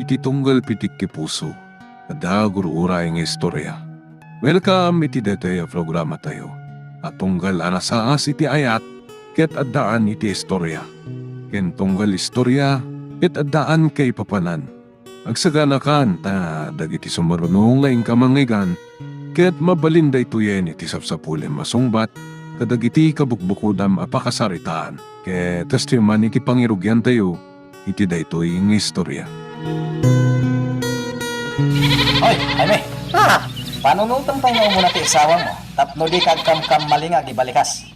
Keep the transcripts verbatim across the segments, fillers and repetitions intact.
iti tunggal pitikki puso, adda gur-uray nga istorya. Welcome iti daytoy a programatayo a tunggal a nasaas iti ayat ket addaan iti istorya, ken tunggal istorya ket addaan kaipapanan. Agsaganakan ta dagiti sumaruno nga inka mangngeggan ket mabalin daytoyen iti sapsapulem a sungbat kadagiti kabukbukodam a pakasaritaan. Ket kastoy man iti pangirugiantayo iti daytoy nga istorya. Hoy, Jaime! Ah! Panunotem pay nga umuna ti asawa mo tapno dika agkamkammalinga iti balikas.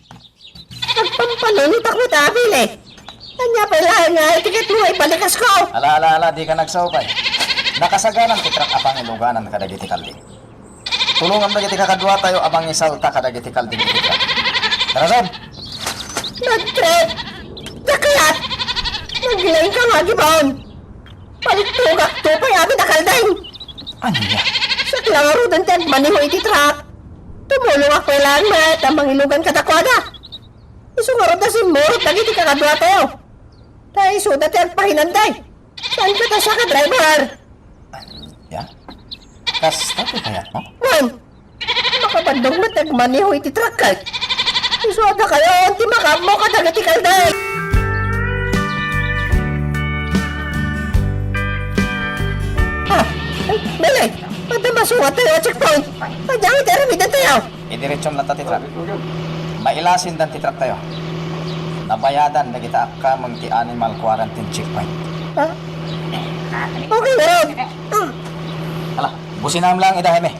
Agpampanunotak met, Abel, eh. Ania pay laeng nga etiket mo nga ibalikas ko? Ala, ala, ala, dika nagsao pay. Nakasaganak ti truck a pangiluganan kadagiti kalding. Tulongam dagiti kakaduatayo a mangisalta kadagiti kalding iti truck. Tara, Sam! Nagtrip! Daklat! Naglaing ka nga, Gibon! Palitugak to pay amin a kalding! Ania? Siak la ngaruden ti agmaneho iti truck. Tumulongak pay laeng met a mangilugan kadakuada. Isu ngarud a simmurot dagiti kakaduatayo. Ta isuda ti agpahinanda. Saan ka ta siak a driver? Ania? Kasta ti kayatmo? Wen, makabaddog met ti agmaneho iti truck, eh. Isu a dakayo ti makaammo kadagiti kalding. Ah, ay, Bele, adda masungattayo a checkpoint. Adda iti aramidantayo. Idiretsum latta ti truck. Mailasindan ti trucktayo. Nabayadan dagita akkameng ti animal quarantine checkpoint. Ah? Okay, ngarud. Ah. Ala, businam laeng ida, Jaime.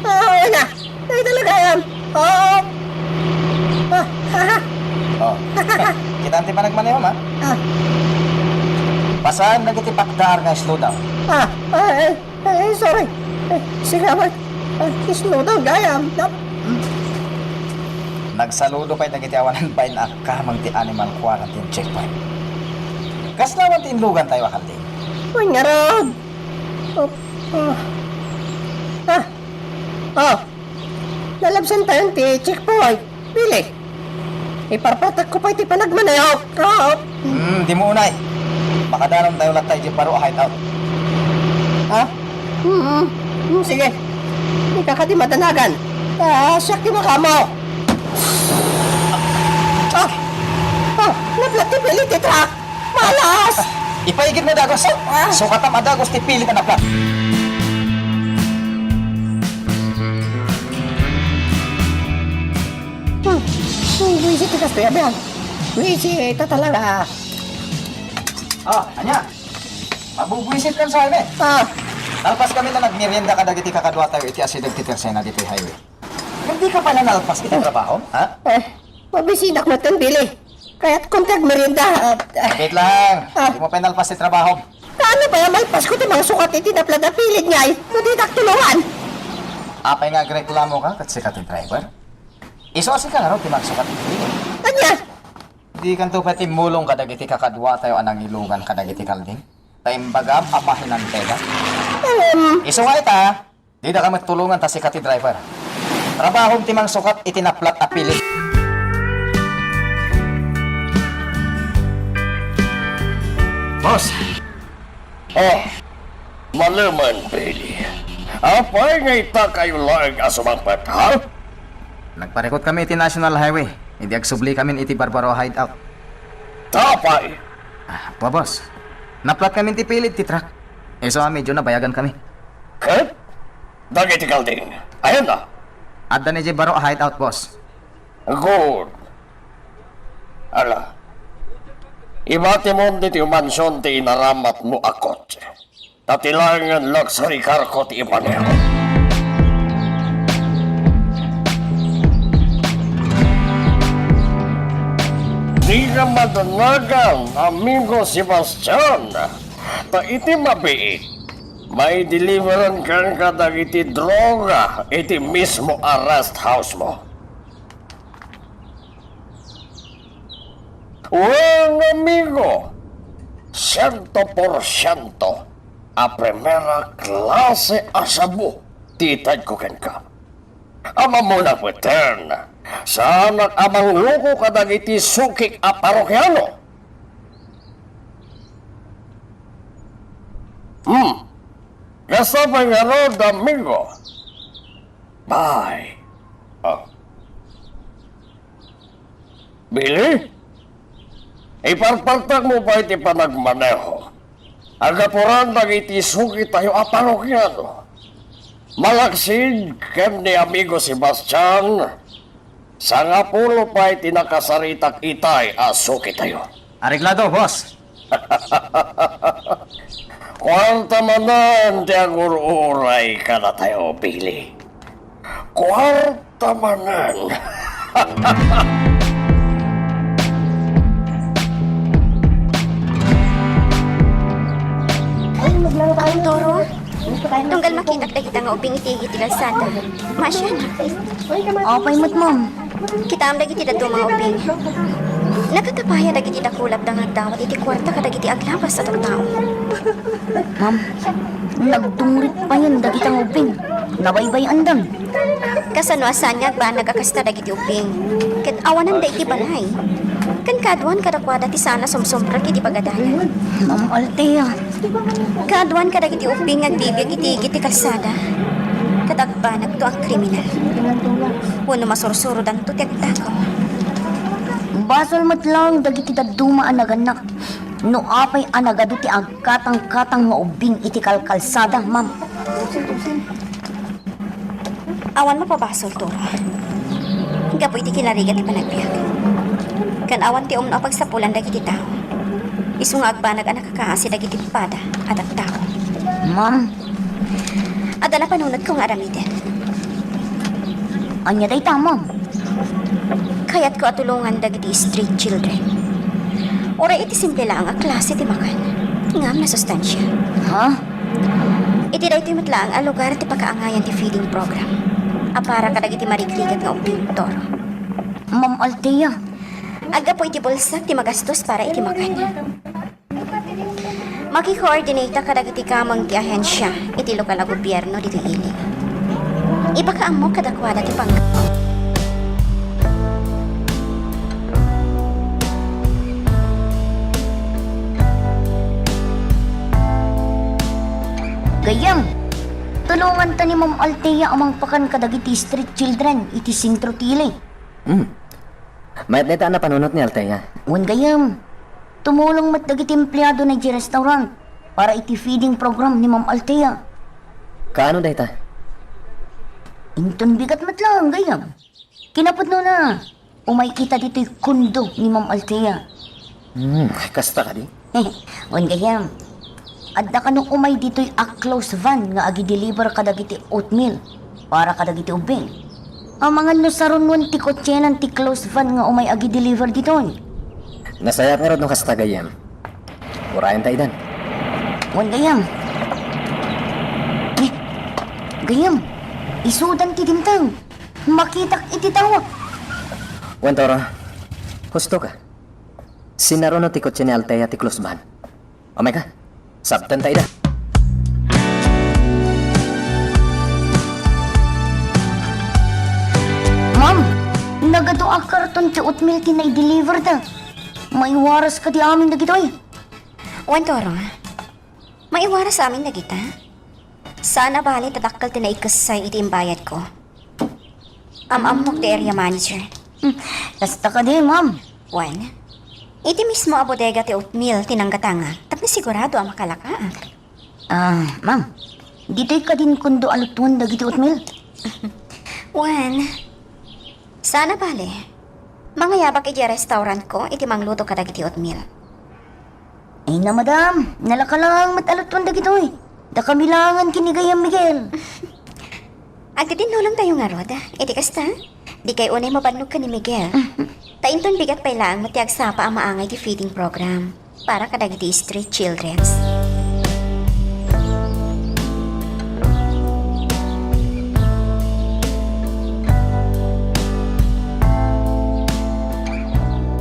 Ah, okay na. Ay, talaga yan. Oo. Ah, ha, ha. Oh. Kita ti panagmanehom, ha? Ah. Pasaen dagiti pakdaar nga slow down. Ah, ah, eh, eh, sorry. Eh, sige, amat. Ah, slow down, gayam. Nap-, Nagsaludo pay dagiti awanan bain a akkameng ti animal quarantine checkpoint. Kasla man ti inlugantayo a kalding? Ay, ngarud. Oh, ah. Ah. Oh. Nalabsantayon ti checkpoint. Bili. Iparpatakko pay ti panagmanehok. Ah, oh. Hmm, dimo unay. Makadanontayo latta idiay baro a hideout. Ha? Hmm, hmm, sige. Dika kadi madanagan. Ah, siak ti makaammo. Ah! Ah! Naplat ti pili ti truck! Malas! Ipaigidmo dagus. Ah! Sukatam a dagus ti pili a naplat. Hmm. Hmm, buisit ti kastoy a biag. Buisit ta talaga. Oh, ania? Mabubuisit kan sa amin. Ah. Nalpas kami na nagmerienda kadagiti kakaduatayo iti asideg ti tersena ditoy highway. Ngem dika pay nalpas iti trabahom, ha? Eh, mabisinak met ken Bili. Kayat kon ti agmerienda. Ah, ah. Wait lang. Ah. Dimo pay nalpas ti trabahom. Kaano pay a malpasko ti mangsukat iti naplat a pilid ngay no ditak tulongan? Apay nga agreklamo ka ket sika ti driver? Isu a sika ngarud ti mangsukat iti pilid. Ania? Dikanto pay timmulong kadagiti kakaduatayo a nangilugan kadagiti kalding? Ta imbagam a pahinanteda. Em. Isu nga ita, didaka met tulongan ta sika ti driver. Trabahom ti mangsukat iti naplat a pilid. Boss, Oh, malemen, Billy. Apay nga ita kayo laeng a sumangpet, ha? Nagparikut kami iti National Highway, idi agsubli kami iti Barbaro Hideout. Tapay? Ah, pa, boss. Naplat kami ti pilid ti truck. Isu a medyo nabayagan kami. Ket? Dagiti kalding. Ayan na. Adda ni Barbaro Hideout, boss. Good. Ala, ibatimon ditoy mansion ti inaramatmo a kotse. Ta ti laengen luxury car ko ti ipaneho. Dika madanagan, amigo Sebastian, ta iti mabiit, maideliveran kenka dagiti droga iti mismo a rest house mo. Wen, amigo, siento por siento a primera klase a shabu ti itedko kenka. Ammom a pudno, saanak a mangloko kadagiti sukik a parokiano. Hmm. Kasta pay ngarud, amigo. Bye. Ah. Billy? Iparpartakmo pay ti panagmaneho. Gapuran dagiti sukitayo a parokiano. Malaksid ken ni amigo Sebastian, sangapulo pay ti nakasaritak itay a sukitayo. Areglado, boss. Kuarta manen ti agur-uray kadatayo, Billy. Kuarta manen. Toro, tunggal makitak dagita nga ubing iti igid ti kalsada. Maasianak. Apay met, ma'am? Kitaem dagiti dadduma nga ubing. Nagkatapaya dagiti dakulapda nga agdawat iti kuarta kadagiti aglabas a tattao. Ma'am, nagdungrit payen dagita nga ubing. Nabaybay-andan. Kasano a saan nga agbanag a kasta dagiti ubing? Ket awananda iti balay. Ken kaaduan kadakuada ti saan a sumsumrek iti pagadalan. Ma'am Althea. Kaaduan kadagiti ubing nga agbibiag iti igid ti kalsada. Ket agbanagto a kriminal. Wenno masursurodanto ti agtagaw. Basol met laeng dagiti dadduma a nagannak no apay a nagadu ti agkatangkatang nga ubing iti kalkalsada, ma'am. Awan mapabasol, Toro. Gapu iti kinarigat ti panagbiag. Ken awan ti umno a pagsapulan dagiti tao. Isu nga agbanag a nakakaasi dagiti pada a tattao. Ma'am. Adda napanunotko nga aramiden. Ania dayta, ma'am? Kayatko a tulongan dagiti street children. Uray iti simple laeng a klase ti makan. Ngem nasustansia. Ha? Iti daytoy met laeng a lugar ti pakaangayan ti feeding program a para kadagiti marigrigat nga ubing, Toro. Ma'am Althea. Aggapu iti bulsak ti magastos para iti makan. Makikoordinata kadagiti kameng ti ahensia iti lokal a gobierno ditoy ili. Ipakaammok kadakuada ti pang- Gayyem, tulonganta ni Ma'am Althea a mangpakan kadagiti street children iti sentro ti ili. Hmm. Mayat dayta a napanunot ni Althea. Wen gayyem, tumulong met dagiti empleado na idiay restaurant para iti feeding program ni Ma'am Althea. Kaano dayta? Inton bigat met laeng gayyem. Kinapudnona, umay ita ditoy kondo ni Ma'am Althea. Hmm, kasta kadi? Wen gayyem, adda kano umay ditoy a close van nga agi-deliver kadagiti oatmeal para kadagiti ubbing. Amangan no sarunuen ti kotsenan ti close van nga umay agi-deliver ditoy. Nasayaat ngarud no kasta, gayyem. Urayenta idan. Wen gayyem. Eh, gayyem, isudan ti dimteng. Makitak iti tawak. Wen, Toro, husto ka. Sinaruna ti kotse ni Althea ti close van. Umayka. Sabtenta ida. Ma'am, nagadu a karton ti oatmeal ti naideliverda. Maiwaras kadi amin dagitoy? Wen, Toro. Maiwaras amin dagita? Saan a bale ta dakkel ti naikessay iti imbayadko. Am-ammok ti area manager. Hmm, kasta kadi, ma'am. Wen, iti mismo a bodega ti oatmeal ti nanggatangak tapno sigurado a makalakaak. Ah, ma'am, ditoy kadin kondo a lutuan dagiti oatmeal? Wen, saan a bale. Mangayabak idiay restaurantko iti mangluto kadagiti oatmeal. Ay na, madam, nalaka laeng met a lutuan dagitoy. Dakami laengen ken ni Gayyem Miguel. Agtinnulongtayo ngarud, iti kasta, dikay unay mabannog ken ni Miguel. Ta inton bigat pay laeng met ti agsapa a maangay ti feeding program para kadagiti street childrens.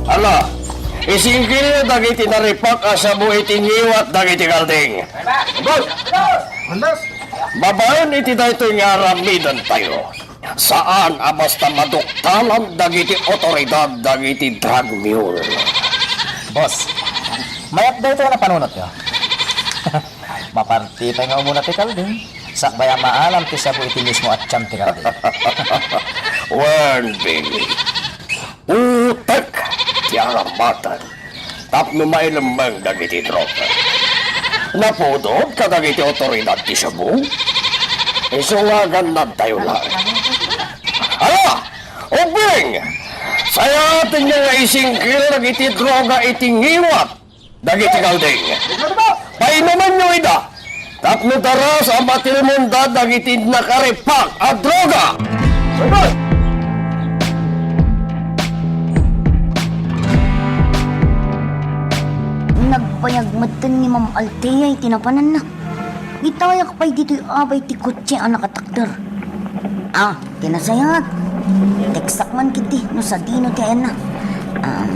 Ala, isingkilyo dagiti naripak a sabo iti ngiwat dagiti kalding. Boss! Andas! Babaen iti daytoy nga aramidentayo, saan a basta maduktalan dagiti otoridad dagiti drug mule. Boss, mayat daytoy a napanunotyo. Maparti pay nga umuna ti kalding, sakbay a maalam ti sabu iti mismo a tiyan ti kalding. Wen, Benny, utek ti aramaten tapno mailemmeng dagiti droga. Napudot kadagiti awtoridad ti sabu? Isu nga agannadtayo laeng. Ala! Ubbing! Sayatenyo nga isingkil dagiti droga iti ngiwat dagiti kalding. Painumenyo ida tapno daras a matilmonda dagiti nakaripak a droga. Nagbayag metten ni Ma'am Althea iti napananna. Itayak pay ditoy abay ti kotse a nakatakder. Ah, ti nasayaat. Tekstak man ketdi no sadino ti ayanna. Um,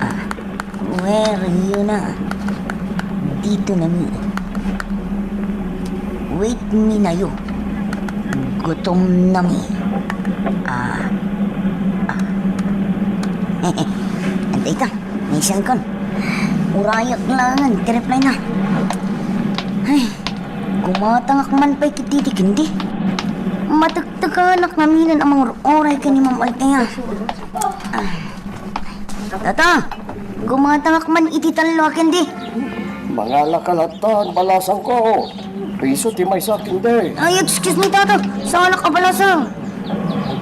ah, where you na? Dito na mi. Wait me na you. Gutom na mi. Ah, ah. Antay ka. Ni Sean Con. Urayak laeng ti reply na. Ay, gumatangak man pay ketdi ti kendi. Matektekanak ngaminen a mangur-uray ken ni Ma'am Althea. Ah. Tata, gumatangak man iti tallo a kendi. Mangalaka latta, balasangko. Piso ti maysa a kendi. Ay, excuse me, Tata. Saanak a balasang.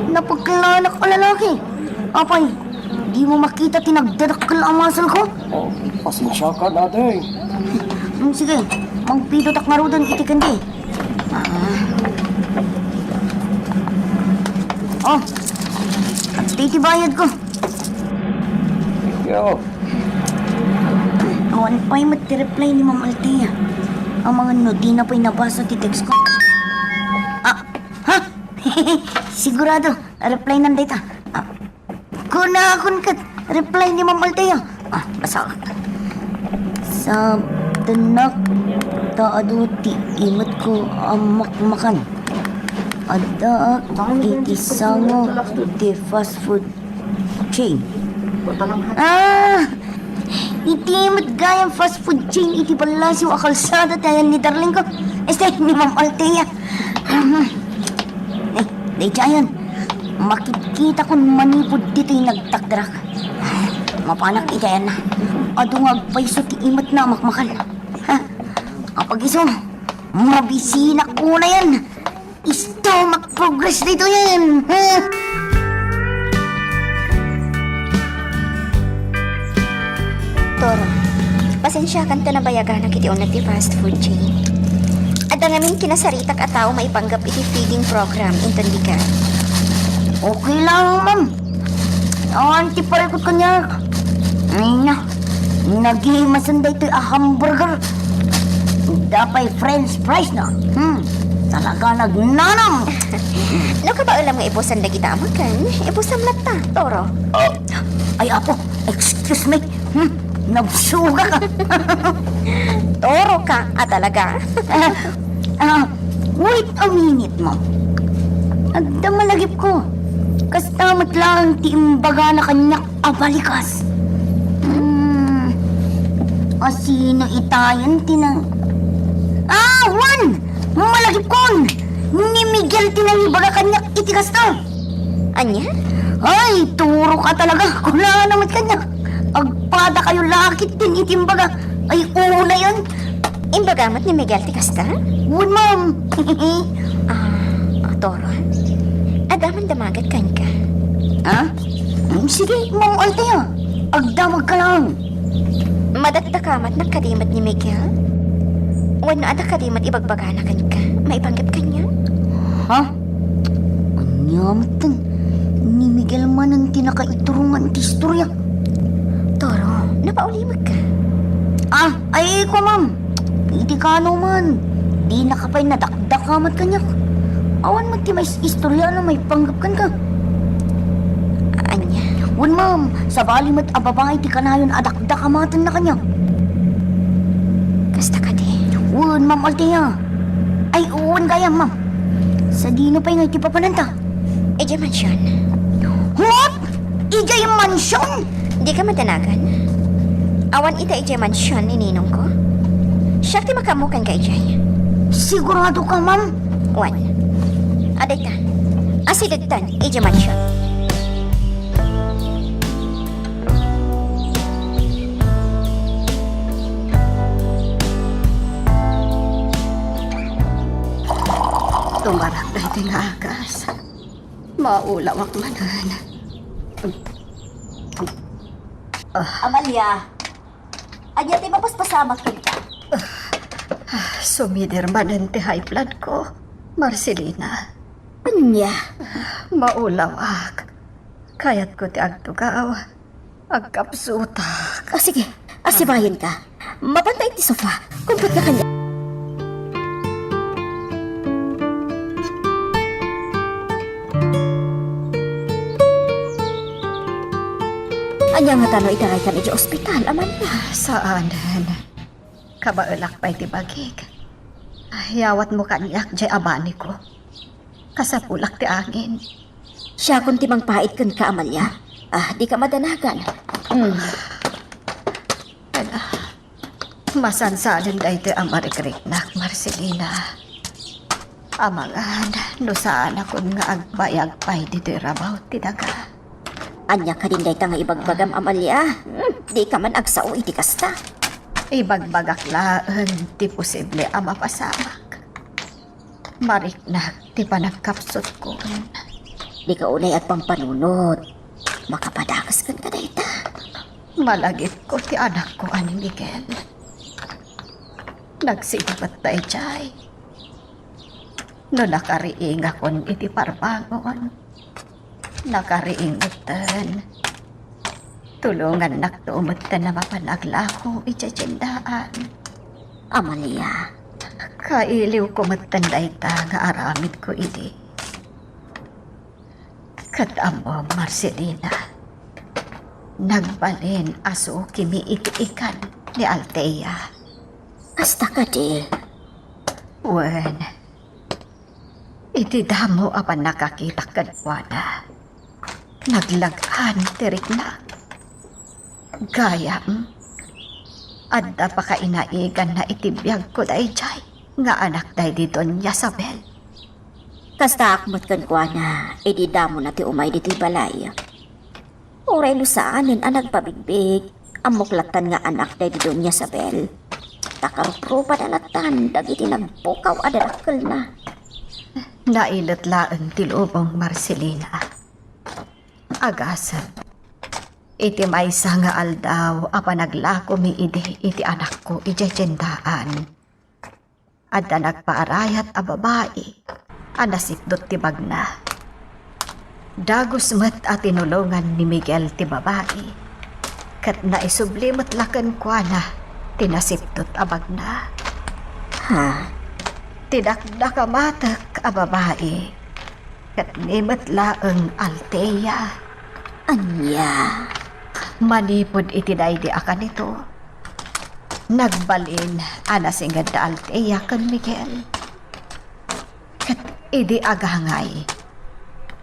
Napagkilalanak a lalaki. Apay, dimo makita ti nagdadakkel a muscle ko? Oh, pasensiakan, ate. Hmm, sige, mangpitotak ngaruden iti kendi. Ah. Oh, adtoy ti bayad ko. Yo. Awan pay met ti reply ni Ma'am Althea. Amangan no dina pay nabasa ti text ko. Ah, ha? Sigurado, reply nan dayta. Ah, kunakon ket reply ni Ma'am Althea. Ah, basaak. Sabtennak ta adu ti imetko a makmakan. Addaak iti sango ti fast food chain. Ah! Iti met gayam fast food chain iti ballasiw a kalsada ti ayan ni darling ko. Este, ni Ma'am Althea. Eh, daydiayen. Makitkitakon manipud ditoy nagtakderak. Mapanak iti ayanna. Adu nga agpayso ti imetna a makmakan. Ha? Apag-isu, mabisinak unayen. Isto, mag-progress ditoyen. Toro, pasensiakan ta nabayaganak iti uneg ti fast food chain. Adda ngamin kinasaritak a tao maipanggep iti feeding program, intendika? Okay lang, ma'am. Awan ti parikut kaniak. Ay na, nagimasen daytoy a hamburger. Adda pay french fries na. Hmm, talaga nagnanam. No kabaelam nga ibusan dagita a makan, ibusam latta, Toro. Ah. Ay, apo, excuse me. Hmm, nabsuga ka. Toro ka, a talaga? Ah, ah, wait a minute, ma'am. Adda malagipko. Kasta met laeng ti imbagana kaniak a balikas. Hmm, a sino itayen ti nang-, ah, wen! Malagipkon! Ni Miguel ti nangibaga kaniak iti kasta. Ania? Ay, Toro ka talaga. Kunana met kaniak. Agpadakayo la ketdin iti imbaga. Ay, unayen. Imbaga met ni Miguel ti kasta? Wen, ma'am. Ah, ah, Toro. Adda man damaget kenka. Ha? Mm, sige, Ma'am Althea. Agdamagka laeng. Madakdakamatnak kadi met ni Miguel? Wenno adda kadi met ibagbagana kenka maipanggep kaniak? Ha? Ania metten? Ni Miguel manen ti nakaiturongan ti istoria. Toro, napaulimekka. Ah, ay, kua, ma'am. Iti kano man, dinaka pay nadakdakamat kaniak. Awan met ti mais-, istorya no maipanggep kenka. Ania? Wen, ma'am, sabali met a babai ti kanayon a dakdakamatenna kaniak. Kasta kadi? Wen, Ma'am Althea. Ay, wen gayam, ma'am. Sadino pay nga iti papananta? Idiay mansion. What? Idiay mansion? Dika madanagan? Awan ita idiay mansion ni ninongko? Siak ti makaammo kenka idiay. Sigurado ka, ma'am? Wen. Adda ita. Asidegtan idiay mansion. Tumarak daytoy nga agas. Maulawak manen. Amalia, ania ti mapaspasamak kenka? Sumider manen ti high blood ko, Marcelina. Ania? Maulawak. Kayatko ti agtugaw. Agkapsutak. Ah, sige. Asibayenka. Mapanta iti sofa. Kumpetna kaniak. Ania ngata no itaraykan idiay ospital, Amalia? Saanen. Kabaelak pay ti bagik. Yawatmo kaniak diay abaniko. Kasapulak ti angin. Siakon ti mangpait kenka, Amalia. Ah, dika madanagan. Mm. Ala, masansanen daytoy a marikriknak, Marcelina. Amangan no saanakon nga agbayag pay ditoy rabaw ti daga. Ania kadin dayta nga ibagbagam, Amalia? Hmm, dika man agsao iti kasta. Ibagbagak laeng ti posible a mapasamak. Mariknak ti panagkapsutkon. Dika unay agpampanunot. Makapadakes kenka dayta. Malagipko ti anakko a ni Miguel. Nagsingpet daydiay. No nakariingakon iti parbangon, nakariing metten. Tulongannakto metten a mapan aglako idiay tiendaan. Amalia. Kailiwko metten dayta nga aramidko idi. Ket ammom, Marcelina, nagbalin a sukimi iti ikan ni Althea. Kasta kadi? Wen, iti damo a pannakakitak kenkuana, naglag-an ti riknak. Gayam, adda pakainaiganna iti biagko daydiay nga anak daydi Doña Sabel. Kastaak met kenkuana idi damona ti umay ditoy balay. Uray no saanen a nagpabigbig, ammok lattan nga anak daydi Doña Sabel. Ta karuprupada lattan dagiti nagpukaw a dadakkelna. Nailet laeng ti lubong, Marcelina. Agasem, iti maysa nga aldaw a panaglakomi idi iti anakko idiay tiendaan, adda nagpaarayat a babai a nasipdut ti bagna. Dagus met a tinulongan ni Miguel ti babai, ket naisubli met la kenkuana ti nasipdut a bagna. Ha? Ti dakdakamatek a babai ket ni met laeng Althea. Ania? Manipud iti daydi a kanito, nagbalin a nasinged da Althea ken Miguel. Ket idi agangay,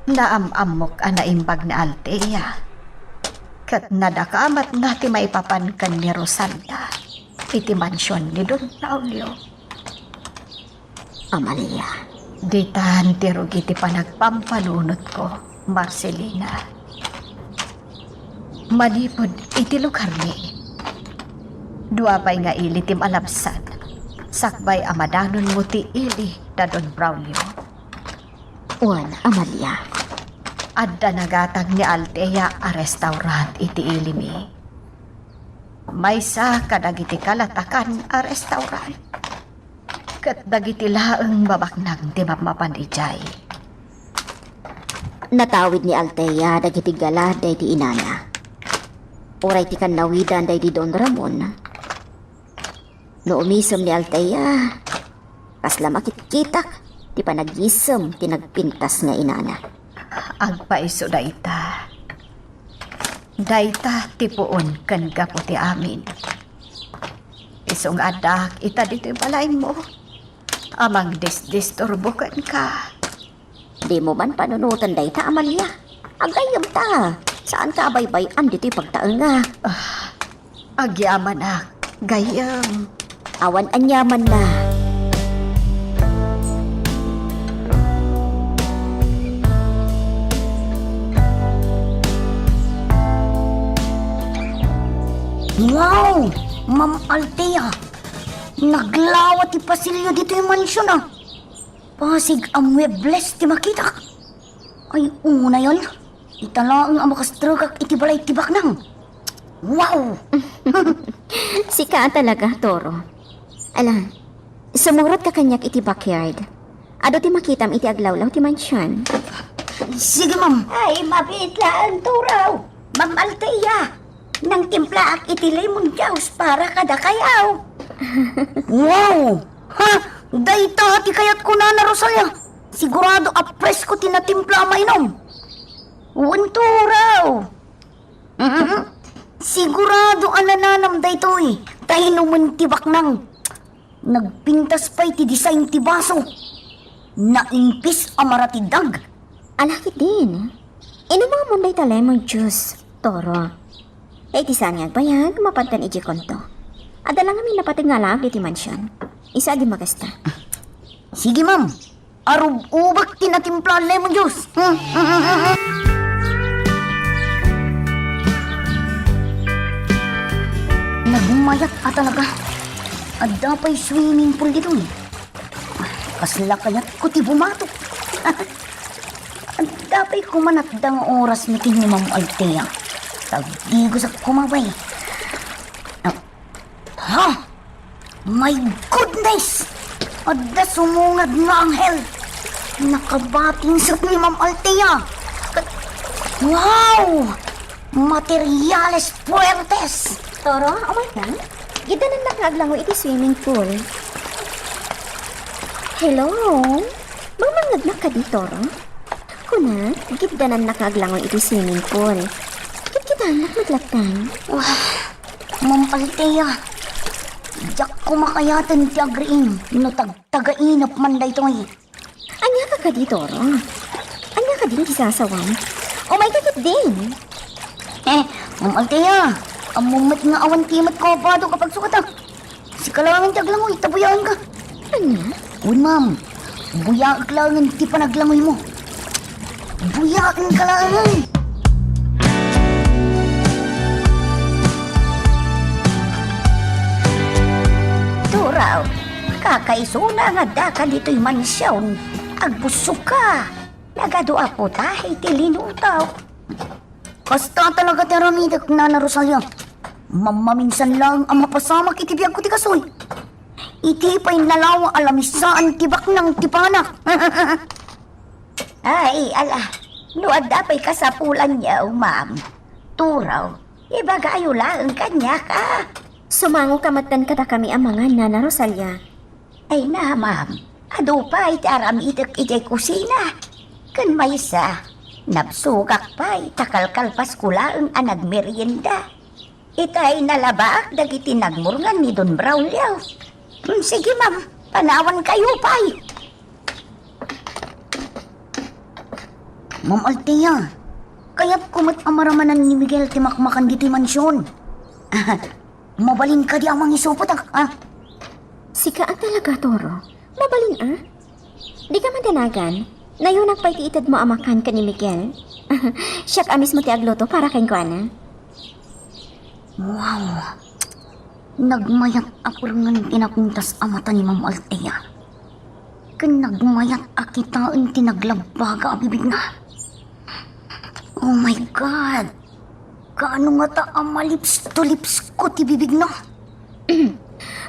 naam-ammok a naimbag ni Althea. Ket nadakamatna ti maipapan ken ni Rosalia iti mansion ni Don Braulio. Amalia. Ditan ti rugi ti panagpampanunotko, Marcelina. Manipud iti lugarmi, dua pay nga ili ti malabsan, sakbay a madanonmo ti ili da Don Braulio. Wen, Amalia. Adda nagatang ni Althea a restaurant iti ilimi. Maysa kadagiti kalatakan a restaurant. Ket dagiti laeng mabaknang ti mapmapan idiay. Natawid ni Althea dagiti gala daydi inana. Uray ti kannawidan daydi Don Ramon. No umisem ni Althea, kasla makitkitak ti panagisem ti nagpintas nga inana. Agpaiso dayta. Dayta ti puon ken gapu ti amin. Isu nga addaak ita ditoy balaymo a mangdisdisturbo kenka. Dimo man panunoten dayta, Amalia. Aggayyemta. Saanka a baybay-an ditoy pagtaengak. Ah, agyamanak, gayyem. Awan aniamanna. Wow! Ma'am Althea, naglawa ti pasilyo ditoy mansion, a. Pasig a muebles ti makitak. Ay, unayon, ita laeng a makastregak iti balay ti baknang. Wow! Sika a talaga, Toro. Ala, sumurotka kaniak iti backyard. Adu ti makitam iti aglawlaw ti mansion. Sige, ma'am. Ay, mabiit laeng, Toro. Ma'am Althea, nangtimplaak iti lemon juice para kadakayaw. Wow! Ha! Dayta ti kayatko, Nana Rosalia. Sigurado a presko ti natimpla a mainom. Wen, Toro. Mhm. Sigurado a nananam daytoy. Ta inumen ti baknang. Nagpintas pay ti design ti baso. Naimpis a maratiddag. Ala ketdin. Inumanmon dayta lemon juice, Toro. Ta iti saan nga agbayag, mapantan idiay konto. Adda la ngamin napateg nga alaag ditoy mansion. Isu a di makasta. Sige, ma'am. Arub-ubek ti natimpla a lemon juice. Nagmayat a talaga. Adda pay swimming pool ditoy. Kasla kayatko ti bumato. Adda pay kumanatda nga oras ni ken ni Ma'am Althea. Tagdigosak koma pay. Ha? My goodness! Adda sumungad nga anghel! Nakabating sa ni Ma'am Althea! Wow! Materiales fuertes! Toro, umay ka? Giddanannak nga aglangoy iti swimming pool. Hello? Mangmangngegnak kadi, Toro? Kuna, giddanannak nga aglangoy iti swimming pool. Kitkitaennak met latta. Wah, Ma'am Althea, diak koma kayaten ti agriing no tagtagainep man daytoy. Ania ka kadi, Toro? Ania kadin ti sasawam? Umay ka ketdin. Eh, Ma'am Althea, ammom met nga awan ti met ko a bado a pagsukata. Sika laengen ti aglangoy, ta buyaenka. Ania? Wen, ma'am. Buyaek laengen ti panaglangoymo. Buyaenka laengen. Turaw, kakaisuna nga addaka ditoy mansion. Agbussokka. Nagadu a putahe ti linutok. Kasta talaga ti aramidek, Nana Rosalia. Mammaminsan laeng a mapasamak iti biagko ti kastoy. Iti pay nalawa a lamisaan ti baknang ti panak. Ay, ala, no adda pay kasapulanyo, ma'am. Turaw, ibagayo laeng kaniak, a. Sumangoka metten kadakami a mangan, Nana Rosalia. Ay na, ma'am. Adu pay ti aramidek idiay kusina. Ken maysa, nabsogak pay ta kalkalpasko laeng a nagmerienda. Itay nalabaak dagiti nagmurngan ni Don Braulio. Hmm, sige, ma'am. Panawankayo pay. Ma'am Althea, kayatko met a maramanan ni Miguel ti makmakan ditoy mansion. Mabalin kadi a mangisupot, a? Sika a talaga, Toro. Mabalin, a? Dika madanagan. Nayunak pay ti itedmo a makan ken ni Miguel. Siak a mismo ti agluto para kenkuana. Wow! Nagmayat a perngen ti napintas a mata ni Ma'am Althea. Ken nagmayat a kitaen ti naglabbaga a bibigna. Oh my God! Kaano ngata a malips to lips ko ti bibigna?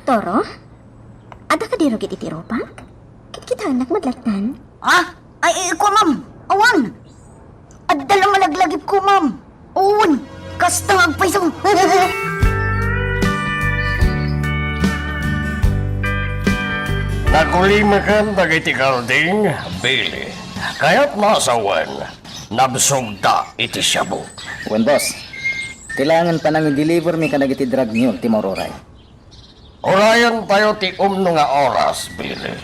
Toro? Adda kadi rugi iti rupak? Kitkitaennak met latta. Ah? Ay, ay, kua, ma'am. Awan. Adda la malaglagipko, ma'am. Wen, kasta nga agpayso. Nagulimakan dagiti kalding, Billy. Kayatna a sawen, nabsogda iti shabu. Wen, boss. Kailangan panang i-deliver mi kadagiti drug mule ti maururay. Urayentayo ti umno nga oras, Billy.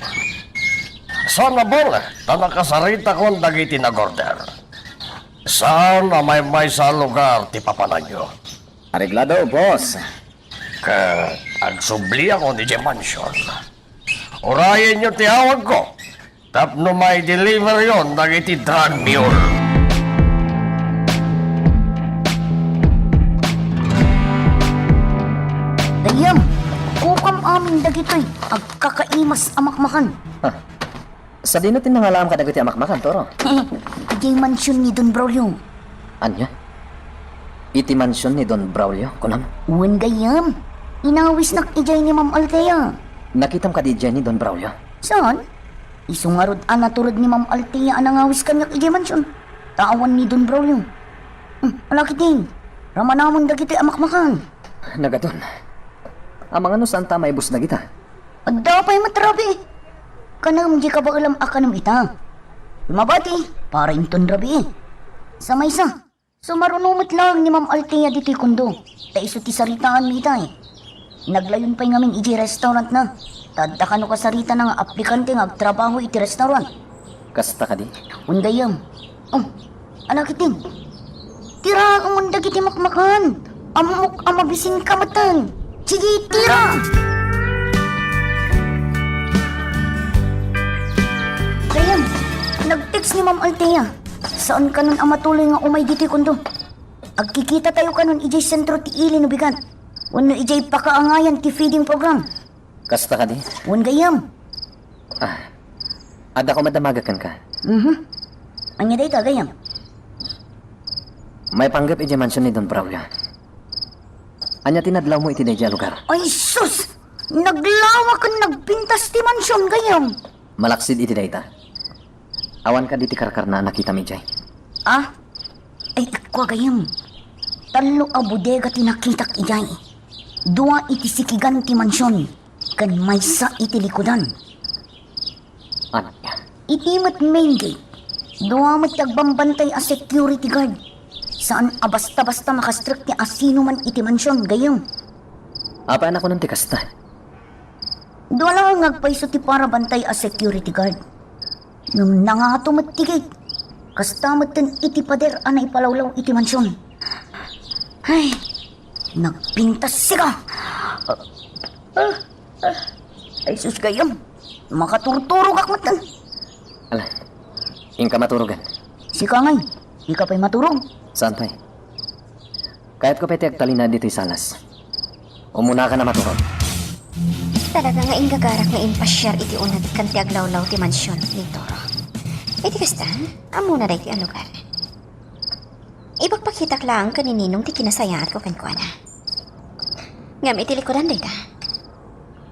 Saan a bale ta nakasaritakon dagiti nag-order. Saan a maymaysa a lugar ti papananyo? Areglado, boss. Ket Agsubliakon idiay mansion. Urayenyo ti awagko tapno mai-deliveryon dagiti drug mule. Dayem, kukam amin dagitoy agkakaimas a makmakan. Ah, sadino ti nangalaam kadagiti a makmakan, Toro? Idiay mansion ni Don Braulio. Ania? Iti mansion ni Don Braulio, kunam? Wen gayyem. Inawisnak idiay ni Ma'am Althea. Nakitam kadi idiay ni Don Braulio? Saan? Isu ngarud a naturod ni Ma'am Althea a nangawis kaniak idiay mansion. Ta awan ni Don Braulio. Hmm, alakiten. Ramanamon dagitoy a makmakan. Nagaton. Amangan no saanta a maibus dagita? Adda pay met rabii. Kanem diay kabaelam a kanem ita. Mabati, para inton rabii. Sa maysa, sumaruno met laeng ni Ma'am Althea ditoy kondo, ta isu ti saritaanmi ita, eh. Naglayon pay ngamin idiay restaurantna. Ta adda kano kasaritana nga aplikante nga agtrabaho iti restaurant. Kasta kadi? Wen gayyem. Oh, alakiten. Tiraem dagiti makmakan. Ammok a mabisinka metten. Sige, tira! Gayyem, nag-text ni Ma'am Althea. Saan kanon a matuloy nga umay ditoy kondo. Agkikitatayo kanon idiay sentro ti ili no bigat. Wenno idiay pakaangayan ti feeding program. Kasta kadi? Wen gayyem. Ah, adda koma damagek kenka. Mhm. Ania dayta, gayyem? Maipanggep idiay mansion ni Don Braulio. Ania ti nadlawmo iti daydiay a lugar? Ay sus! Naglawa ken nagpintas ti mansion, gayyem. Malaksid iti dayta. Awan kadi ti karkarna a nakitam idiay? Ah? Ay, kua gayyem. Tallo a bodega ti nakitak idiay. Dua iti sikigan ti mansion, ken maysa iti likudan. Ania? Iti met main gate, dua met ti agbambantay a security guard. Saan a basta-basta makastrek ti asinoman iti mansion, gayyem. Apay a nakunan ti kasta? Dua laeng nga agpayso ti para bantay a security guard. Ngem nangato met ti gate. Kasta metten iti pader a naipalawlaw iti mansion. Ay, nagpintas sika! Ay, sus, gayyem. Makaturturogak metten. Ala, inka maturogan. Sika ngay, dika pay maturog? Saan pay? Kayatko pay ti agtalinaed ditoy salas. Umunaka a maturog. Talaga nga inggagarak nga impasiar iti uneg ken ti aglawlaw ti mansion ni Toro. Iti kasta, ammona daytoy a lugar. Ipakpakitak laeng ken ni Ninong ti kinasayaatko kenkuana. Ngem iti likudan dayta,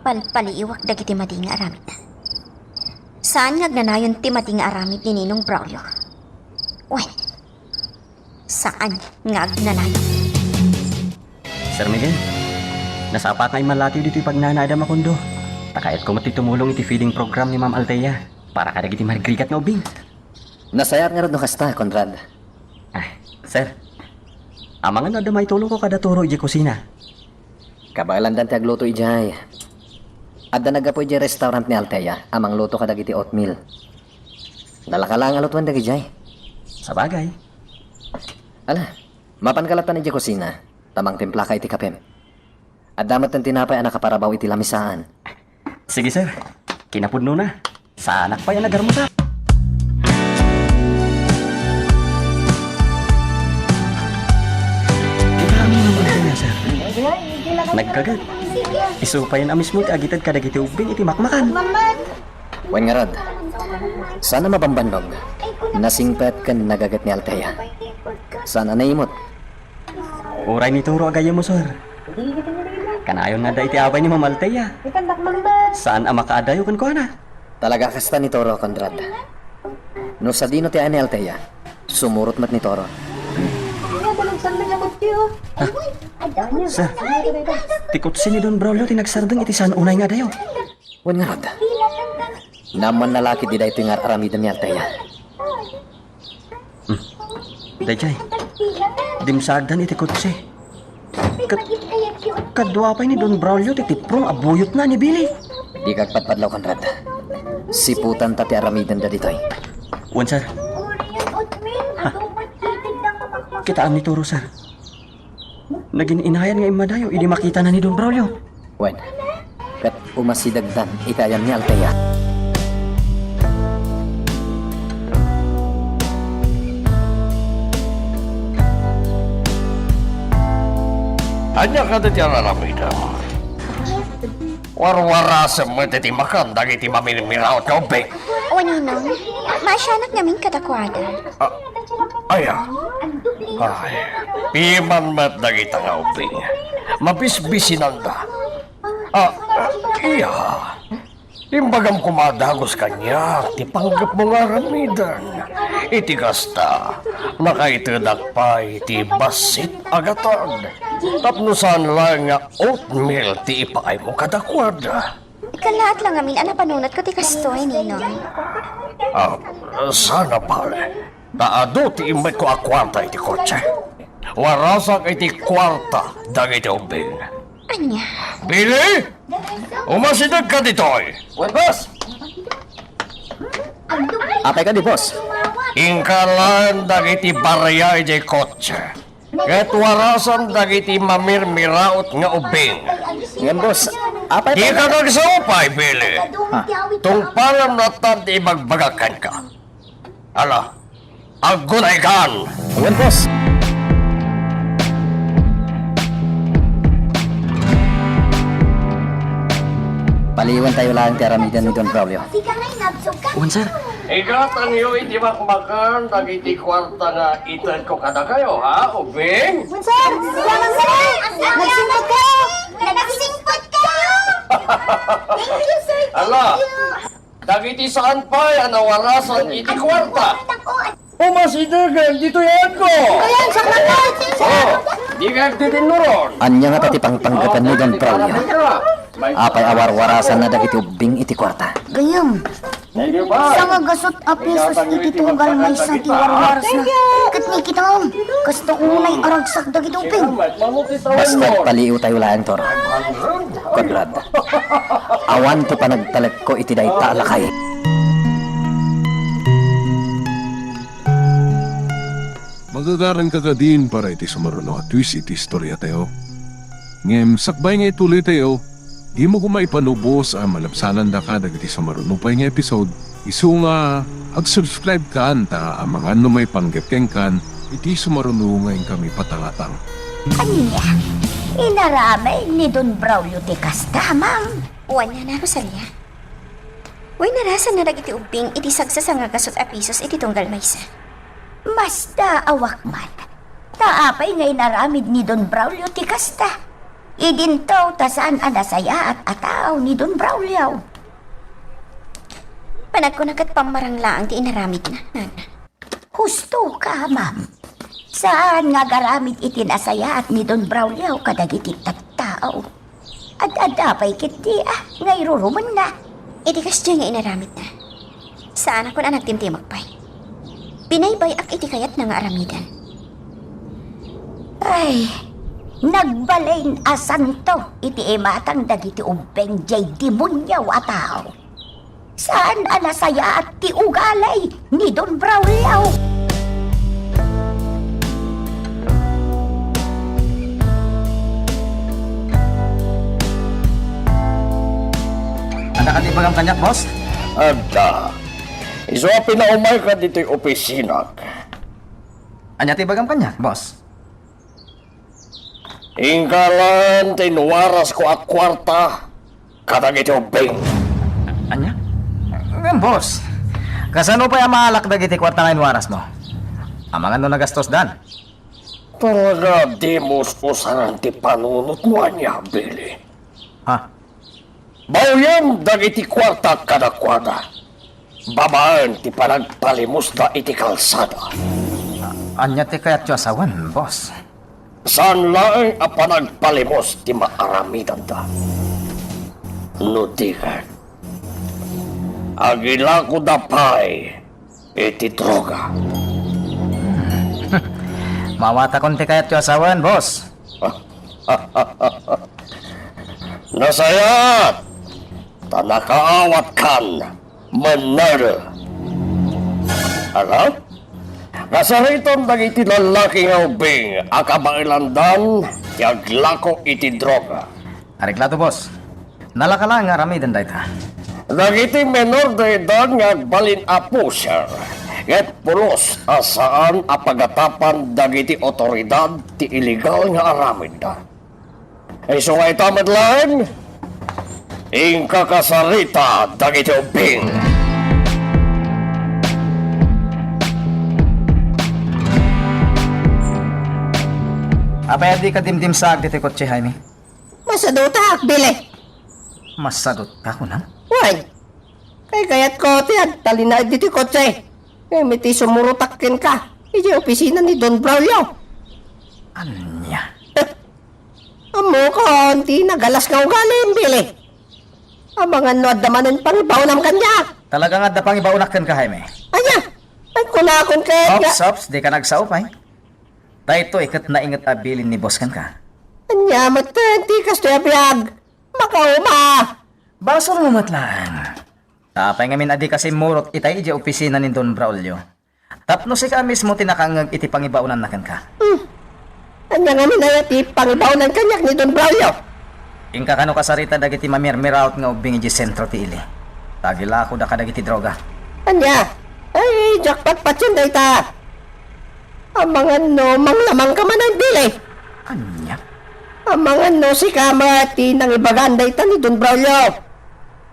palpaliiwak dagiti madi nga aramidna. Saan nga agnanayon ti madi nga aramid ni Ninong Braulio. Wen, saan nga agnanayon. Sir Miguel, nasapa nga immalatiw ditoy pagnanaedam a kondo. Ta kayatko met ti tumulong iti feeding program ni Ma'am Althea para kadagiti marigrigat nga ubbing. Nasayaat ngarud no kasta, Conrad. Ah, sir. Amangan no adda maitulongko kada Toro idiay kusina. Kabaelandan ti agluto idiay. Adda naggapu idiay restaurant ni Althea a mangluto kadagiti oatmeal. Nalaka laeng a lutoen dagidiay. Sabagay. Ala, mapanka lattan idiay kusina, ta mangtimplaka iti kapem. Adda met ti tinapay a nakaparabaw iti lamisaan. Sige, sir. Kinapudnona. Saanak pay a nagarmusa. Kita amin ang maganda niya, sir. Nagkagat. Isu pay a mismo ti agited kadagiti ubbing iti makmakan. Wen ngarud, saan a mabambannog, nasingpet ken nagaget ni Althea. Saan a naimut. Uray ni Toro a gayyemmo, sir. Kanayon nga adda iti abay ni Ma'am Althea. Saan a makaadayo kenkuana. Talaga kasta ni Toro, Conrad. No sadino ti aya ni Althea, sumurot met ni Toro. Sir, ti kotse ni Don Braulio ti nagsardeng iti saan unay nga adayo. Wen ngarud, naammoanna la ketdi daytoy nga ar-aramiden ni Althea. Hmm. Daydiay, dimsaagdan iti kotse. Ket, kadua pay ni Don Braulio ti tiprong a buyotna ni Billy. Dika agpadpadlaw, Conrad. Siputanta ti aramidenda ditoy. Wen, sir. Ha? Kitaem ni Toro, sir. Nagin-inayan nga immadayo idi makitana ni Don Braulio. Wen, ket umasidegdan iti ayan ni Althea. Ania kadi ti ar-aramidem? Warwarasem met iti makan dagiti mamirmiraot nga ubbing. O, Ninong, maasianak ngamin kadakuada. Ah, aya. Ay, piman met dagita nga ubbing. Mabisbisinanda. Ah, iya. Imbagam koma a dagus kaniak ti panggepmo nga aramiden. Iti kasta, nakaitedak pay ti bassit a gatad. Tapno saan laeng nga oatmeal ti ipaaymo kadakuada. Kallaat la ngamin a napanunotko ti kastoy, Ninong. Ah, sana pay. Ta adu ti immetko a kuarta iti kotse. Warasak iti kuarta dagiti ubbing. Ania? Billy! Umasidegka ditoy! Wen, boss! Apay kadi, boss? Inka laeng dagiti barya iti kotse. Ket warasam dagiti mamirmiraot nga ubbing. Ngem, boss, apay Dika nagsaupay, Billy. Ha? Tungpalam latta ti ibagbagak kenka. Ala, aggunaykan! Wen, boss. Paliiwantayo laeng ti aramiden ni Don Braulio. Wen, sir. Igatangyo iti makmakan dagiti kuarta nga itedko kadakayo, ha, ubbing? Sir, salamat, sir. Nagsingpet kayo. Nagsingpet kayo. Thank you, sir. Thank Ala, you. Dagiti saan pay a nawarasan iti kuarta. Umasidegen ditoy ayanko. Ayan, salamat. Oh, di ka agtitinnuron. Ania ngata ti pangpanggepen ni Don Braulio? Apay a warwarasanna dagiti ubbing iti kuarta? Gayam. Sanga gasut a pesos iti tunggal maysa ti warwarasna. Ket ni kitam, kasta unay a ragsak dagiti ubbing. Basta paliiwtayo laeng, Toro. Conrad, awan ti panagtalekko iti dayta a lakay. Magagaranka kadin para iti sumaruno a twist iti istoriatayo. Ngem sakbay nga ituloytayo, dimo koma ipanubos a malabsanandaka dagiti sumaruno pay nga episode, isu nga ag-subscribe kan ta amangan no maipanggep kenkan iti sumaruno nga inkami patangatang. Ania? Inaramid ni Don Braulio ti kasta, ma'am? Wen, Nana Rosalia. Wen, narasanna dagiti ubbing iti sagsasanga gasut a pesos iti tunggal maysa. Masdaawak man. Ta apay nga inaramid ni Don Braulio ti kasta? Idinto ta saan a nasayaat a tao ni Don Braulio. Panagkuna ket pammarang laeng ti inaramidna, Nana. Husto ka, ma'am. Saan nga agaramid iti nasayaat ni Don Braulio kadagiti tattao. Ad-adda pay ketdi a nga irurumenna. Iti kasdiay nga inaramidna, saanakon a nagtimtimek pay. Binaybay-ak iti kayatna nga aramiden. Ay, nagbalin a santo iti imatang dagiti ubbing diay demonio a tao. Saan a nasayaat ti ugali ni Don Braulio. Adda kadi ibagam kaniak, boss? Adda. Isu a pinaumayka ditoy opisinak. Ania ti ibagam kaniak, boss? Inka laeng ti inwarasko a kuarta kadagiti ubbing. Ania? Ngem, boss, kasano pay a maalak dagiti kuarta nga inwarasmo? Amangan no nagastos dan? Talaga a dimo us-usaran ti panunotmo ania, Billy? Ha? Baoyem dagiti kuarta kadakuada, babaen ti panagpalimusda iti kalsada. Ania ti kayatyo a sawen, boss? Saan laeng a panagpalimus ti maaramidanda. No di ket, agilakoda pay iti droga. Mawatakon ti kayatyo a sawen, boss. Nasayaat ta nakaawatkan, Menner. Ala? Kasaritan dagiti lallaki nga ubbing a kabaelandan ti aglako iti droga. Arik lato, boss. Nalaka laeng nga aramiden dayta. Dagiti menor de edad nga agbalin a pusher, ket pulos a saan a pagatapan dagiti awtoridad ti illegal nga aramidda. Isu nga ita met laeng, inkakasarita dagiti ubbing. Apay a dika dimdimsaag ditoy kotse, Jaime? Masadutak, Billy. Masadutka, kunam? Wen, kaykayatko ti agtalinaed ditoy kotse. Ngem iti sumurotak kenka, idiay opisina ni Don Braulio. Ania? Ammokon ti nagalas nga ugalim, Billy. Amangan no adda manen pangibaonam kaniak. Talaga nga adda pangibaonak kenka, Jaime. Ania? Ay, kunakon ket nga Ops, ops, dika nagsao pay. Daytoy ket nainget a bilin ni boss kenka. Ania met ti kastoy a biag? Makauma! Basolmo met laeng. Apay ngamin a dika simmurot itay idiay opisina ni Don Braulio? Tapno sika mismo ti nakaangeg iti pangibaonanna kenka. Hmm. Ania ngamin aya ti pangibaonan kaniak ni Don Braulio? Inka kano kasarita dagiti mamirmiraot nga ubbing idiay sentro ti ili. Ta agilakoda kadagiti droga. Ania? Ay, jackpot patien dayta. Amangan no manglamangka manen, Billy. Ania? Amangan no sika met ti nangibagan dayta ni Don Braulio.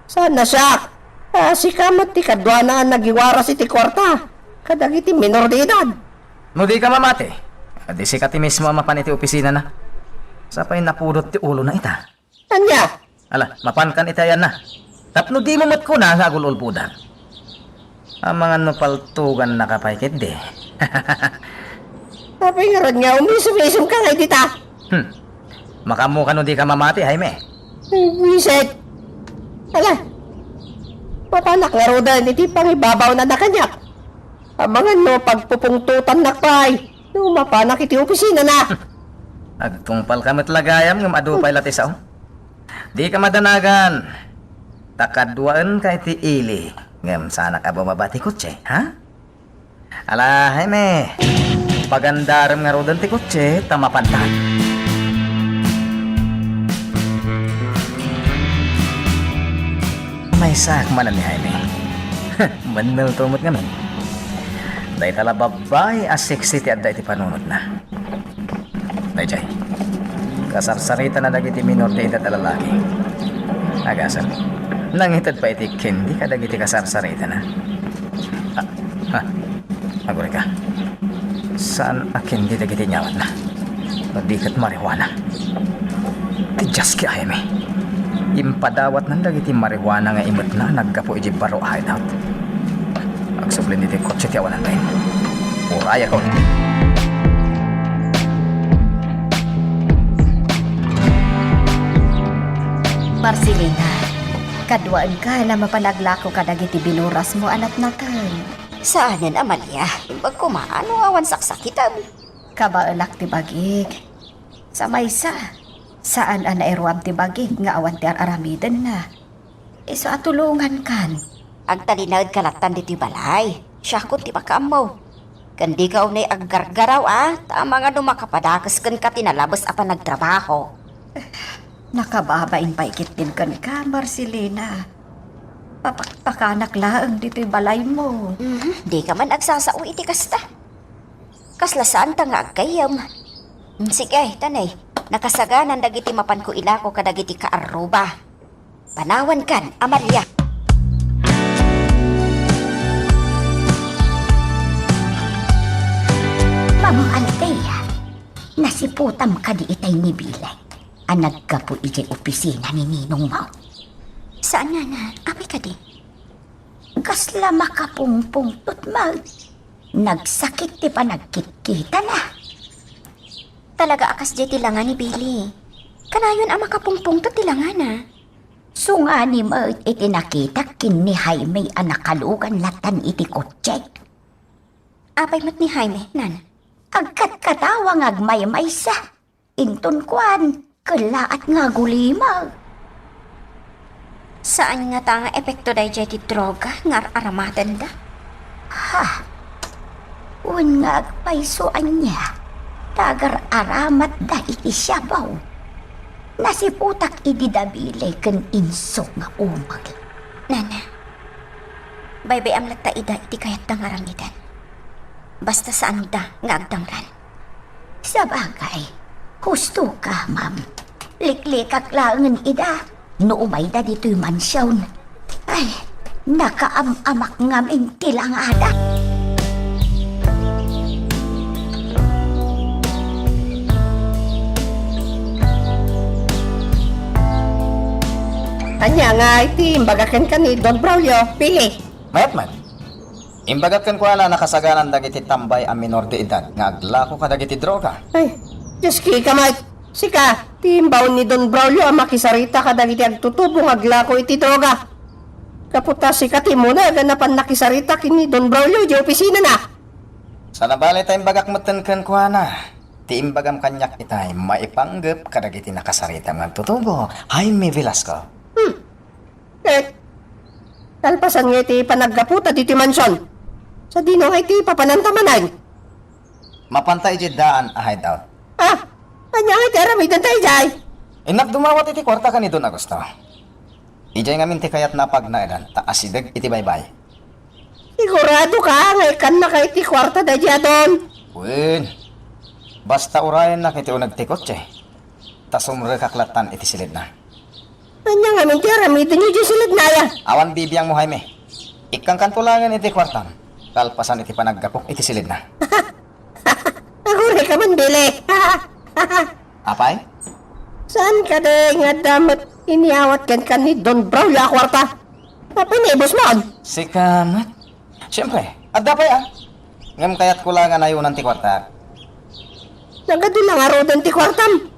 Saan a siak, a sika met ti kaduana a nagiwaras iti kuarta kadagiti menor de edad. No dika mamati, adi sika ti mismo a mapan iti opisinana. Sapay napudot ti ulona ita. Ania? Ala, mapankan iti ayanna. Tapno dimo met kuna nga agul-ulbodan. Amangan no paltogannaka pay ketdi. Apay ngarud nga umisim-isimka ngay dita? Hmm. Makaammoka no dika mamati, Jaime. Ay, buisit. Ala, mapanak ngaruden iti pangibabaonanna kaniak. Amangan no pagpupungtotannak pay no mapanak iti opisinana. Agtungpalka met la gayam ngem adu pay la ti sao. Dika madanagan. Ta kaduaenka iti ili ngem saanak a bumaba ti kotse, ha? Ala, Jaime, pagandarem ngaruden ti kotse ta mapantan. Maysaak manen ni Jaime. Mennelto met ngamin. Dayta la babbai a sexy ti adda iti panunotna. Daydiay, kasarsaritana dagiti minor de edad a lalaki. Agasem, nangited pay iti candy kadagiti kasarsaritana. Ah, ha, agurayka. Saan a candy dagiti inyawatna? No di ket marijuana. Ti Jaski a Jaime. Impadawatnan dagiti marijuana nga imetna a naggapu idiay baro a hideout. Agsublin iti kotse ti awanan lain. Urayakon. Marcelina, kaduaenka la mapan aglako kadagiti binurasmo a natnateng. Saanen, Amalia. Imbag koma no awan saksakitem. Kabaelak ti bagik. Sa maysa, saan a nairuam ti bagik nga awan ti ar-aramidenna. Isu a tulongankan. Agtalinaedka lattan ditoy balay. Siakon ti makaammo. Ken dika unay aggargaraw a, ta amangan no makapadakes kenka ti nalabes a panagtrabaho. Nakababain pay ketdin kenka, Marcelina. Papakpakanak laeng ditoy balaymo. Mhm, dika man agsasao iti kasta. Kasla saanta nga aggayyem. Mm, sige, tanay. Nakasaganan dagiti mapanko ilako kadagiti kaarruba. Panawankan, Amalia. Ma'am Althea, nasiputam kadi itay ni Billy a naggapu idiay opisina ni ninongmo? Saan, Nana. Apay kadi? Kasla makapungpungtot met. Nagsakit ti panagkitkitana. Talaga a kasdiay ti langa ni Billy. Kanayon a makapungpungtot ti langana. Sungani met iti nakitak ken ni Jaime a nakalugan lattan iti kotse. Apay met ni Jaime, Nana? Agkatkatawa nga agmaymaysa. Inton kuan, kellaat nga agulimaw. Saan ngata nga epekto daydiay ti droga nga ar-aramatenda? Ha? Wen nga agpayso ania, ta agar-aramatda iti siabaw. Nasiputak idi da Billy ken inso nga umeg. Nana, baybay-am latta ida iti kayatda nga aramiden. Basta saanda nga agdanglan. Sabagay, husto ka, ma'am. Liklikak laengen ida no umayda ditoy mansion. Ay, nakaam-amak ngamin ti langada. Ania nga iti imbagak kenka ni Don Braulio, Billy? Mayat met. Imbagak kenkuana, nakasaganan dagiti tambay a minor de edad nga aglako kadagiti droga. Ay, Dioski ka met. Sika, ti imbaon ni Don Braulio a makisarita kadagiti agtutubo nga aglako iti droga. Gapu ta sika ti umuna a napan nakisarita ken ni Don Braulio idiay opisinana. Sana bale ta imbagak metten kenkuana. Ti imbagam kaniak itay maipanggep kadagiti nakasaritam nga agtutubo, Jaime Velasco. Hmm. Ket, kalpasan nga iti panaggaputa ditoy mansion, sadino nga iti papananta manen? Mapanta idiay daan a hideout. Ah, ania nga iti aramidenta idiay? Innak dumawat iti kuarta ken ni Don Augusto. Idiay ngamin ti kayatna a pagnaedan ta asideg iti baybay. Sigurado ka nga ikkannaka iti kuarta daydiay a Don? Wen, basta urayennak iti uneg ti kotse, ta sumrekak lattan iti silidna. Ania ngamin ti aramidenyo idiay silidna aya? Awan bibiangmo, Jaime. Ikkankanto laengen iti kuartam, kalpasan iti panaggapok iti silidna. Aguray ka man, Billy. Apay? Saan kadi nga adda met iniawat kenka ni Don Braulio a kuarta? Apay ni ibus mo? Sika met. Siempre, adda pay a. Ngem kayatko la nga nayonan ti kuarta. Nagadu la ngaruden ti kuartam.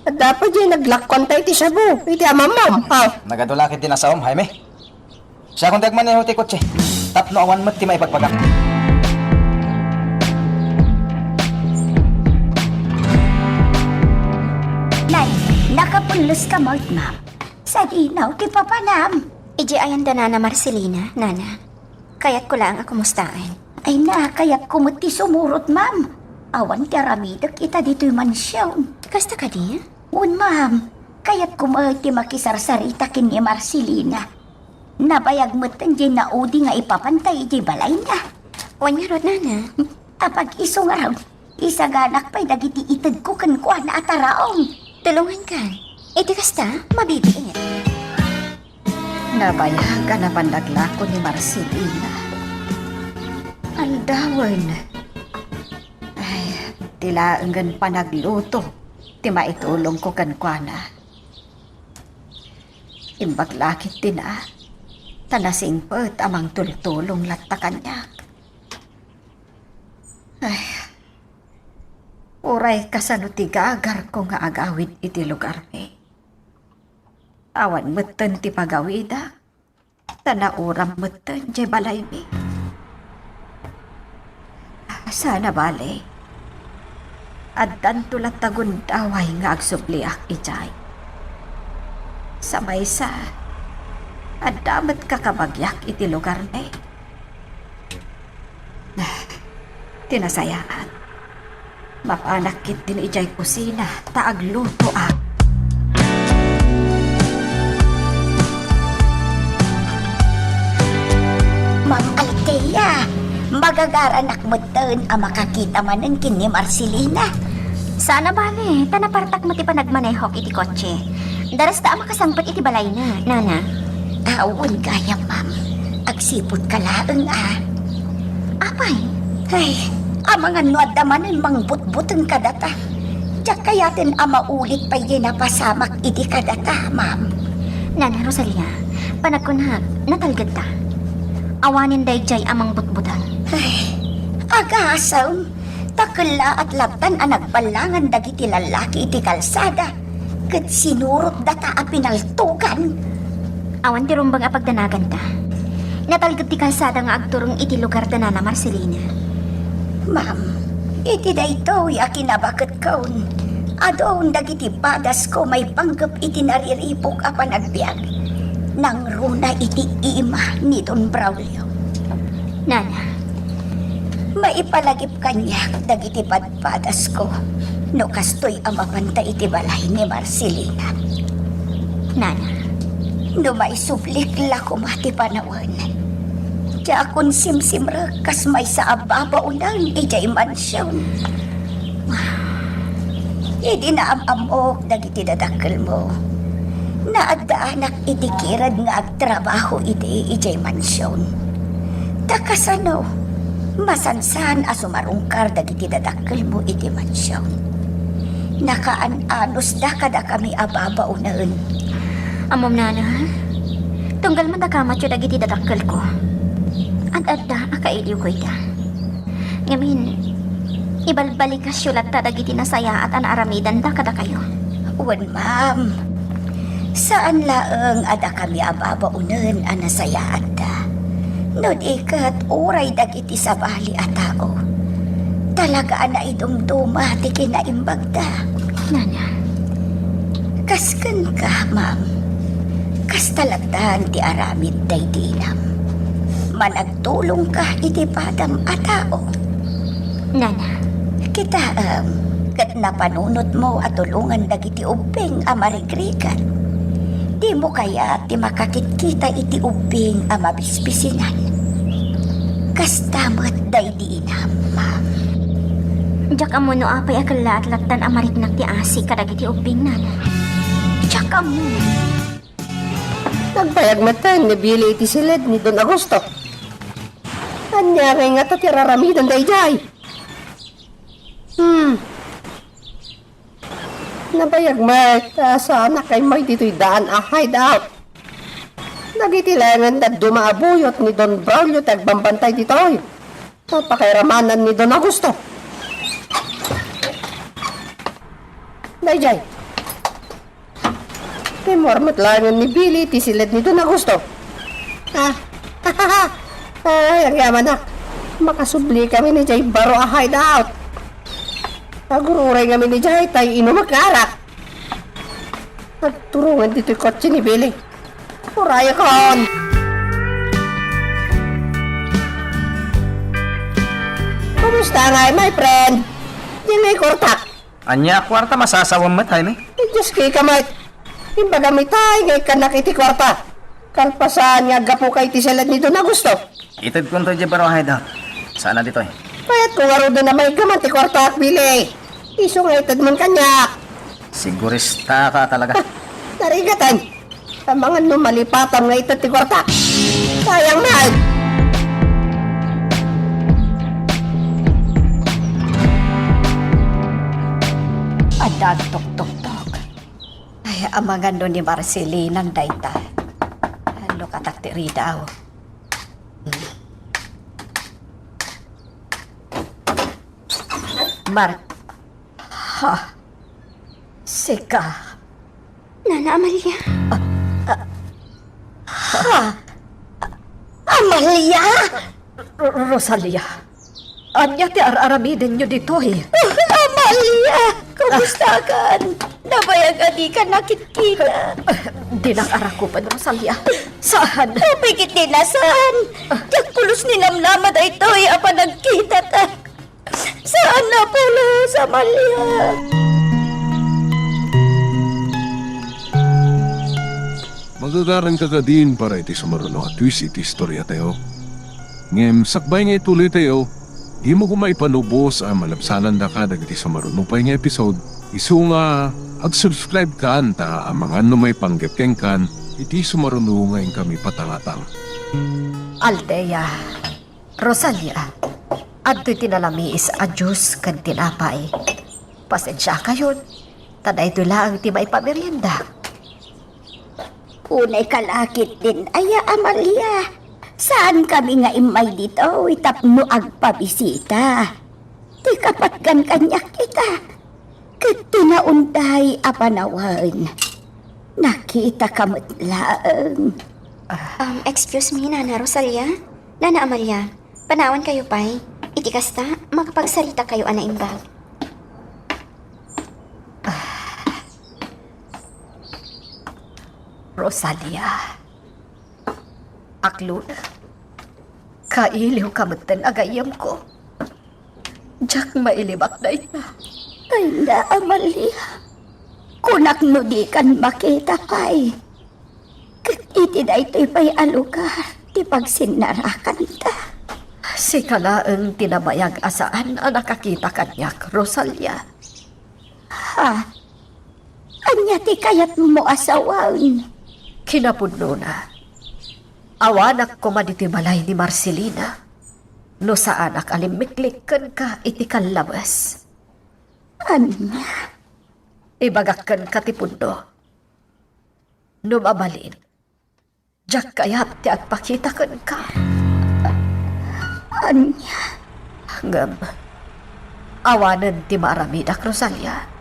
Adda pay diay naglakkuanta iti shabu, iti amamam. Ah. Nagadu la ket ti nasaom, Jaime. Siakon ti agmaneho ti kotse tapno awan met ti maibagbaga. Nay, nakapullos ka met, ma'am. Sadino ti papanam? Idiay ayan da Nana Marcelina, Nana. Kayatko laeng a kumustaen. Ay na, kayatko met ti sumurot, ma'am. Awan ti aramidek ita ditoy mansion. Kasta kadi? Wen, ma'am. Kayatko met ti makisarsarita ken ni Marcelina. Nabayag metten diay naudi nga ipapanta idiay balayna. Wen ngarud, Nana. Apag-isu ngarud, isaganak pay dagiti itedko kenkuana a taraon. Tulongankan. Iti kasta, mabibiit. Nabayag a napan naglako ni Marcelina. Aldawen. Ay, ti laengen panagluto ti maitulongko kenkuana. Imbag la ketdin a, ta nasingpet a mangtultulong latta kaniak. Ay, uray kasano ti gagarko nga agawid iti lugarmi. Awan metten ti pagawidak, ta nauram metten diay balaymi. Sana bale, addanto latta gundaway nga agsubliak idiay. Sa maysa, adda met kakabagiak iti lugarmi. Ti nasayaat, mapanak ketdin idiay kusina ta aglutoak. Ma'am Althea, magagaranak metten a makakita manen ken ni Marcelina. Sana bale, ta napartak met ti panagmanehok iti kotse. Darasta a makasangpet iti balayna, Nana. Awan gayam, ma'am. Agsipud ka laeng a. Apay? Ay, amangan no adda manen mangbutbuteng kadata. Diak kayaten a maulit pay diay napasamak idi kadata, ma'am. Nana Rosalia, panagkunak, natalgedta. Awanen daydiay a mangbutbuteng. Ay, agasem. Ta kellaat lattan a nagballangan dagiti lallaki iti kalsada ket sinurotdata a pinaltogan. Awan ti rumbeng a pagdanaganta. Natalged ti kalsada nga agturong iti lugar da Nana Marcelina. Ma'am, iti daytoy a kinabaketko, adun dagiti padasko maipanggep iti nariribuk a panagbiag. Nangruna iti ima ni Don Braulio. Nana. Maipalagip kaniak dagiti padpadasko. No kastoy a mapanta iti balay ni Marcelina. Nana, no maisublik la koma ti panawen, diakon simsimrek kas maysa a babaonen idiay mansion. Idi naam-ammok dagiti dadakkelmo, naaddaanak iti kired nga agtrabaho idi idiay mansion. Ta kasano, masansan a sumarungkar dagiti dadakkelmo iti mansion. Nakaan-anusda kadakami a babaonen. Ammom, nana, tunggal man dakamatyo dagiti dadakkelko, ad-adda a kailiwko ida. Ngamin, ibalbalikasyo latta dagiti nasayaat a naaramidanda kadakayo. Wen, ma'am. Saan laeng a dakami a babaonen a nasayaatta. No di ket uray dagiti sabali a tao. Talaga a naidumduma ti kinaimbagda. Nana. Kas kenka, ma'am. Kasta lattan ti aramid daydi inam. Managtulongka iti padam a tao. Nana. Kitaem, ket napanunotmo a tulongan dagiti ubbing a marigrigat. Dimo kayat ti makakitkita iti ubbing a mabisbisinan? Kasta met daydi inam. Diak ammo no apay a kellaat lattan a mariknak ti asi kadagiti ubbing, nana. Diak ammo. Nagbayag metten ni Billy iti siled ni Don Augusto. Ania ngay ngata ti raramidanda idiay? Hmm. Nabayag met a saanak a immay ditoy daan a hideout. Dagiti laengen dadduma a buyot ni Don Braulio ti agbambantay ditoy. Napakairamanan ni Don Augusto. Daydiay. Rimmuar met laengen ni Billy ti siled ni Don Augusto. Ah. Ay, agyamanak. Makasubli kami idiay baro a hideout. Agur-uray ngamin idiay tay inumek nga arak. Agturongen ditoy kotse ni Billy. Urayakon! Kumusta ngay, my friend? Diay ngay kuartak? Ania a kuarta, masasawem met, Jaime? Ay, Dios, kika met. Imbagam itay nga ikkannak iti kuarta. Kalpasan nga aggapuka iti siled ni Don Augusto. Itedkon toy idiay baro a hideout. Saan a ditoy? Kayatko ngaruden a maiggaman ti kuartak, Billy. Isu nga itedmon kaniak. Siguristaka talaga. Narigatan. Amangan no malipatam nga ited ti kuartak. Sayang man. Adda agtuktoktok. Ay, amangan no ni Marcelinang dayta. Lukatak ti ridaw. Mar-, ha? Sika? Nana Amalia? Ah, ah, ha? Amalia? Ro-, Rosalia, ania ti ar-aramidenyo ditoy? Amalia, kumustakan? Nabayag a dika nakitkita. Dinak arakupen, Rosalia. Saan? Apay ket di na saan. Diak pulos ni namnama daytoy a panagkitata. Saan a pulos, Amalia? Magagaranka kadin para iti sumaruno a twist iti istoriatayo. Ngem sakbay nga ituloytayo, dimo koma ipanubos a malabsanandaka dagiti sumaruno pay nga episode, isu nga ag-subscribe kan ta amangan no maipanggep kenkan iti sumaruno nga inkami patangatang. Althea, Rosalia, adtoy ti nalamiis a juice ken tinapay. Pasensiakayon, ta daytoy laeng ti maipamerienda. Unay kalakit din aya, Amalia. Saan kami nga immay ditoy tapno agpabisita. Ti kapatgan kaniak ita. Ket ti naunday a panawen, nakitaka met laeng. Um, excuse me, Nana Rosalia? Nana Amalia, panawankayo pay. Iti kasta, makapagsaritakayo a naimbag. Rosalia, aklona, kailiwka metten a gayyemko. Diak mailibak dayta. Ay na, Amalia. Kunak no dikan makita pay. Ket iti daytoy pay a lugar ti pagsinnarakanta. Sika laeng ti nabayag a saan a nakakita kaniak, Rosalia. Ha? Ania ti kayatmo a sawen? Kinapudnona, awanak koma ditoy balay ni Marcelina no saanak a limmiklik kenka iti kallabes. Ania? Ibagak kenka ti pudno. No mabalin, diak kayat ti agpakita kenka. Ania? Ngem, awanen ti maaramidak, Rosalia.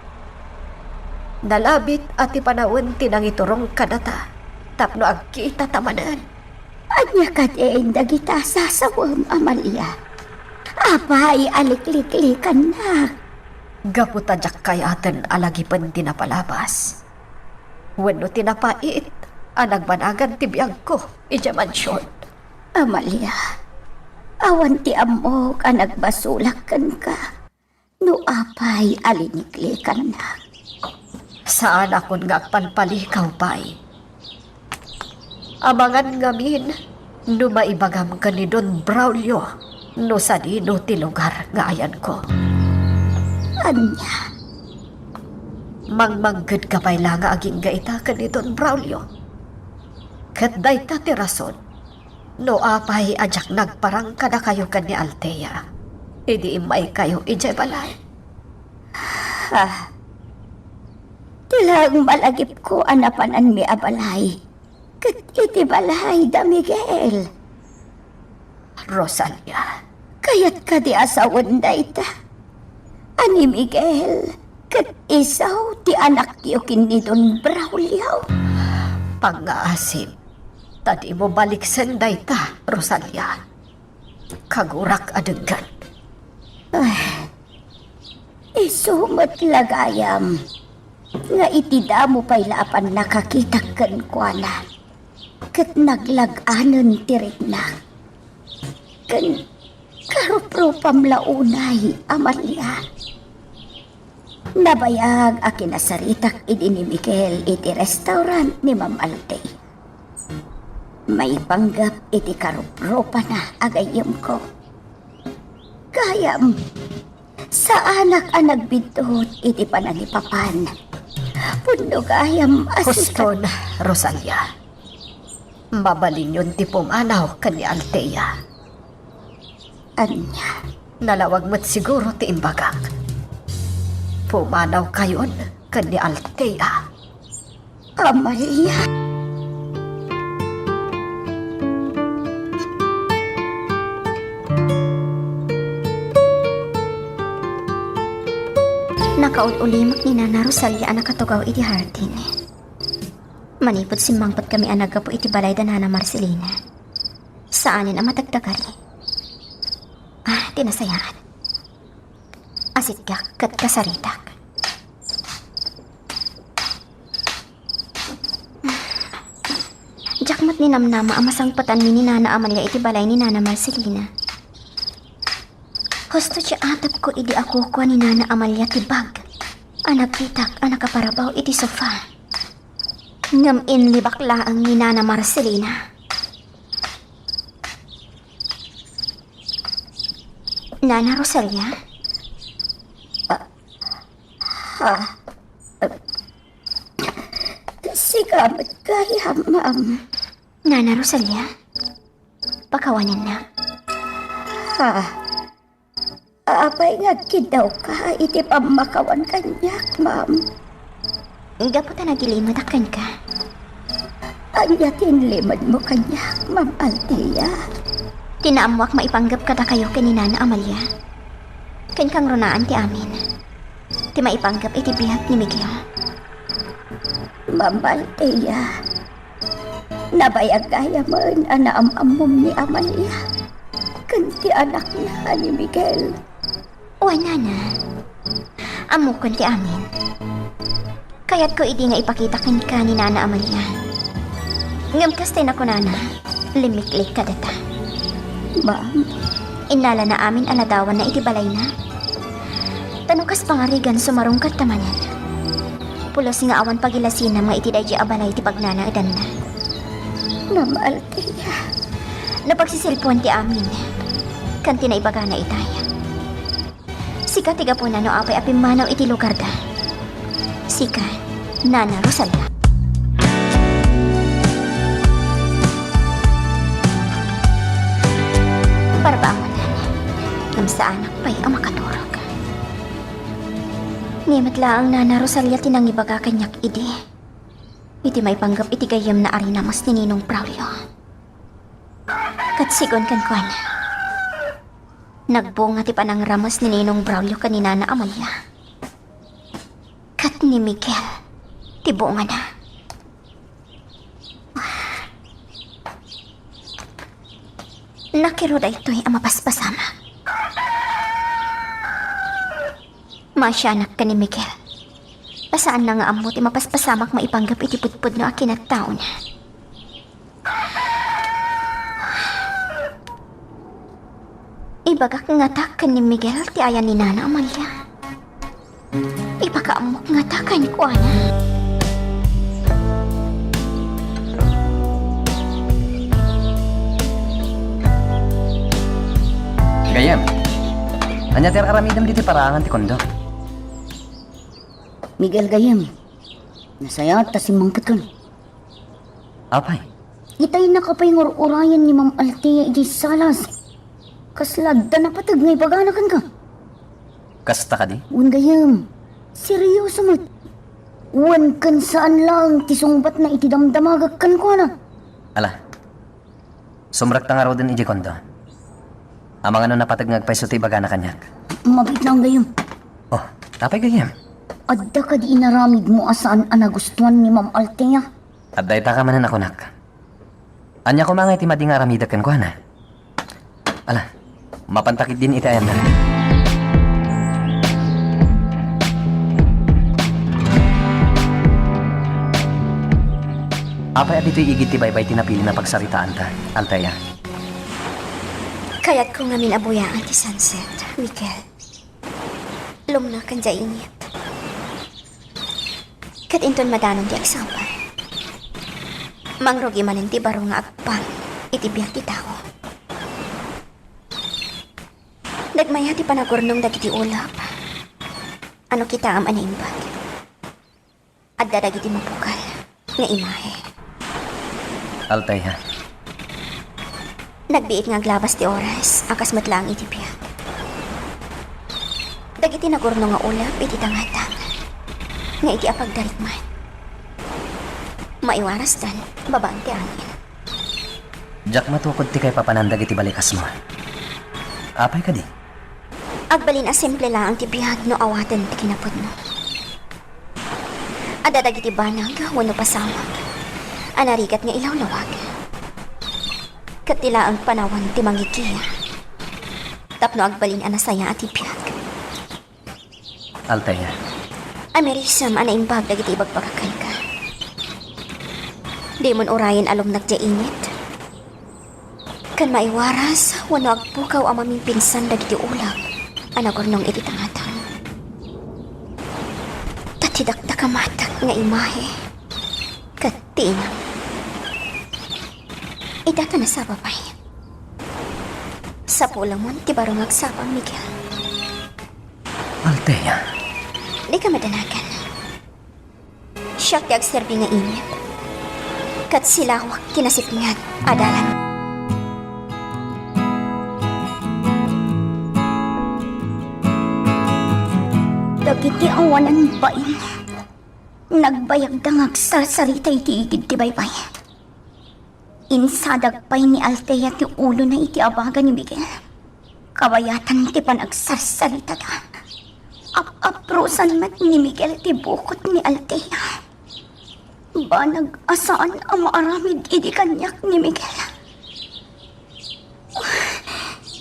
Nalabit a ti panawen ti nangiturong kadata tapno agkitata manen. Ania kadin dagita a sasawem, Amalia? Apay a likliklikannak? Gapu ta diak kayaten a lagipen ti napalabas wenno ti napait a nagbanagan ti biagko idiay mansion. Amalia, awan ti ammok a nagbasolak kenka no apay a liniklikannak. Saanakon nga agpalpalikaw pay. Amangan ngamin no maibagam ken ni Don Braulio no sadino ti lugar nga ayanko. Ania? Mangmanggedka pay la nga agingga ita ken ni Don Braulio. Ket dayta ti rason no apay a diak nagparang kadakayo ken ni Althea idi immaykayo idiay balay. Ah, ti laeng malagipko a napananmi a balay ket iti balay da Miguel. Rosalia, kayat kadi a sawen dayta a ni Miguel ket isu ti anakyo ken ni Don Braulio? Pangngaasim ta dimo baliksen dayta, Rosalia. Kagurak a denggen. Ay, isu met la gayam nga iti damo pay la a pannakakitak kenkuana, ket naglag-anen ti riknak. Ken karuprupam la unay, Amalia. Nabayag a kinasaritak idi ni Miguel iti restaurant ni Ma'am Althea. Maipanggep iti karuprupana a gayyemko. Gayam, saanak a nagbiddut iti panangipapan. Pudno gayam a sika- Huston, Rosalia. Mabalinyon ti pumanaw ken ni Althea. Ania? Nalawag met siguro ti imbagak. Pumanawkayon ken ni Althea. Amalia. Nakaul-ulimek ni Nana Rosalia a nakatugaw iti hardin. Manipud simmangpetkami a naggapu iti balay da Nana Marcelina, saanen a madagdagari. Ah, ti nasayaat. Asitgak ket kasaritak. Diak met ninamnama a masangpetanmi ni Nana Amalia iti balay ni Nana Marcelina. Husto ti atepko idi akukua ni Nana Amalia ti bag a nakitak a nakaparabaw iti sofa. Ngem inlibak laeng ni Nana Marcelina. Nana Rosalia? Ah, ha? Ah, sika met gayam, ma'am. Nana Rosalia? Pakawanennak. Ha? Apay nga agkiddawka iti pammakawan kaniak, ma'am? Gapu ta nagilimedak kenka. Ania ti inlimedmo kaniak, Ma'am Althea? Ti naammoak maipanggep kadakayo ken ni Nana Amalia. Ken kangrunaan ti amin. Ti maipanggep iti biag ni Miguel. Ma'am Althea, nabayag gayamen a naam-ammom ni Amalia ken ti anakna ni Miguel. Wen, Nana. Ammokon ti amin. Kayatko idi nga ipakita kenka ni Nana Amalia. Ngem kas ti nakunana, limmiklik kadata. Ma'am? Innalana amin a ladawanna iti balayna. No kas pangarigan, sumarungkatta manen. Pulos nga awan pagilasinam nga iti daydi a balay ti pagnanaedanna. Ma'am Althea. Napagsisilpuan ti amin. Ken ti naibagana itay. Sika ti gapuna no apay a pimmanaw iti lugarda. Sika, Nana Rosalia. Parbaangon, ngem saanak pay a makaturog. Ni met laeng, Nana Rosalia, ti nangibaga kaniak idi, iti maipanggep iti gayyemna a rinamas ni Ninong Braulio. Ket sigun kenkuana, nagbunga ti panangramas ni Ninong Braulio ken ni Nana Amalia. Ket ni Miguel ti bungana. Nakiro daytoy a mapaspasamak. Maasianak ken ni Miguel. Ta saanna nga ammo ti mapaspasamak maipanggep iti pudpudno a kinattaona. Ibagak ngata ken ni Miguel ti ayan ni Nana Amalia. Ipakaammok ngata kenkuana. Gayyem, ania ti ar-aramidem ditoy paraangan ti kondo? Miguel, gayyem, nasayaat ta simmangpetka. Apay? Itay nakapayngur-urayan ni Ma'am Althea idiay salas. Kasla adda napateg nga ibagana kenka. Kasta kadi? Wen gayyem, serioso met. Wen ken saan laeng ti sungbatna iti damdamagek kenkuana. Ala, sumrekta ngaruden idiay kondo. Amangan no napateg nga agpayso ti ibagana kaniak. Mabiit laeng gayyem. Oh, apay gayyem? Adda kadi inaramidmo a saan a nagustuan ni Ma'am Althea? Adda ita ka manen a kunak. Ania koma ngay ti madi nga aramidek kenkuana? Ala, mapanta ketdin iti ayanna. Apay a ditoy igid ti baybay ti napili a pagsaritaanta, Althea? Kayatko ngamin a buyaen ti sunset, Miguel. Lumna ken diay init. Ket inton madanon ti agsapay, mangrugi manen ti baro nga agpang iti biag ti tao. Nagmaya ti panagurnong dagiti ulep a no kitaem a naimbag. Adda dagiti mapukaw nga imahe. Althea. Nagbiit nga aglabas ti oras a kas met laeng iti biag. Dagiti nagurnong nga ulep iti tangatang nga iti apagdarikman, maiwarasdan babaen ti angin. Diak matukod ti kaipapanan dagiti balikasmo. Apay kadi? Agbalin a simple laeng ti biag no awaten ti kinapudno. Adda dagiti banag wenno pasamak a narigat nga ilawlawag. Ket ti laeng panawen ti manggigia tapno agbalin a nasayaat ti biag. Althea. Amirisem a naimbag dagiti ibagbagak kenka. Dimon urayen a lumnak diay init ken maiwaras wenno agpukaw a mamimpinsan dagiti ulep a nagurnong iti tangatang. Ta ti dakdakamatek nga imahe ket ti inam, ita ta nasaba pay. Sapulemon ti baro nga agsapa, Miguel. Althea. Dika madanagan. Siak ti agserbi nga init, ket silawak ti nasipnget a dalan. Dagiti awanan bain, nagbayagda nga agsarsarita iti igid ti baybay. Insadag pay ni Althea ti ulona iti abaga ni Miguel. Kabayatan ti panagsarsaritada. Ap-aprosan met ni Miguel ti bukot ni Althea. Banag a saan a maaramid idi kaniak ni Miguel.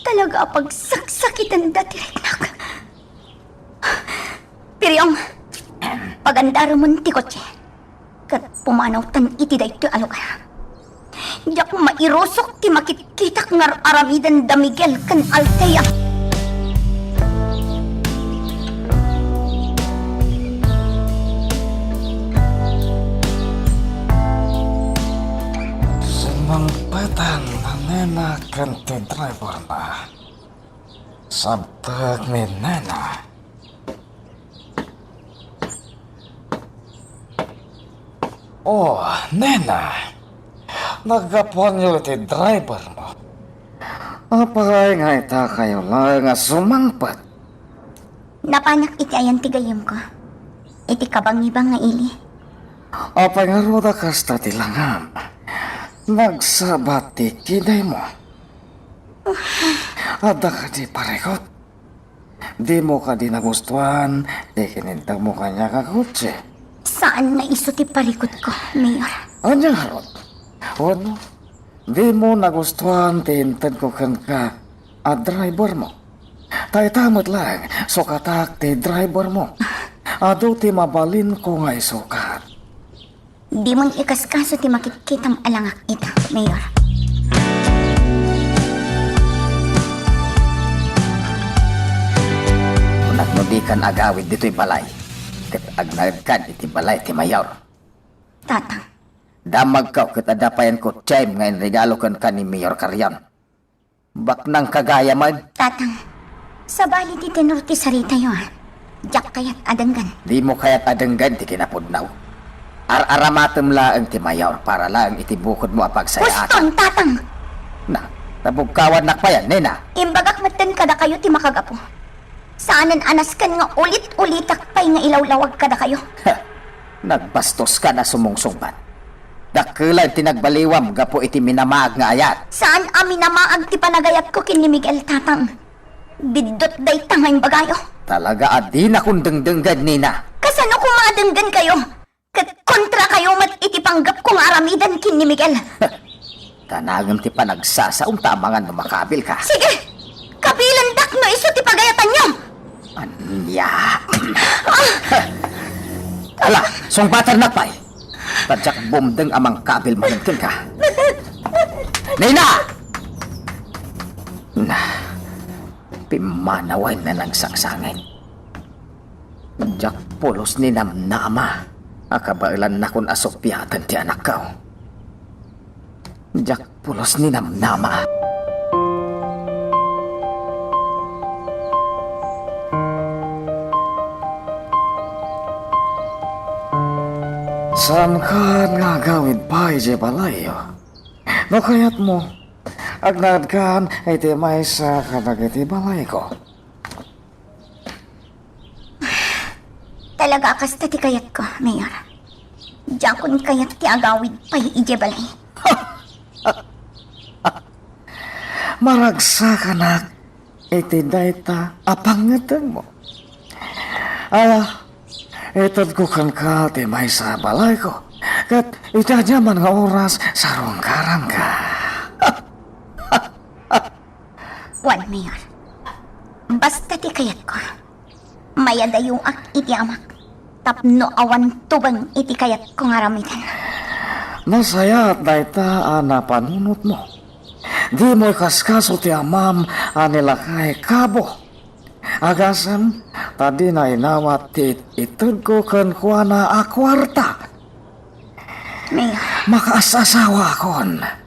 Talaga a pagsaksakitenda ti riknak. Piriong, pagandaremon ti kotse ket pumanawtan iti daytoy a lugar. Diak mairusok ti makitkitak nga ar-aramiden da Miguel ken Althea. Patan, nena ken ti driver na. Sabtek ni nena. Oh, nena. Naggapuanyo iti driver mo. Apay nga ita kayo laeng a sumangpet? Napanak iti ayan ti gayyemko. Iti kabangibang nga ili. Apay ngarud a kasta ti langam? Nagsabat ti kidaymo. Adda kadi parikut? Dimo kadi nagustuan ti kinintagmo kaniak a kotse? Saan nga isu ti parikutko, Mayor. Ania ngarud? Wenno, dimo nagustuan ti intedko kenka a driver mo? Ta ita met laeng, sukatak ti driver mo. Adu ti mabalinko nga isukat. Dimon ikaskaso ti makitkitam a langak ita, Mayor. Kunat no dikan agawid ditoy balay, ket agnaedkan iti balay ti Mayor. Tatang. Damagko ket adda payen kotsem nga inregalo kenka ni Mayor Carrion. Baknang kagayam. Tatang, sabali ti tenor ti saritayo, a. Diak kayat a denggen. Dimo kayat a denggen ti kinapudno? Ar-aramatem laeng ti Mayor para laeng iti bukodmo a pagsayaat. Huston, Tatang! Na, nabugkawannak payen, nena. Imbagak metten kadakayo ti makagapu. Saanen a nasken nga ulit-ulitak pay nga ilawlawag kadakayo. Nagbastoska a sumungsungbat. Dakkelen ti nagbaliwam gapu iti minamaag nga ayat. Saan a minamaag ti panagayatko ken ni Miguel, Tatang. Biddut dayta nga imbagayo. Talaga a dinakon dengdenggen, nena. Kasano koma a denggenkayo? Ket kontrakayo met iti panggepko nga aramiden ken ni Miguel. Danagem ti panagsasaom ta amangan no makabilka. Sige! Kabilendak no isu ti pagayatanyo! Ania? Ala, sungbatennak pay. Ta diak bumdeng a mangkabil manen kenka. Nena! Na, pimmanawen a nagsangsangit. Diak pulos ni namnama a kabaelannakon a suppiaten ti anakko. Diak pulos ni namnama. Saankan nga agawid pay idiay balayyo? No kayatmo, agnaedkan iti maysa kadagiti balayko. Talaga a kasta ti kayatko, Mayor. Diakon kayat ti agawid pay idiay balay. Maragsakanak iti dayta a pangngetegmo. Ala, itedko kenka ti maysa a balayko, ket iti aniaman nga oras, sarungkaranka. Wen, Mayor. Basta ti kayatko. Mayadayoak iti amak tapno awan tubeng iti kayatko nga aramiden. Nasayaat dayta a napanunotmo. Dimo ikaskaso ti amam a ni lakay Cabo. Agasem ta dina inawat ti itedko kenkuana a kuarta. Mayor. Makaas-asawaakon.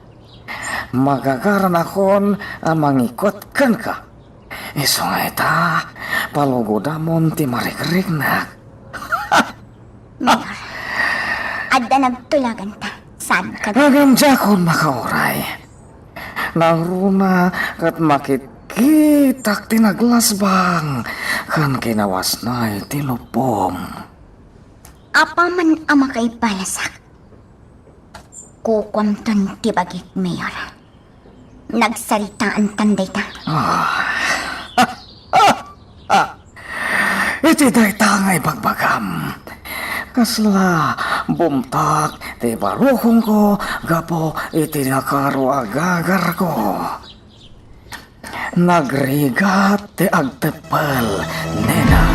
Magagaranakon a mangikot kenka. Isu nga ita, palugodamon ti marikriknak. Mayor, adda nagtulaganta. Saan ka? Ngem diakon makauray. Nangruna ket makitkitak ti naglasbang ken kinawasna iti lupom. Apaman a makaibalasak, kukuamton ti bagik, Mayor. Nagsaritaantan dayta. Ah. Iti dayta nga ibagbagam, kasla bumtak ti barukongko gapu iti nakaro a gagarko. Nagrigat ti agteppel, nena.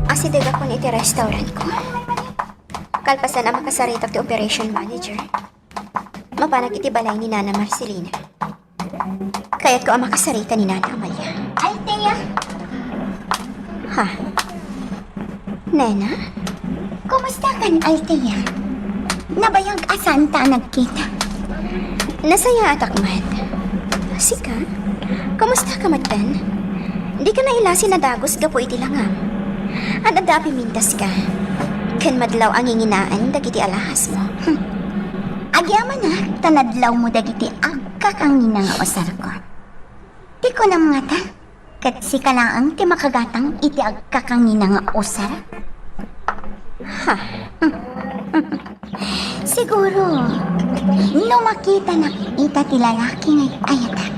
Asidegakon iti restaurantko. Kalpasan a makasaritak ti operation manager, mapanak iti balay ni Nana Marcelina. Kayatko a makasarita ni Nana Amalia. Althea! Ha? Nena? Kumusta kan, Althea? Nabayag a saanta a nagkita. Nasayaatak met. Sika? Kumusta ka met, Ben? Dika nailasin a dagus gapu iti langam. Ad-adda a pimintas ka. Ken madlaw a nginginaan dagiti alahasmo. Agyamanak ta nadlawmo dagiti agkakangina nga usarko. Ti kunam ngata, ket sika laeng ti makagatang iti agkakangina nga usar? Ha? Siguro, no makitanak ita ti lalaki nga ay-ayatak,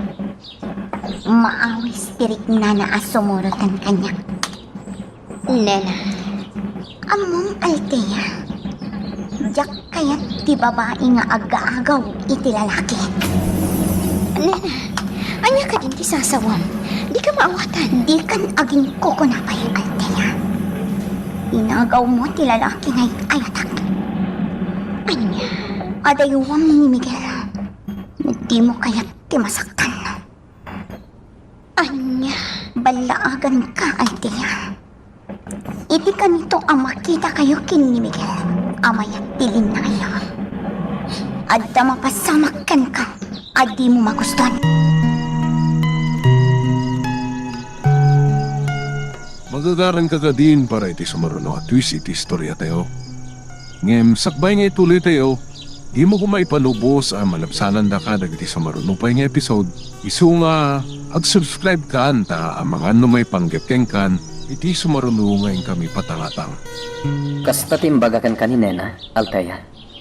maawis ti riknana a sumuroten kaniak. Nena. Ammom, Althea? Diak kayat ti babai nga agaagaw iti lalaki. Nena, ania kadin ti sasawam? Dika maawatan. Dikan aginkukuna pay, Althea. Inagawmo ti lalaki nga ay-ayatak. Ania? Adaywam ni Miguel. Dimo kayat ti masaktan. Ania? Ballaaganka, Althea. Iti kanito a makitakayo ken ni Miguel a mayat ti linnangayo, adda mapasamak kenka a dimo magustuan. Magagaranka kadin para iti sumaruno a twist iti istoriatayo. Ngem sakbay nga ituloytayo, dimo koma ipalubos a malabsanandaka dagiti sumaruno pay nga episode, isu nga ag-subscribe kan ta amangan no maipanggep kenkan iti sumaruno nga inkami patangatang. Kasta ti imbaga kenka ni Nena, Althea?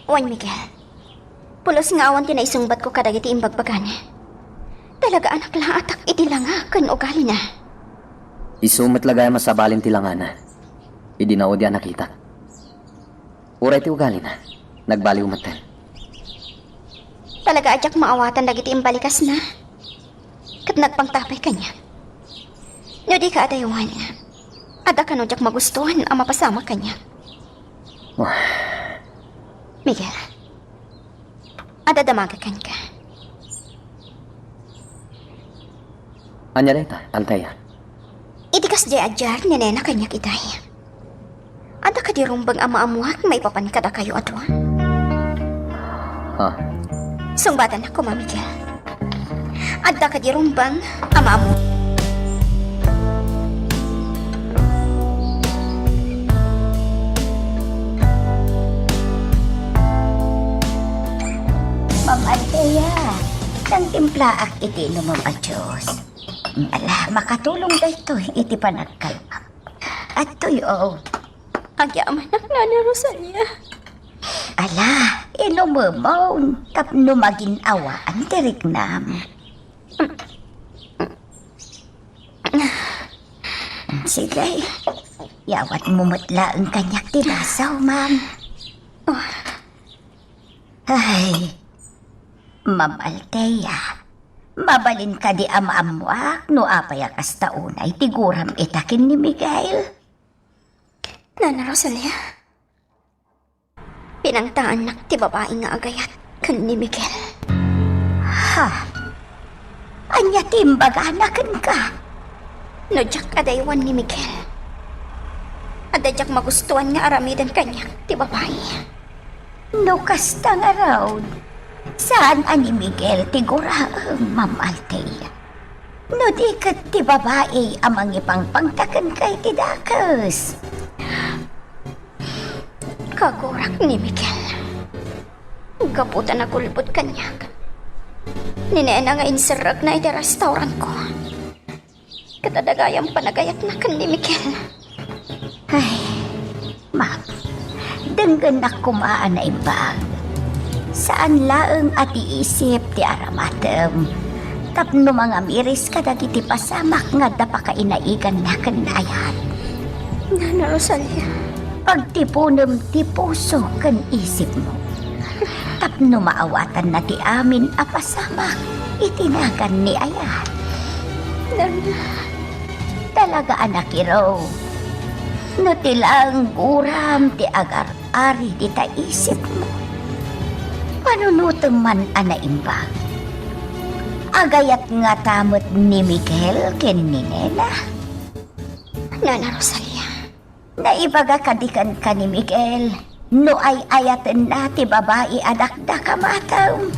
Wen, Miguel. Pulos nga awan ti naisungbatko kadagiti imbagbagana. Talaga a naklaatak iti langa ken ugalina. Isu met la gayam a sabalin ti langana idi naudi a nakitak. Uray ti ugalina, nagbaliw metten. Talaga a diak maawatan dagiti imbalikasna. Ket nagpangtapay kaniak. No dika adaywan, adda kano diak magustuan a mapasamak kaniak. Wah. Miguel, adda damaga kenka. Ania dayta, Althea? Iti kasdiay a diar ni Nena kaniak itay. Adda kadi rumbeng a maammoak maipapan kadakayo a dua? Ha? Sungbatannak koma, Miguel. Adda kadi rumbeng a maammo? Ma'am Althea, nangtimplaak iti inumom a juice. Ala, makatulong daytoy iti panagkalmam. Adtoy, o. Agyamanak, Nana Rosalia. Ala, inumemon tapno magin-awaan ti riknam. Sige, yawatmo met laeng kaniak ti baso, ma'am. Ay, Ma'am Althea, mabalin kadi a maammoak no apay a kasta unay ti guram ita ken ni Miguel? Nana Rosalia, pinangtaannak ti babai nga agayat ken ni Miguel. Ha? Ania ti imbagana kenka? No diak adaywan ni Miguel, adda diak magustuan nga aramiden kaniak ti babai. No kasta ngarud, saan a ni Miguel ti guraem, Ma'am Althea. No di ket ti babai a mangipangpangta kenka iti dakes. Kagurak ni Miguel. Gapu ta nagulbod kaniak ni Nena nga inserrekna iti restaurantko. Ket adda gayam panagayatna ken ni Miguel. Ay, ma'am, denggennak koma a naimbag. Saan laeng a ti isip ti aramatem tapno mangamiris kadagiti pasamak nga adda pakainaiganna ken ayat. Nana Rosalia. Pagtiponem ti puso ken isipmo tapno maawatanna ti amin a pasamak iti nagan ni ayat. Nana. Talaga a nakiro. No ti laeng guram ti agar-ari dita isipmo, panunotem man a naimbag. Agayat ngata met ni Miguel ken ni Nena? Nana Rosalia, Naibaga kadi kenka ni Miguel no ay-ayatenna ti babai a dakdakamatem?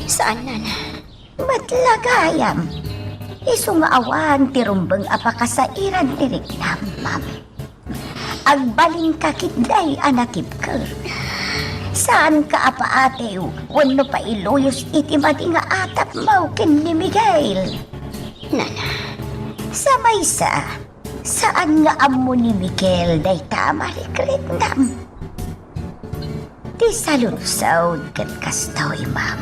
Saan, Nana. Met la gayam, isu nga awan ti rumbeng a pakasairan ti riknam, ma'am. Agbalinka ketdi a natibker. Saanka a paatiw wenno pailuyos iti madi nga atapmo ken ni Miguel. Nana. Sa maysa, saan nga ammo ni Miguel dayta a marikriknam. Ti saludsod ket kastoy, ma'am.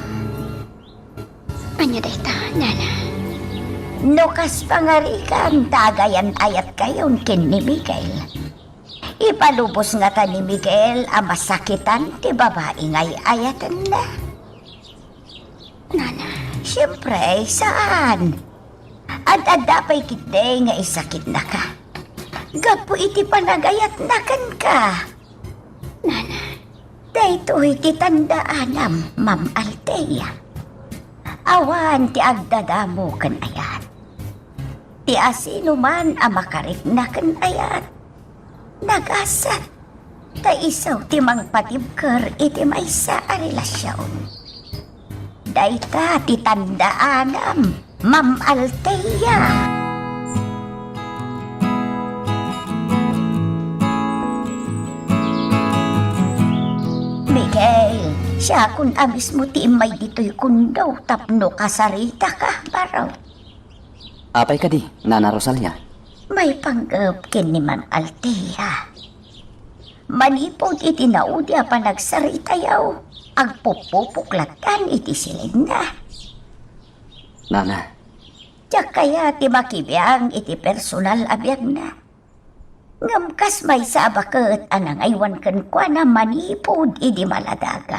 Ania dayta, Nana? No kas pangarigan ta agayan-ayatkayon ken ni Miguel, ipalubos ngata ni Miguel a masakitan ti babai nga ay-ayatenna? Nana. Siempre, saan. Ad-adda pay ketdi nga isakitnaka gapu iti panagayatna kenka. Nana. Daytoy ti tandaanam, Ma'am Althea. Awan ti agdadamo ken ayat. Ti asinoman a makarikna ken ayat, nagasat ta isu ti mangpatibker iti maysa a relasion. Dayta ti tandaanam, Ma'am Althea. Miguel, siakon a mismo ti immay ditoy kondo tapno kasaritaka, baro. Apay kadi, Nana Rosalia? Maipanggep ken ni Ma'am Althea. Manipud iti naudi a panagsaritayo, agpupupok lattan iti silenna. Nana. Diak kayat ti makibiang iti personal a biagna. Ngem kas maysa a baket a nangaywan kenkuana manipud idi maladaga.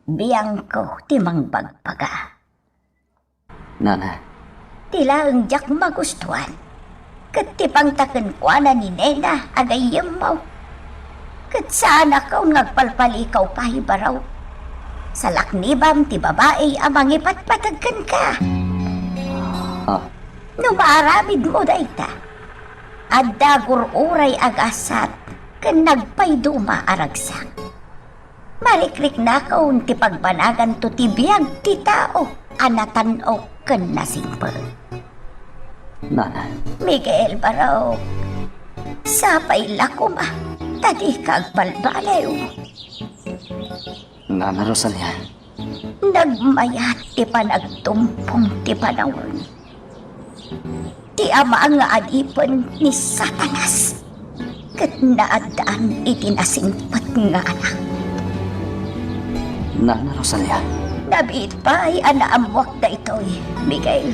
Biangko ti mangbagbaga. Nana. Ti laeng diak magustuan ket ti pangta kenkuana ni Nena a gayyemmo. Ket saanakon nga agpalpalikaw pay, baro. Salaknibam ti babai a mangipatpateg kenka. Ah. No maaramidmo dayta, adda gur-uray a gasat ken nagpayduma a ragsak. Marikriknakon ti pagbanaganto ti biag ti tao a natan-ok ken nasingpet. Nana. Miguel, baro, sapay la koma ta dika agbalbaliw. Nana Rosalia. Nagmayat ti panagtumpong ti panawen. Ti ama nga adipen ni Satanas ket naaddaan iti nasingpet nga anak. Nana Rosalia. Nabiit pay a naammoak daytoy, Miguel.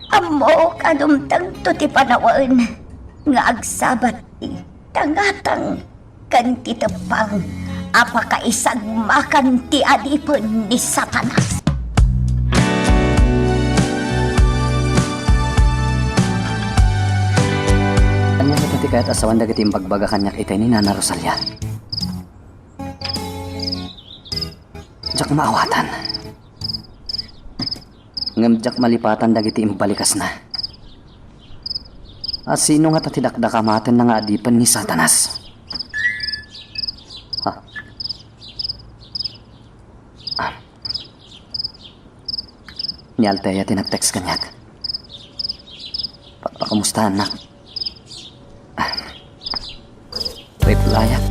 Ammok a dumtengto ti panawen nga agsabat ti tangatang ken ti teppang a pakaisagmakan ti adipen ni Satanas. Ania ngata ti kayat a sawen dagiti imbagbaga kaniak itay ni Nana Rosalia? Diak maawatan. Ngem diak malipatan dagiti imbalikasna. A sino ngata ti dakdakamatenna nga adipen ni Satanas? Ha? Ah. Ni Althea ti nag-text kaniak. Pagpakamustaannak. Replyak.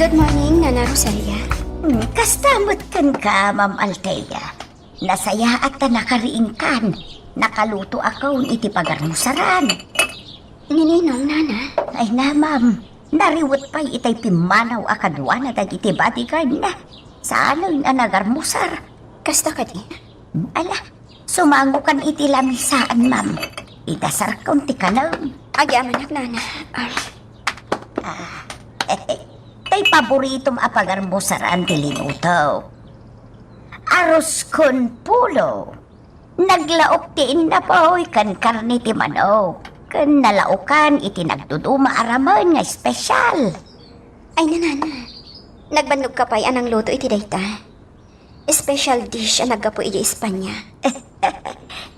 Good morning, Nana Rosalia. Hmm, kasta met kenka, Ma'am Althea. Nasayaat ta nakariingkan. Nakalutoakon iti pagarmusaran. Ni ninong, Nana? Ay na, ma'am. Nariwet pay itay pimmanaw a kaduana dagiti bodyguard na. Saanen a nagarmusar. Kasta kadi? Ala, sumangokan iti lamisaan, ma'am. Idasarkon ti kanem. Agyamanak, Nana. Ah. Ah, tay paboritom a pagarmusaran ti linuto. Arroz con pollo. Naglaok ti innapoy ken karne ti manok, ken nalaokan iti nagduduma a ramen nga espesyal. Ay, nanana, nagbannogka pay a nangluto iti dayta? special dish a naggapu idiay Espanya.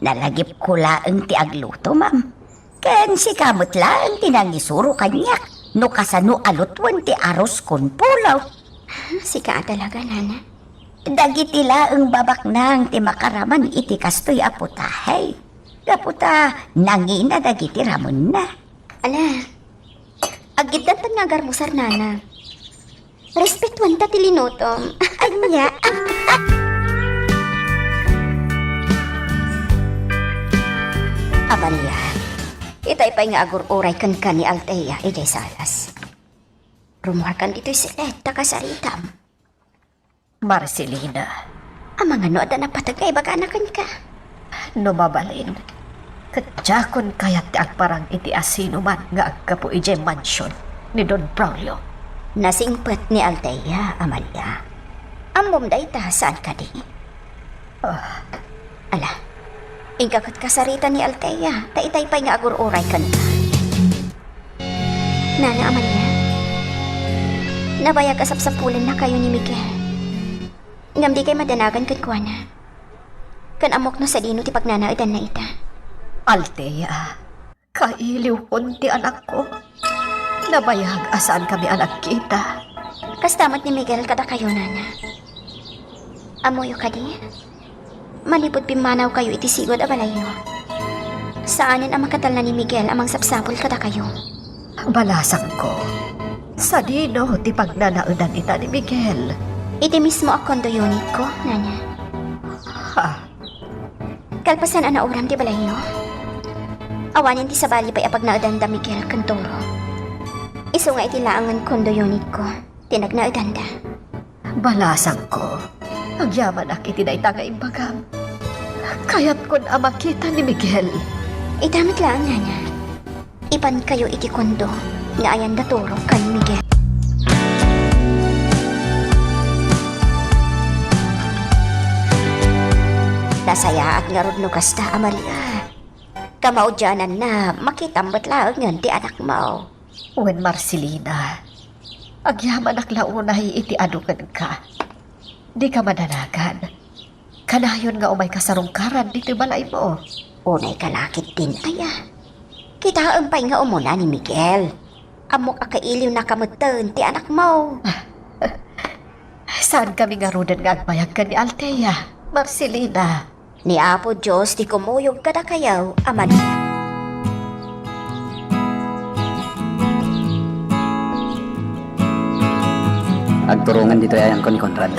Nalagipko laeng ti agluto, ma'am. Ken sika met laeng ti nangisuro kaniak no kasano a lutuen ti arroz con pollo. Sika a talaga, nana. Dagiti laeng babaknang ti makaraman iti kastoy a putahe. Gapu ta nangina dagiti ramenna. Ala, agiddan ta nga agarmusar, nana. Respetuanta ti linutom. Ania? Amalia, itay pay nga agur-uray kenka ni Althea idiay salas. Rummuarkan ditoy silet ta kasaritam. Marcelina. Amangan no adda napateg nga ibagana kenka. No mabalin, ket diakon kayat ti agparang iti asinoman nga aggapu idiay mansion ni Don Braulio. Nasingpet ni Althea, Amalia. Ammom dayta, saan kadi? Ah. Ala, inka ket kasarita ni Althea, ta itay pay nga agur-uray kenka. Nana Amalia, nabayag a sapsapulennakayo ni Miguel. Ngem dikay madanagan kenkuana. Ken ammok no sadino ti pagnanaedanna ita. Althea, kailiwkon ti anakko. Nabayag a saankami a nagkita. Kasta met ni Miguel kadakayo, nana. Ammoyo kadi? Manipud pimmanawkayo iti sigud a balayyo, saanen a makatalna ni Miguel a mangsapsapul kadakayo. Balasangko, sadino ti pagnanaedan ita ni Miguel? Iti mismo a condo unitko, nana. Ha? Kalpasan a nauram ti balayyo, awanen ti sabali pay a pagnaedanda Miguel ken Toro. Isu nga iti laengen condo unitko ti nagnaedanda. Balasangko, agyamanak iti dayta nga imbagam. Kayatkon a makita ni Miguel. Ita met laeng, nana. Ipankayo iti condo nga ayan da Toro ken Miguel. Nasayaat ngarud no kasta, Amalia. Kamaudiananna, makitam met laengen ti anakmo. Wen, Marcelina, agyamanak la unay iti adu kenka. Dika madanagan. Kanayon nga umayka sarungkaran ditoy balaymo. Unayka la ketdin aya. Kitaem pay nga umuna ni Miguel. Ammok a kailiwnaka metten ti anakmo. Saankami ngaruden nga agbayag ken ni Althea, Marcelina. Ni Apo Dios ti kumuyog kadakayo, Amalia. Agturongen ditoy ayanko ni Conrad.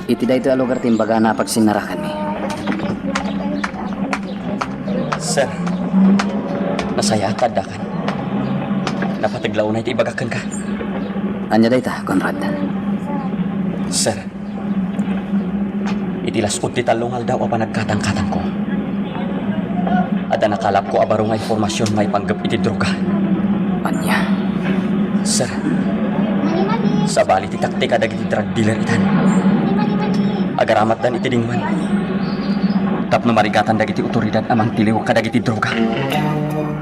Iti daytoy a lugar ti imbagana a pagsinnarakanmi. Sir, nasayaat ta addakan. Napateg la unay ti ibagak kenka. Ania dayta, Conrad? Sir, iti las-ud ti tallo nga aldaw a panagkatangkatangko, adda nakalapko a baro nga impormasion maipanggep iti droga. Ania? Sir, sabali ti taktika dagiti drug dealer itan. Agaramatdan iti dingwen tapno marigatan dagiti otoridad a mangtiliw kadagiti droga.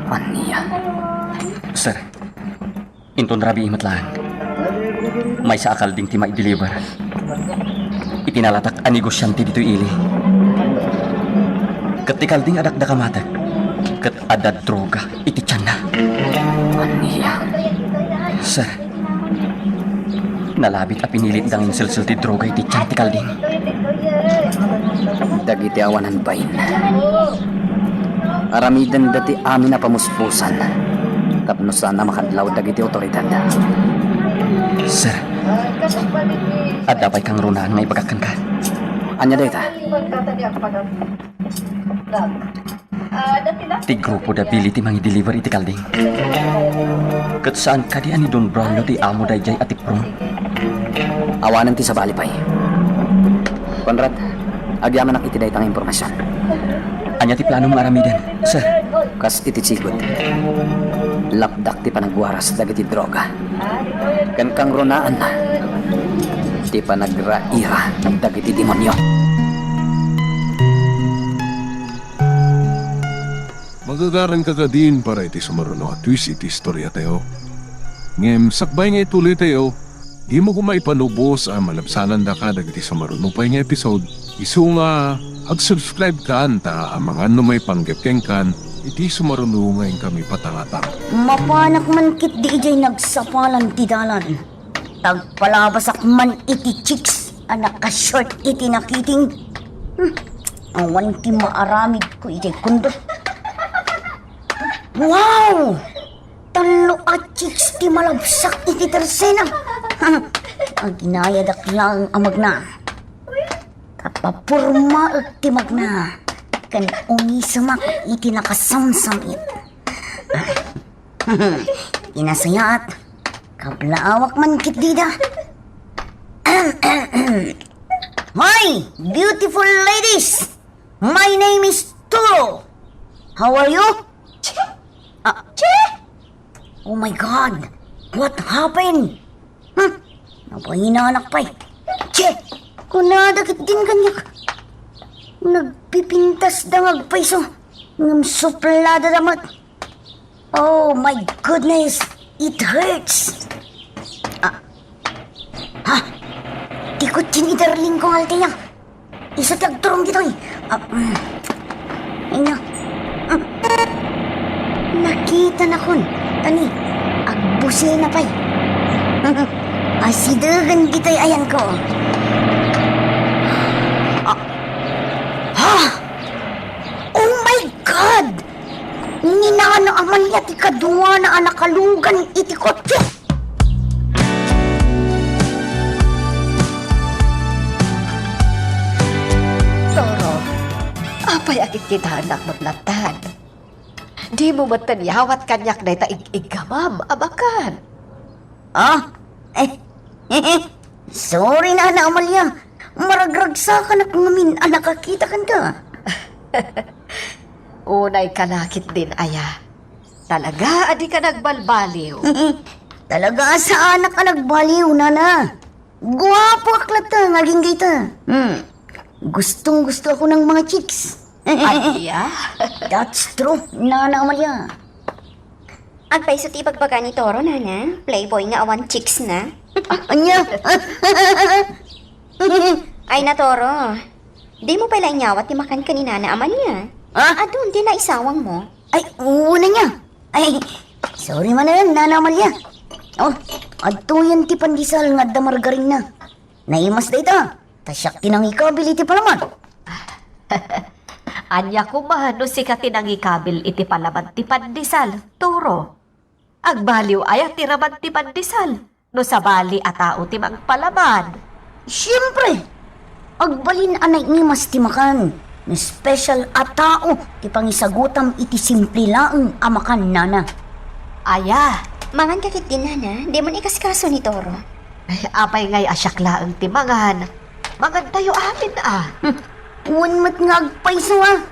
Ania? Sir, inton rabii met laeng, maysa a kalding ti maideliver iti nalatak a negosiante ditoy ili. Ket ti kalding a dakdakamatek ket adda droga iti tianna. Ania? Sir, nalabit a pinilitda nga inseldsel ti droga iti tian ti kalding. Dagiti awanan bain, aramidenda ti amin a pamuspusan tapno saan a makadlaw dagiti otoridad. Sir, adda pay kangrunaan nga ibagak kenka. Ania dayta? Ti grupo da Billy ti mangideliver iti kalding. Ket saan kadi a ni Don Braulio ti amo daydiay a tipron? Awanen ti sabali pay. Conrad, agyamanak iti dayta nga impormasion. Ania ti planom nga aramiden, sir? Kas iti sigud, lapdak ti panagwaras dagiti droga. Ken kangrunaanna ti panagraira dagiti demonio. Magagaranka kadin para iti sumaruno a twist iti istoriatayo. Ngem sakbay nga itulitayo, Dimo koma ipanubos a malabsanandaka dagiti sumaruno pay nga episode. Isu nga ag-subscribe kan ta amangan no maipanggep kenkan iti sumaruno nga inkami patangatang. Mapanak man ketdi idiay nagsapalan ti dalan. Tagpalabasak man iti chicks a nakashort iti nakiting. Hmm. Awan ti maaramidko idiay kondo. Wow! Tallo a chicks ti malabsak iti tersena. Aginayadak laeng a magna. Kapapurmaek ti magna ken umisemak iti nakasamsamit. Inasayaat, kablaawak man ketdida. Hi, beautiful ladies! My name is Turo. How are you? Ah, oh my God! What happened? Hmm? Nabainanak pay. Che! Kunada ketdin kaniak. Nagpipintasda nga agpayso. Ngem supladada met. Oh my goodness! It hurts! Ah. Ha? Ti kotse ni darling ko nga Althea. Isu ti agturong ditoy. Ah, mm. Ay, na. Mm. Nakitanakon. Kani, agbusina pay. Asidegen ditoy ayanko. Ah. Ha? Oh my God! Ni Nana Amalia ti kaduana a nakalugan iti kotse. Toro, apay a kitkitaennak met latta? Dimo metten iyawat kaniak dayta ig-iggamam a makan? Ah? Eh, sorry, Nana Amalia. Maragragsakanak ngamin a nakakita kenka. Unayka la ketdin aya. Talaga a dika nagbalbaliw. Talaga a saanak a nagbaliw, Nana. Guapoak latta nga agingga ita. Hmm. Gustong-gustoak ng mga chicks. Ania? That's true, Nana Amalia. Agpayso ti ibagbaga ni Toro, Nana. Playboy nga awan chicks na. Ah, ania? Ay na, Toro. Dimo pay la inyawat ti makan ken ni Nana Amalia? Ah? Adun ti naisawangmo. Ay, oo, Nana. Ay, sorry manen, Nana Amalia. Oh, adtoyen ti pandesal nga adda margarinna. Naimas dayta. Ta siak ti nangikabil iti palaman. Ania koma no sika ti nangikabil iti palaman ti pandesal, Toro? Agbaliw aya ti raman ti pandesal no sabali a tao ti mangpalaman? Siempre! Agbalin a naimas ti makan no special a tao ti pangisagutam iti simple laeng a makan, Nana. Aya? Manganka ketdi, Nana. Dimon ikaskaso ni Toro. Ay, apay ngay a siak laeng ti mangan? Mangantayo amin a. Hmm. Wen met nga agpayso a.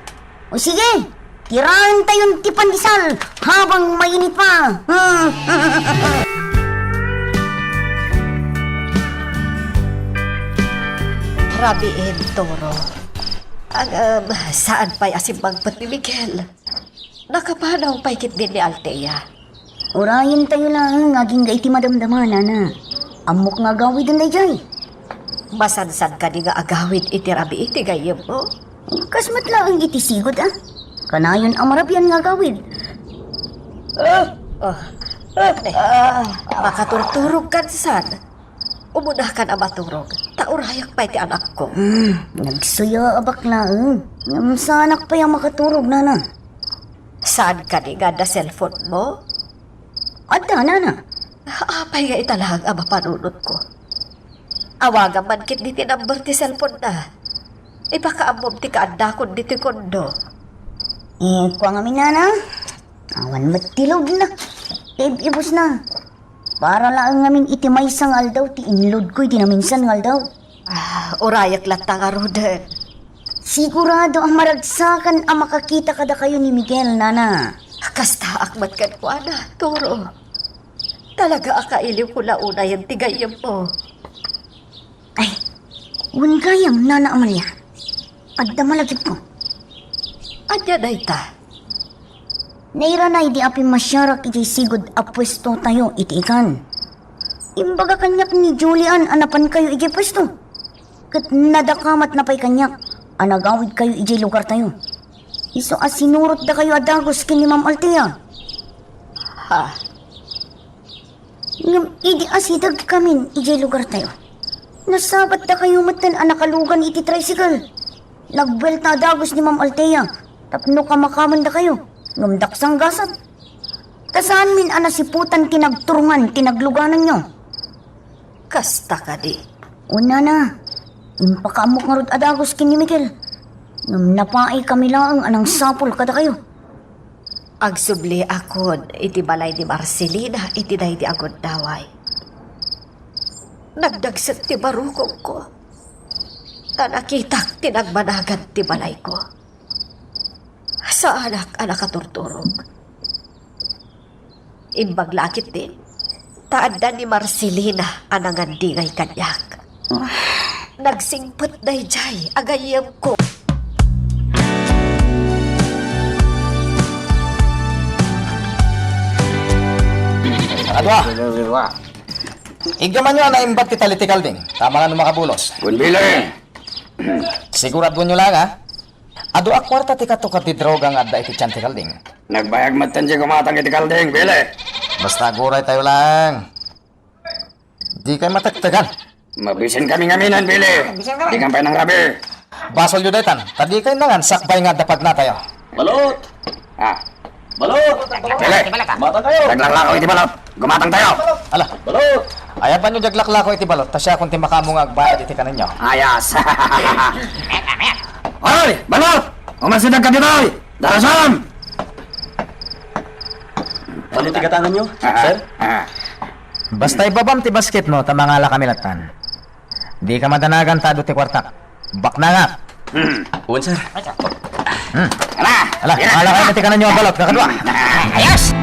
O sige, tiraentayon ti pandesal habang mainit pa. Hmm. Rabiin, Toro. Ang, um, saan pay a simmangpet ni Miguel? Nakapanaw pay ketdin ni Althea. Urayentayo laeng nga agingga iti madamdama, Nana. Ammok nga agawiden daydiay. Masansan kadi nga agawid iti rabii ti gayyemmo? Kas met laeng iti sigud a. Kanayon a marabian nga agawid. Ah, ah, ah, ah, makaturturog kan san? Umunakan a maturog, ta urayak pay ti anakko. Hmm, nagsuyaabak laeng. Ngem saanak pay a makaturog, Nana. Saan kadi nga adda cellphone mo? Adda, Nana. Apay nga ita laeng a mapanunotko? Awagam man ketdi ti number ti cellphone na. Ipakaammom ti kaaddakon ditoy kondo. Eh, kua ngamin, Nana? Awan met ti load na. Ib-ibus na. Para laeng ngamin iti maysa nga aldaw ti inloadko iti naminsan nga aldaw. Ah, urayak latta ngaruden. Sigurado a maragsakan a makakita kadakayo ni Miguel, Nana. Kastaak met kenkuana, Toro. Talaga a kailiwko la unayen ti gayyemmo. Ay, wen gayam, Nana Amalia. Adda malagipko. Ania dayta? Nairana idi a pimmasiarak idiay sigud a puestotayo iti ikan. Imbaga kaniak ni Julian a napankayo idiay puesto. Ket nadakamatna pay kaniak a nagawidkayo idiay lugartayo. Isu a sinurotdakayo a dagus ken ni Ma'am Althea. Ha? Ngem idi asidegkamin idiay lugartayo, nasabatdakayo metten a nakalugan iti tricycle. Nagbuelta a dagus ni Ma'am Althea tapno kamakamendakayo, ngem daksanggasat. Ta saanmin a nasiputan ti nagturungan ti naglugananyo. Kasta kadi? Wen, nana, impakaammok ngarud a dagus ken ni Miguel. Ngem napaikami laeng a nangsapul kadakayo. Agsubliakon iti balay ni Marcelina iti daydi a gundaway. Nagdagset ti barukongko, ta nakitak ti nagmanagan ti balayko. Saanak a nakaturturog. Imbag la a ketdin, ta adda ni Marcelina a nangandingay kaniak. Nagsingpet daydiay a gayyemko. Kadua. Iggamanyo a naimbag ti tali ti kalding, ta amangan no makabulos. Wen, Billy. Siguraduenyo laeng, a adu a kuarta ti katukad ti droga nga adda iti tian ti kalding. Nagbayag metten ti gumatang iti kalding, Billy. Basta aguraytayo laeng. Dikay matektegan. Mabisin kami ngamin, Billy. Dikay pay nangrabi. Basolyo daytan, ta dikay nangan sakbay nga adda pagnatayo. Balot! Ah. Balot! Billy! Gumatang kayo! Naglaklakaw iti balot. Gumatang tayo. Ala. Balot! Ayabanyo diay aglako iti balot, ta siakon ti makaammo nga agbayad iti kanenyo. Ayas. Hoy, balot! Umasidegka ditoy! Darasam! Ano ti gatanganyo, sir? Ah. Basta ibabam ti basketmo, ta mangala kami lattan. Dika madanagan ta adu ti kuartak. Baknangak. Hmm. Wen, sir. Hmm. Ala, ala kayo na ti kanenyo a balot, kakadua. Ayos!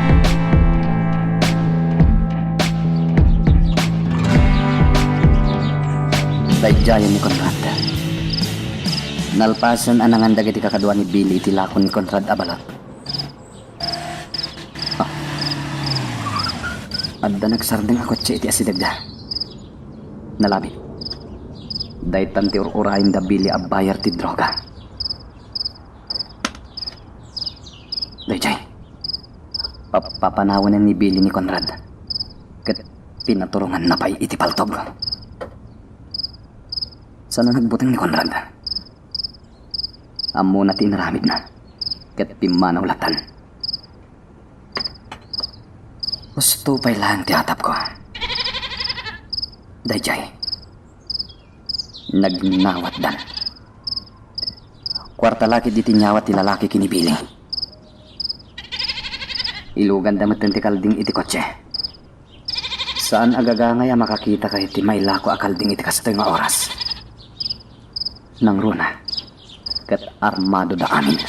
Daydiayen ni Conrad. Nalpasen a nangan dagiti kakadua ni Billy iti lako ni Conrad a balot. Ah. Adda nagsardeng a kotse iti asidegda. Nalabit. Daytan ti ur-urayen da Billy a buyer ti droga. Daydiay. Pap-, papanawanen ni Billy ni Conrad. Ket pinaturonganna pay iti paltog. Saan a nagbuteng ni Conrad. Ammona ti inaramidna, ket pimmanaw lattan. Husto pay laeng ti atapko. Daydiay, nagnawatdan. Kuarta la ketdi ti inyawat ti lalaki ken ni Billy. Iluganda metten ti kalding iti kotse. Saan a gagangay a makakitaka iti mailako a kalding iti kastoy nga oras. Nangruna, ket armadoda amin.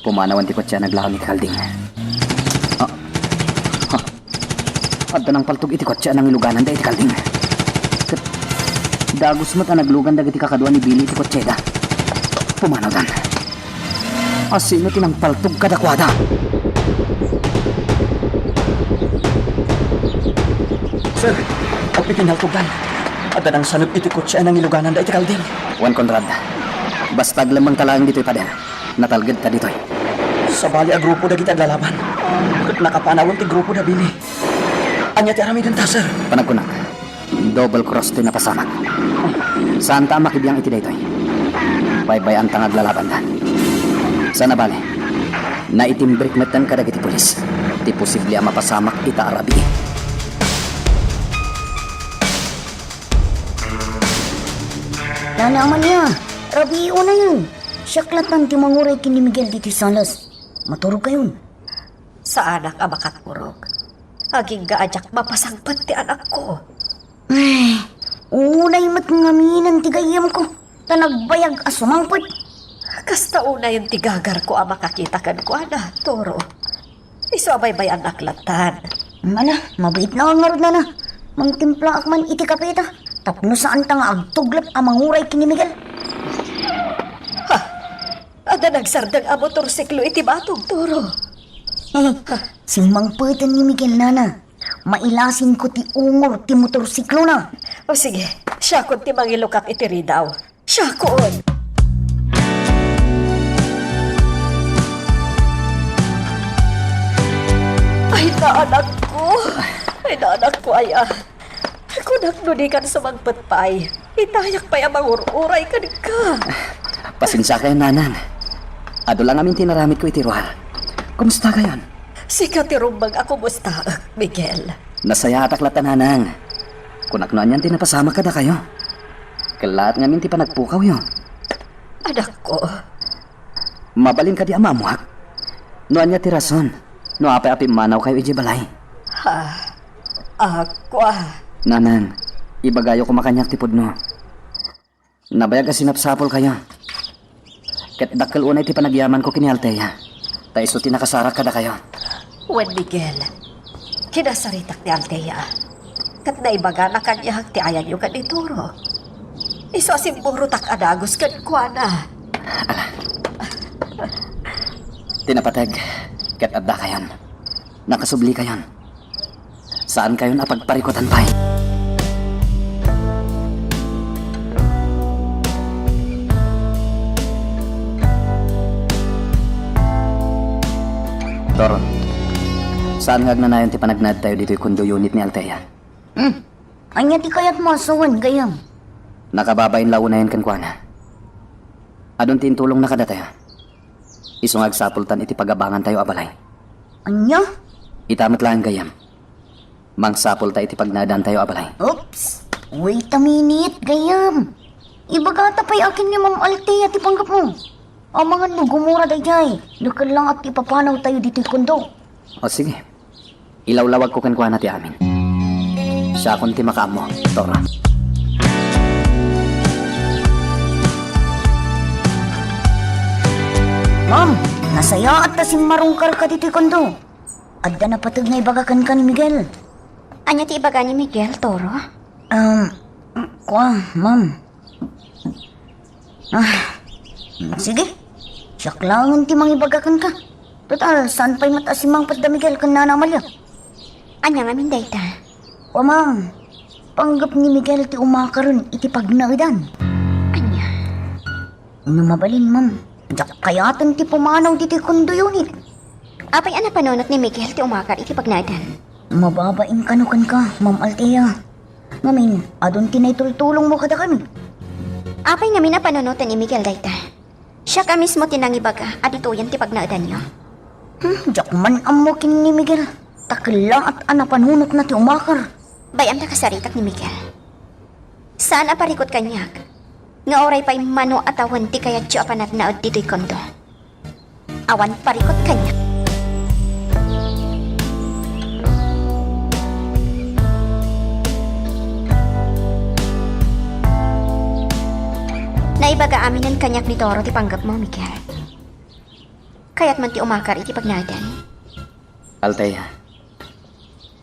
Pumanawan ti kotse a naglaon iti kalding. Ah. Ah. Adda nangpaltog iti kotse a nangilugananda iti kalding. Ket dagus met a naglugan dagiti kakadua ni Billy iti kotseda. Pumanawdan. Asino ti nangpaltog kadakuada? Sir, apay ti naltogdan? Adda nangsanep iti kotse a nangilugananda iti kalding. Wen, Conrad, basta aglemmengta laeng ditoy pader. Natalgedta ditoy. Sabali a grupo dagiti aglalaban. Ket nakapanawen ti grupo da Billy. Ania ti aramidenta, sir? Panagkunak. Double cross ti napasamak. Saanta a makibiang iti daytoy. Baybay-anta nga aglalabanda. Saan a bale, naitimbrik metten kadagiti pulis ti posible a mapasamak ita a rabii. Nana Amalia, rabii unayen. Siak lattan ti manguray ken ni Miguel ditoy salas. Maturogkayon. Saanak a makaturog. Agingga a diak mapasangpet ti anakko. Ay, unay met ngaminen ti gayyemko, ta nagbayag a sumangpet. Kasta unayen ti gagarko a makakita kenkuana, Toro. Isu a baybay-annak lattan. Ala, mabiit la ngarud, nana. Mangtimplaak man iti kapeta, tapno saanta nga agtuglep a manguray ken ni Miguel. Ha! Adda nagsardeng a motorsiklo iti batog, Toro. Eh, simmangpeten ni Miguel, nana. Mailasinko ti ungor ti motorsiklona. O sige, siakon ti mangilukak iti ridaw. Siakon! Ay, naanakko! Ay, naanakko, aya! Kunak no dikan sumangpet pay, itayak pay a mangur-uray kenka. Pasensiakayon, nanang. Adu la ngamin ti inaramidko iti ruar. Kumustakayon? Sika ti rumbeng a kumustaek, Miguel. Nasayaatak latta, nanang. Kunak no anian ti napasamak kadakayo. Kellaat ngamin ti panagpukawyo. Anakko. Mabalin kadi a maammuak? No ania ti rason? No apay a pimmanawkayo idiay balay? Ha? Ah, kua. Nanang, ibagayo koma kaniak ti pudno. Nabayag a sinapsapulkayo. Ket dakkel unay ti panagyamanko ken ni Althea. Ta isu ti nakasarak kadakayo. Wen, Miguel, kinasaritak ni Althea. Ket naibagana kaniak ti ayanyo ken ni Toro. Isu a simmurotak a dagus kenkuana. Ala. Ti napateg, ket addakayon. Nakasublikayon. Saankayon a pagparikutan pay. Toro, saan nga agnanayon ti panagnaedtayo ditoy condo unit ni Althea? Hmm. Ania ti kayatmo a sawen, gayyem? Nakababain la unayen kenkuana. Adun ti intulongna kadatayo. Isu nga agsapultan iti pagabangantayo a balay. Ania? Ita met laeng, gayyem. Mangsapulta iti pagnaedantayo a balay. Oops! Wait a minute, gayyem. Ibagata pay akin ni Ma'am Althea ti panggepmo. Amangan no gumura daydiay, dakkel laeng ti ipapanawtayo ditoy condo. O sige. Ilawlawagko kenkuana ti amin. Siakon ti makaammo, Toro. Ma'am, nasayaat ta simmarungkarka ditoy condo. Adda napateg nga ibaga kenka ni Miguel. Ania ti ibaga ni Miguel, Toro? Um, kua, ma'am. Ah, sige. Siak laengen ti mangibaga kenka. Total, saan pay met a simmangpet da Miguel ken Nana Amalia? Ania ngamin dayta? Kua, ma'am, panggep ni Miguel ti umakaren iti pagnaedan. Ania? No mabalin, ma'am, diak kayaten ti pumanaw ditoy condo unit. Apay a napanunot ni Miguel ti umakar iti pagnaedan? Mababain kano kenka, Ma'am Althea. Ngamin, adun ti naitultulongmo kadakami. Apay ngamin a panunoten ni Miguel dayta? Siak a mismo ti nangibaga a ditoyen ti pagnaedanyo. Hmm, diak man ammo ken ni Miguel. Ta kellaat a napanunotna ti umakar. Bay-am ta kasaritak ni Miguel. Saan a parikut kaniak nga uray pay mano a tawen ti kayatyo a panagnaed ditoy condo. Awan parikut kaniak. Naibaga aminen kaniak ni Toro ti panggepmo, Miguel. Kayat man ti umakar iti pagnaedan. Althea,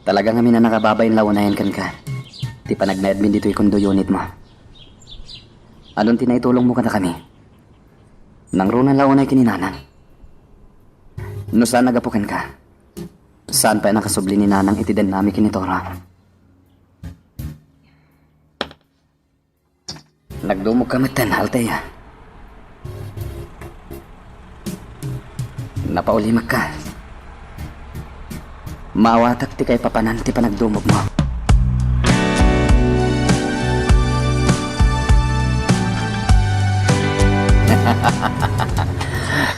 talaga ngamin a nakababain la unayen kenka ti panagnaedmin ditoy condo unit mo. Adun ti naitulongmo kadakami. Nangruna la unay ken ni Nanang. No saan a gapu kenka, saan pay a nakasubli ni Nanang iti dennami ken ni Toro. Nagdumogka metten, Althea. Napaulimekka. Maawatak ti kaipapanan ti panagdumogmo.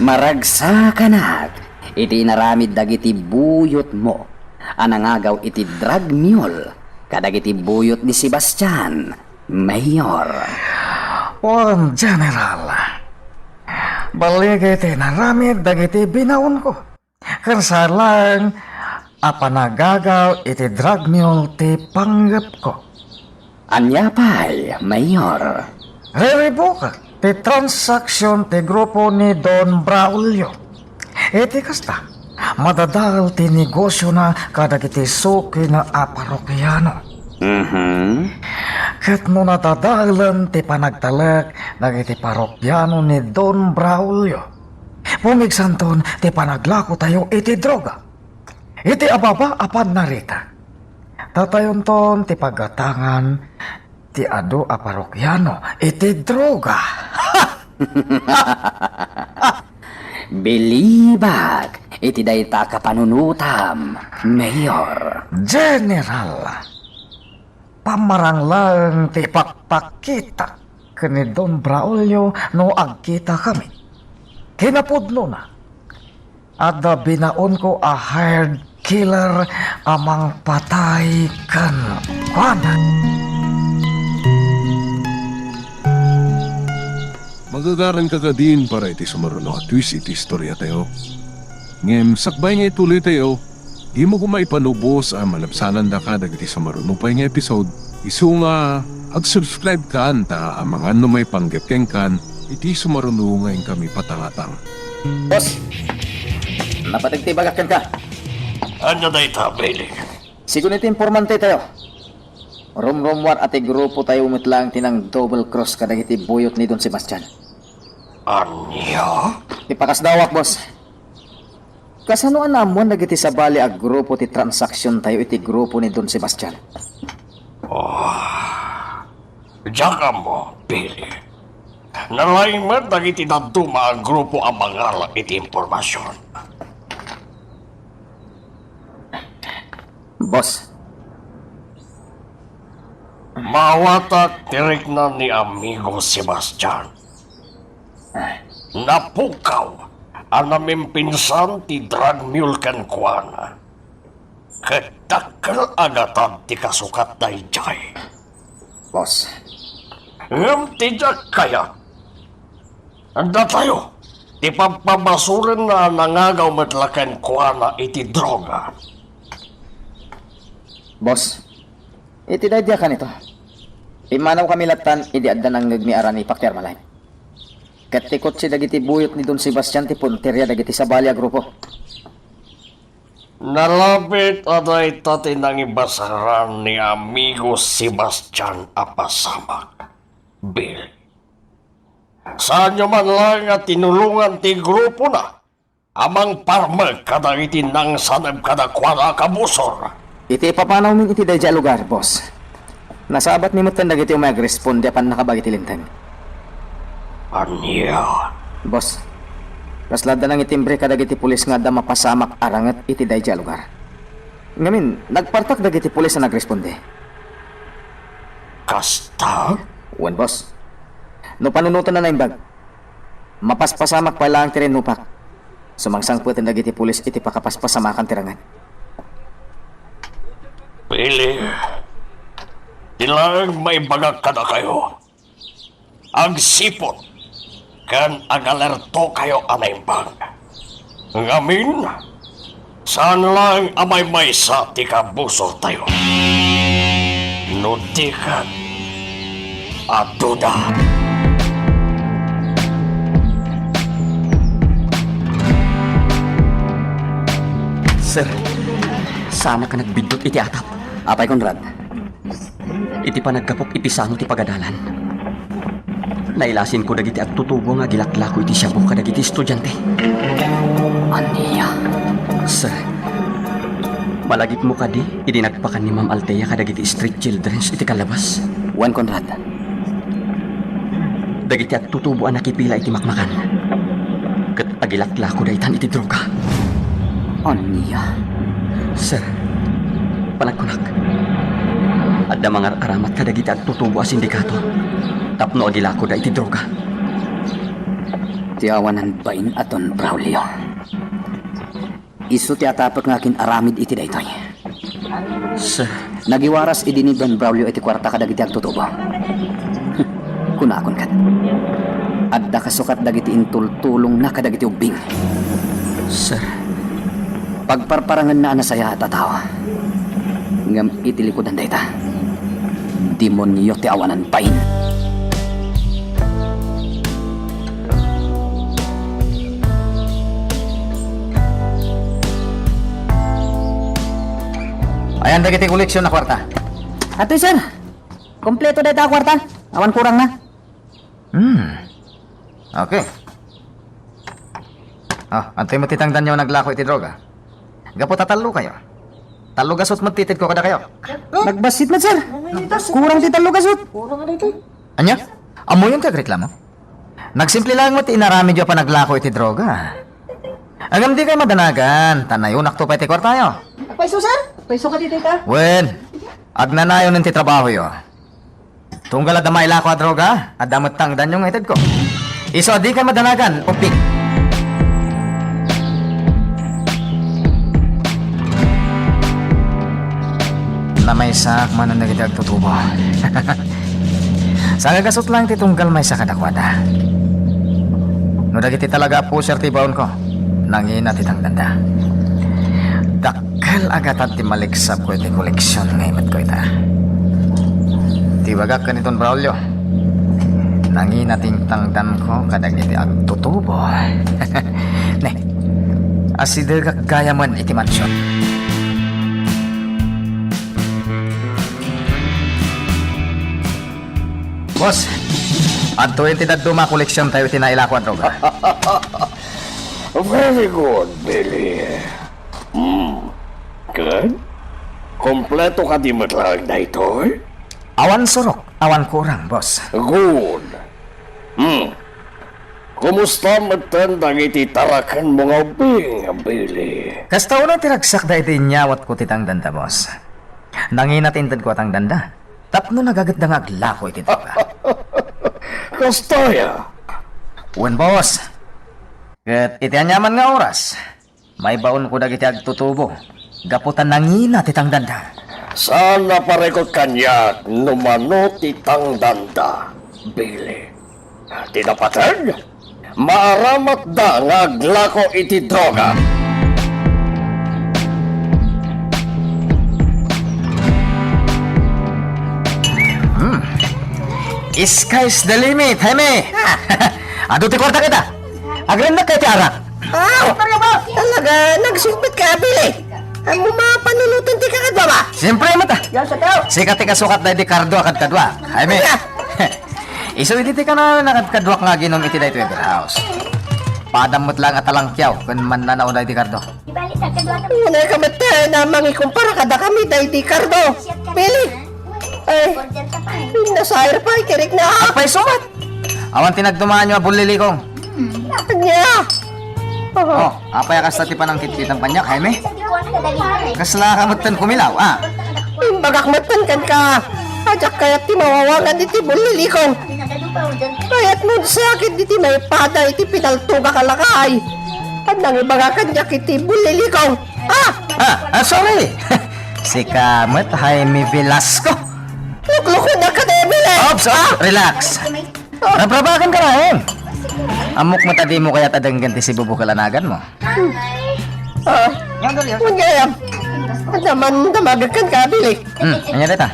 Maragsakanak iti inaramid dagiti buyotmo a nangagaw iti drug mule kadagiti buyot ni Sebastian, Mayor. Wen, General, balligen ti inaramid dagiti binaonko. Ken saan laeng a panagagaw iti drug mule ti panggepko. Ania pay, Mayor? Riribukak ti transaksyon ti grupo ni Don Braulio. Iti kasta, madadael ti negosiona kadagiti sukina a parokiano. Mhm. Ket no nadadaelen ti panagtalek dagiti parokiano ni Don Braulio, pumigsanton ti panaglakotayo iti droga. Iti ababa a pannarita, Tatayonton ti pagatangan ti adu a parokiano iti droga. Bilibak iti dayta a kapanunotam, Mayor. General, pamarang laeng ti ipakpakitak ken ni Don Braulio no agkitakami. Kinapudnona, adda binaonko a hired killer a mangpatay kenkuana. Magagaranka kadin para iti sumaruno a twist iti istoriatayo. Ngem sakbay nga ituloytayo, dimo koma ipanubos a malabsanandaka dagiti sumaruno pay nga episode. Isu nga ag-subscribe kan ta amangan no maipanggep kenkan iti sumaruno nga inkami patangatang. Boss, napateg ti ibagak kenka. Ania dayta, Billy? Sigun iti informantetayo, rumrummuar a ti grupotayo met laeng ti nang-double cross kadagiti buyot ni Don Sebastian. Ania? Ipakasdawak, boss. Kasano a naammoan dagiti sabali a grupo ti transaksiontayo iti grupo ni Don Sebastian? Oh, diak ammo, Billy. Nalaing met dagiti dadduma a grupo a mangala iti impormasion. Boss. Maawatak ti rikna ni Amigo Sebastian. Napukaw a namimpinsan ti drug mule kenkuana. Ket dakkel a gatad ti kasukat daydiay. Boss. Ngem ti diak kayat, datayo ti pabpabasurenna a nangagaw met la kenkuana iti droga. Boss, iti daydi a kanito, pimmanawkami lattan idi adda nangngegmi a ranipak ti Armalite. Ket ti kotse dagiti buyot ni Don Sebastian ti punteria dagiti sabali a grupo. Nalabit a dayta ti nangibasaran ni Amigo Sebastian a pasamak, Bill. Saanyo man laeng a tinulongan ti grupona a mangparmek kadagiti nangsaneb kadakuada a kabusor. Iti ipapanawmi iti daydiay a lugar, boss, nasabatmi metten dagiti umay agresponde a pannakabag iti Linteg. Ania? Boss, kasla adda nangitimbre kadagiti pulis nga adda mapasamak a ranget iti daydiay a lugar. Ngamin, nagpartak dagiti pulis a nagresponde. Kasta? Wen, boss. No panunoten a naimbag, mapaspasamak pay laeng ti rinnupak. Sumangsangpeten dagiti pulis iti pakapaspasamakan ti ranget. Pili, ti laeng maibagak kadakayo. Agsipud ken agalertokayo a naimbag. Ngamin, saan laeng a maymaysa ti kabusortayo. No di ket, aduda. Sir, saanak a nagbiddut iti atap. Apay, Conrad? Iti panaggapuek, ipisano ti pagadalan, nailasinko dagiti agtutubo nga agilaklako iti Shabu kadagiti estudiante. Ania? Sir, malagipmo kadi idi nagpakan ni Ma'am Althea kadagiti street childrens iti kallabas? Wen, Conrad. Dagiti agtutubo a nakipila iti makmakan ket agilaklako daytan iti droga. Ania? Sir, panagkunak, adda mangar-aramat kadagiti agtutubo a sindikato tapno agilakoda iti droga. Ti awanan bain a Don Braulio. Isu ti atapek nga akin-aramid iti daytoy. Sir. Nagiwaras idi ni Don Braulio iti kuarta kadagiti agtutubo. Kunakon ket, adda kasukat dagiti intultulongna kadagiti ubbing. Sir. Pagparparangenna a nasayaat a tao. Ngem iti likudan dayta, demonio ti awanan bain. Ayan dagiti koleksion a kuarta. Atoy, sir. Kompleto dayta a kuarta. Awan kurangna. Hmm. Okay. Ah, antoy met ti tangdanyo a naglako iti droga? Gapu ta tallokayo. Tallo gasut met ti itedko kadakayo. Nagbassit met, sir. Kurang ti tallo gasut. Kurang daytoy. Ania? Ammoyon ti agreklamo? Nagsimple laeng met ti inaramidyo a panaglako iti droga. Ngem dikay madanagan, ta nayonakto pay ti kuartayo. Agpayso, sir? Agpayso ka ditoy ta? Wen, agnanayon ti trabahoyo. Tunggal adda mailako a droga, adda met tangdanyo nga itedko. Isu a dikay madanagan, ubbing. Namaysaak manen dagiti agtutubo. Sagagasut laeng ti tunggal maysa kadakuada. No dagiti talaga a pusher ti ibaonko, nangina ti tangdanda. Dakkel a gatad ti maliksabko iti koleksion nga imetko ita. Ti bagak ken ni Don Braulio, nangina ti tangdanko kadagiti agtutubo. Ne, asidegak gayamen iti mansion. Boss, adtoyen ti dadduma a koleksiontayo iti nailako a droga. Very good, Billy. Hmm. Ken? Kompleto kadi met laeng daytoy? Awan surok, awan kurang, boss. Good. Hmm. Kumusta metten dagiti tarakenmo nga ubbing, Billy? Kasta unay ti ragsakda idi inyawatko ti tangdanda, boss. Nangina ti intedko a tangdanda. Tapno nagagetda nga aglako iti droga. Kasta aya? Wen, boss. Ket iti aniaman nga oras, maibaonko dagiti agtutubo gapu ta nangina ti tangdanda. Saan a parikut kaniak no mano ti tangdanda, Billy. Ti napateg, maaramatda nga aglako iti droga. Hmm. Sky's the limit, Jaime! Adu ti kuarta kita! Agrennak kay ti arak? Ah, talaga, nagsigpit ka, Billy. Ammo mapanunotan ti kakadwa ba? Siyempre, mata. Yan sa tao. Sika ti kasukat daydi Cardo a kadkadua. Ay, me. Isu iti ti kana nakadkaduak nga aginom iti daytoy a beer house. Padam met lang a talangkiaw ken mannanao daydi Cardo. Ngunay ka met, eh, na mangikumpara kadakami daydi Cardo. Billy. Ay, nasayar pa, itirik na. Agpayso met. Awan ti nagdumaanyo a bullilikong. Ania? Oh, apay a kasta ti panangkitkitam kaniak, Jaime? Kasla ka metten kumilaw, a? Imbagak metten kenka, a diak kayat ti mawawangan iti bullilikong. Kayatmon sakit iti maipada iti pinaltogak a lakay. Ket nangibaga kaniak iti bullilikong. Ah! Ah, ah, sorry. Sika met, Jaime Velasco. Luklukodak kadi, Billy. Ops, ops, relax. Rabrabakan ka laeng. Ammok met a dimo kayat a denggen ti sibubukel a naganmo. Ah, wen gayam. Adda man damagek kenka, Billy. Hmm, ania dayta?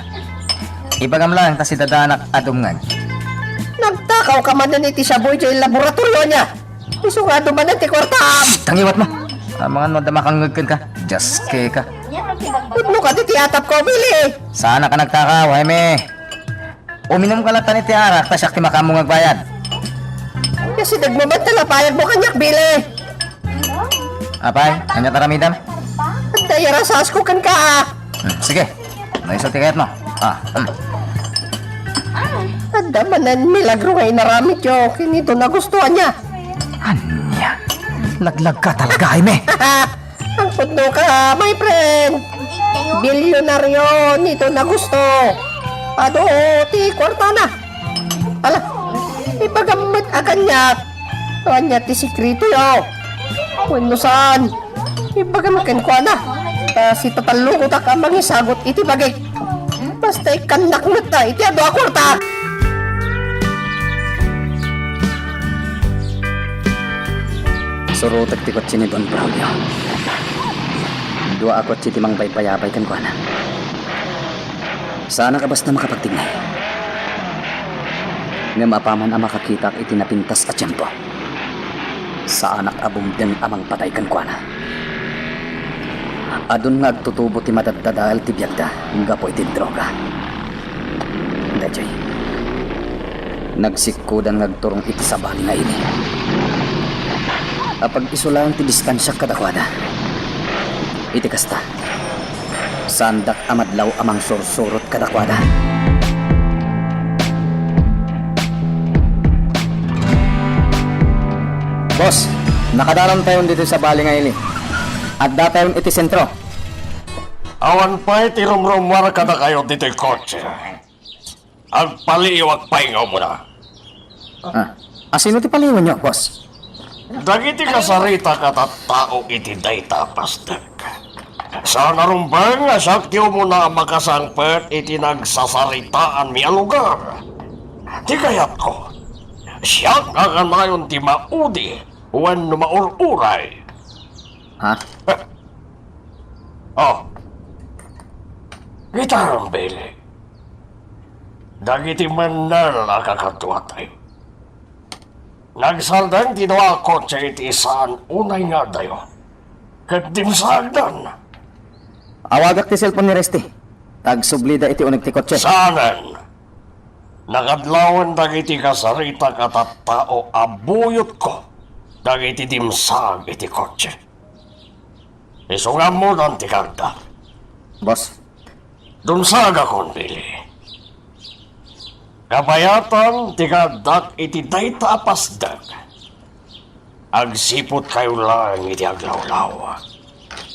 Ibagam laeng ta sidadanak a dumngeg. Nagtakaw ka manen iti siabu idiay laboratorio ania? Isu nga adu manen ti kuartam. Shh! Tangiwat mo. Amangan no adda makangngeg kenka. Dios ka. Pudno kadi ti atapko, Billy. Saanak a nagtakaw, Jaime. Uminumka latta iti arak, ta siak ti makaammo nga agbayad. Kasidegmo met ti napayagmo kaniak, Billy. Apay, ania ti aramidem? Adda irasasko kenka, a. Hmm, sige. No isu ti kayatmo. Ah, hmm. Adda manen milagro nga inaramidyo ken ni Don Augusto, ania? Ania? Laglagka talaga, Jaime. Ang pudno ka, my friend. Bilyonaryo ni Don Augusto. Adu ti kuartana. Ala, ibagam met a kaniak. Ania ti sekreto, yo? Wenno saan? Ibagam kenkuana. Ta sitatallokotak a mangisagut iti bagik. Basta ikkannak met ta iti adu a kuarta. Surotek ti kotse ni Don Braulio. Dua a kotse ti mangbaybayabay kenkuana. Saanak a basta makapagtignay. Ngem apaman a makakitak iti napintas a tiempo, saanak a bumdeng a mangpatay kenkuana. Adun nga agtutubo ti madaddadael ti biagda gapu iti droga. Daytoy, nagsikkodan nga agturong iti sabali nga ili. Apag-isu laeng ti distansiak kadakuada. Iti kasta, Saandak a madlaw a mangsursurot kadakuada. Boss, nakadanontayon ditoy sabali nga ili. Addatayon iti sentro. Awan pay ti rumrumuar kadakayo ditoy kotse. Agpaliiwak pay nga umuna. Ah, asino ti paliiwanyo, boss? Dagiti kasaritak a tattao iti dayta a pasdek. Saan a rumbeng nga siak ti umuna a makasangpet iti nagsasaritaanmi a lugar. Ti kayatko, siak a kanayon ti maudi wenno maur-uray. Ha? Oh. Kitaem, Billy. Dagiti mannel a kakaduatayo. Nagsardeng ti dua a kotse iti saan unay nga addayo. Ket dimsaagdan. Awagak ti cellphone ni Resty. Agsublida iti uneg ti kotse. Saanen. Nakadlawen dagiti kasaritak a tattao a buyotko dagiti dimsaag iti kotse. Isu nga ammodan ti kaadda. Boss. Dumsagakon, Billy. Kabayatan ti kaaddak iti dayta a pasdek. Agsiputkayo laeng iti aglawlaw.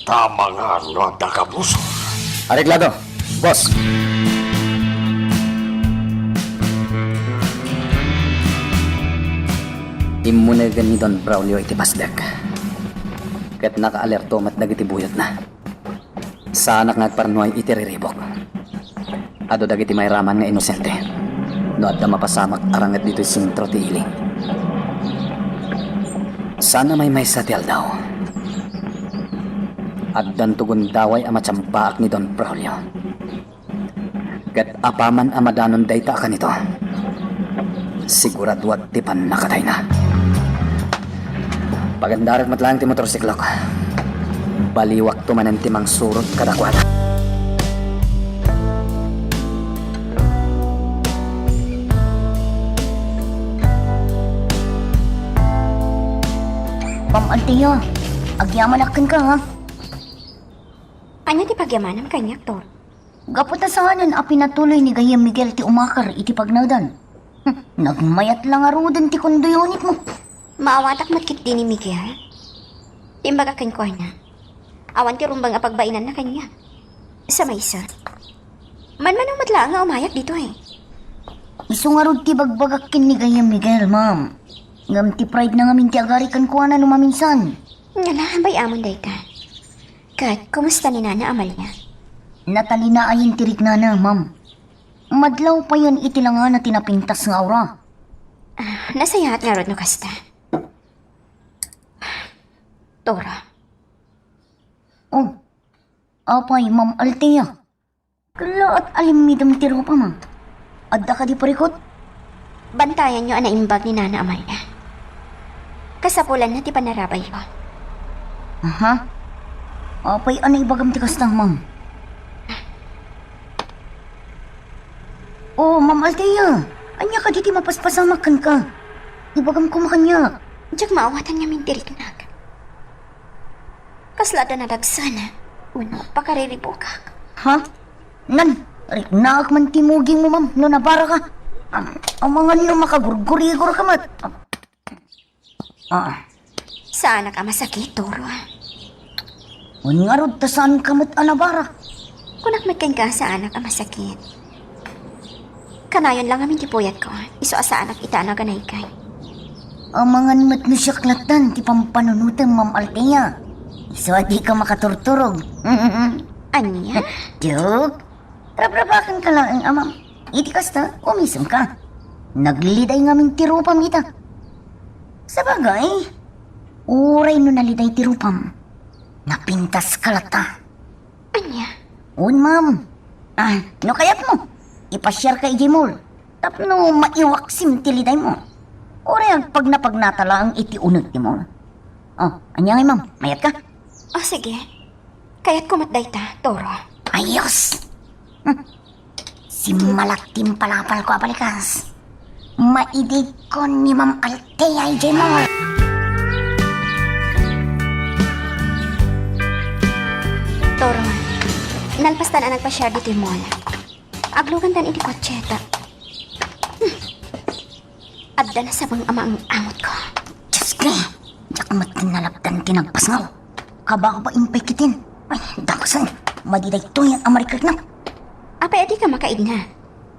Ta amangan no adda kabusor. Areglado, boss. Immunegen ni Don Braulio iti pasdek. Ket nakaalerto met dagiti buyotna. Saanak nga agparnuay iti riribuk. Adu dagiti mairaman nga inosente. No adda mapasamak, aranget ditoy sentro ti ili. Saan a maymaysa ti aldaw. Addanto gundaway a matsambaak ni Don Braulio. Ket apaman a madanon dayta a kanito, siguraduak ti pannakatayna. Pagandarek met laeng ti motorsiklok. Baliwakto manen ti mangsurot kadakuada. Ma'am Althea, agyamanak kenka, ha? Ania ti pagyamanam kaniak, Tor? Gapu ta saanen a pinatuloy ni gayyem Miguel ti umakar iti pagnaedan. Hm, nagmayat la ngaruden ti condoy unitmo. Maawatak met ketdi ni Miguel. Imbagak kenkuana, awan ti rumbeng a pagbainanna kaniak. Sa maysa, manmanaw met laeng nga umayak ditoy. Isu ngarud ti bagbagak ken ni gayyem Miguel, ma'am. Ngem ti pride na ngamin ti agari kenkuana no maminsan. Ngala, bay-amon dayta. Ket, kumusta ni Nana Amalia? Natalinaay ti riknana, ma'am. Madlaw payen iti langana ti napintas nga aura. Ah, nasayaat ngarud no kasta. Tora. Oh, apay, Ma'am Althea. Kalaat a limmidem ti rupam, a. Adda kadi parikut? Bantayanyo a naimbag ni Nana Amalia. Kasapulanna ti panarabayyo. Aha? Apay a naibagam ti kasta, ma'am? Oh, Ma'am Althea, ania kadi ti mapaspasamak kenka? Ibagam koma kaniak. Diak maawatan ngamin ti riknak. Kasla adda nadagsen wenno pakariribukak. Ha? Nan, riknaak man ti mugingmo, ma'am, no nabaraka. Am-, amangan no makagurgurigor ka met. Am-, ah. Saanak a masakit, Toro. Wen ngarud ta saanka met a nabara. Kunak met kenka, saanak a masakit. Kanayon la ngamin ti puyatko, isu a saanak ita a naganaykay. Amangan met no siak lattan ti pampanunotem, Ma'am Althea. Isu a dika makaturturog. Ania? Joke. Rabrabakenka laeng, a, ma'am. Iti kasta, umisemka. Nagliday ngamin ti rupam ita. Sabagay, uray no naliday ti rupam, napintaska latta. Ania? Wen, ma'am. Ah, no kayatmo, ipasiarka idiay mall tapno maiwaksim ti lidaymo. Uray agpagnapagnata laeng iti uneg ti mall. Oh, ania ngay, ma'am? Mayatka? Oh, sige. Kayatko met dayta, Toro. Ayos! Hm. Simmalat ti impalapalko a balikas. Maidikon ni Ma'am Althea idiay mall. Toro, Nalpastan a nagpa-share ditoy mall. Aglugantan iti kotseta. Hmm. Adda nasabeng a maang-angot ko. Diyos ko! Diak met nalapdan ti nagpasngaw. Kababain pay ketdin. Ay, dakasen. Madi daytoy a marikreknak. Apay a dika makaidna?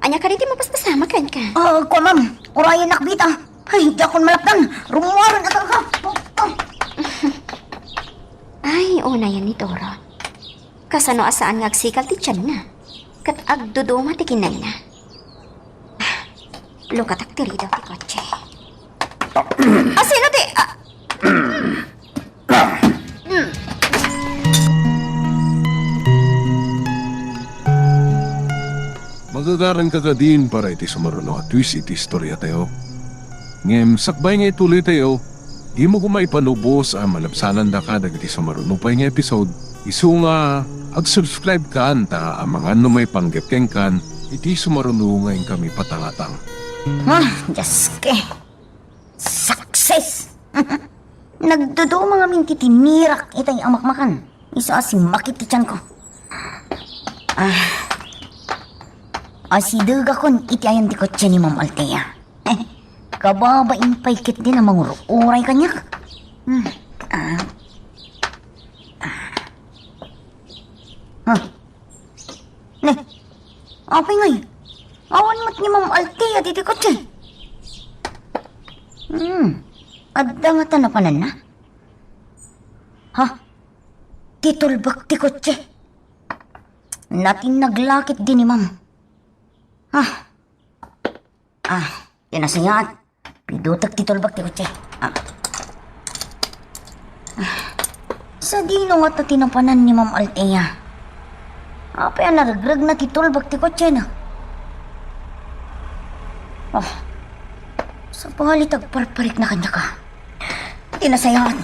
Ania kadi ti mapaspasamak kenka? Ah, kua, ma'am. Urayennak bita. Ay, diakon malapdan. Rummuaren a talaga. Ay, unayen ni Toro. Kasano a saan nga agsikal ti tianna? Ket agduduma ti kinayna. Ah, lukatak ti ridaw ti kotse. Ah, sino ti, ah, Magagaranka kadin para iti sumaruno a twist iti istoriatayo. Ngem sakbay nga ituloytayo, dimo koma ipanubos a malabsanandaka dagiti sumaruno pay nga episode, isu nga ag-subscribe kan ta amangan no maipanggep kenkan iti sumaruno nga inkami patangatang. Ah, Diyos ko. Success! Nagduduma ngamin ti tinirak itay a makmakan. Isu a simmakit ti tianko. Ah. Asidegakon iti ayan ti kotse ni Ma'am Althea. Kababain pay ketdin a mangur-uray kaniak. Hmm. Ah. Ah. Huh. Ne, apay ngay? Awan met ni Ma'am Althea ditoy kotse. Hmm, adda ngata napananna? Ha? Ti tulbek ti kotse. Natinnag la ketdi ni Ma'am. Ha? Ah, ti nasayaat. Pidutek ti tulbek ti kotse. Ah. Ah. Sadino ngata ti napanan ni Ma'am Althea? Apay a naregregna ti tulbek ti kotsena? Oh. Sabali ta agparparikna kaniaka. Ti nasayaat,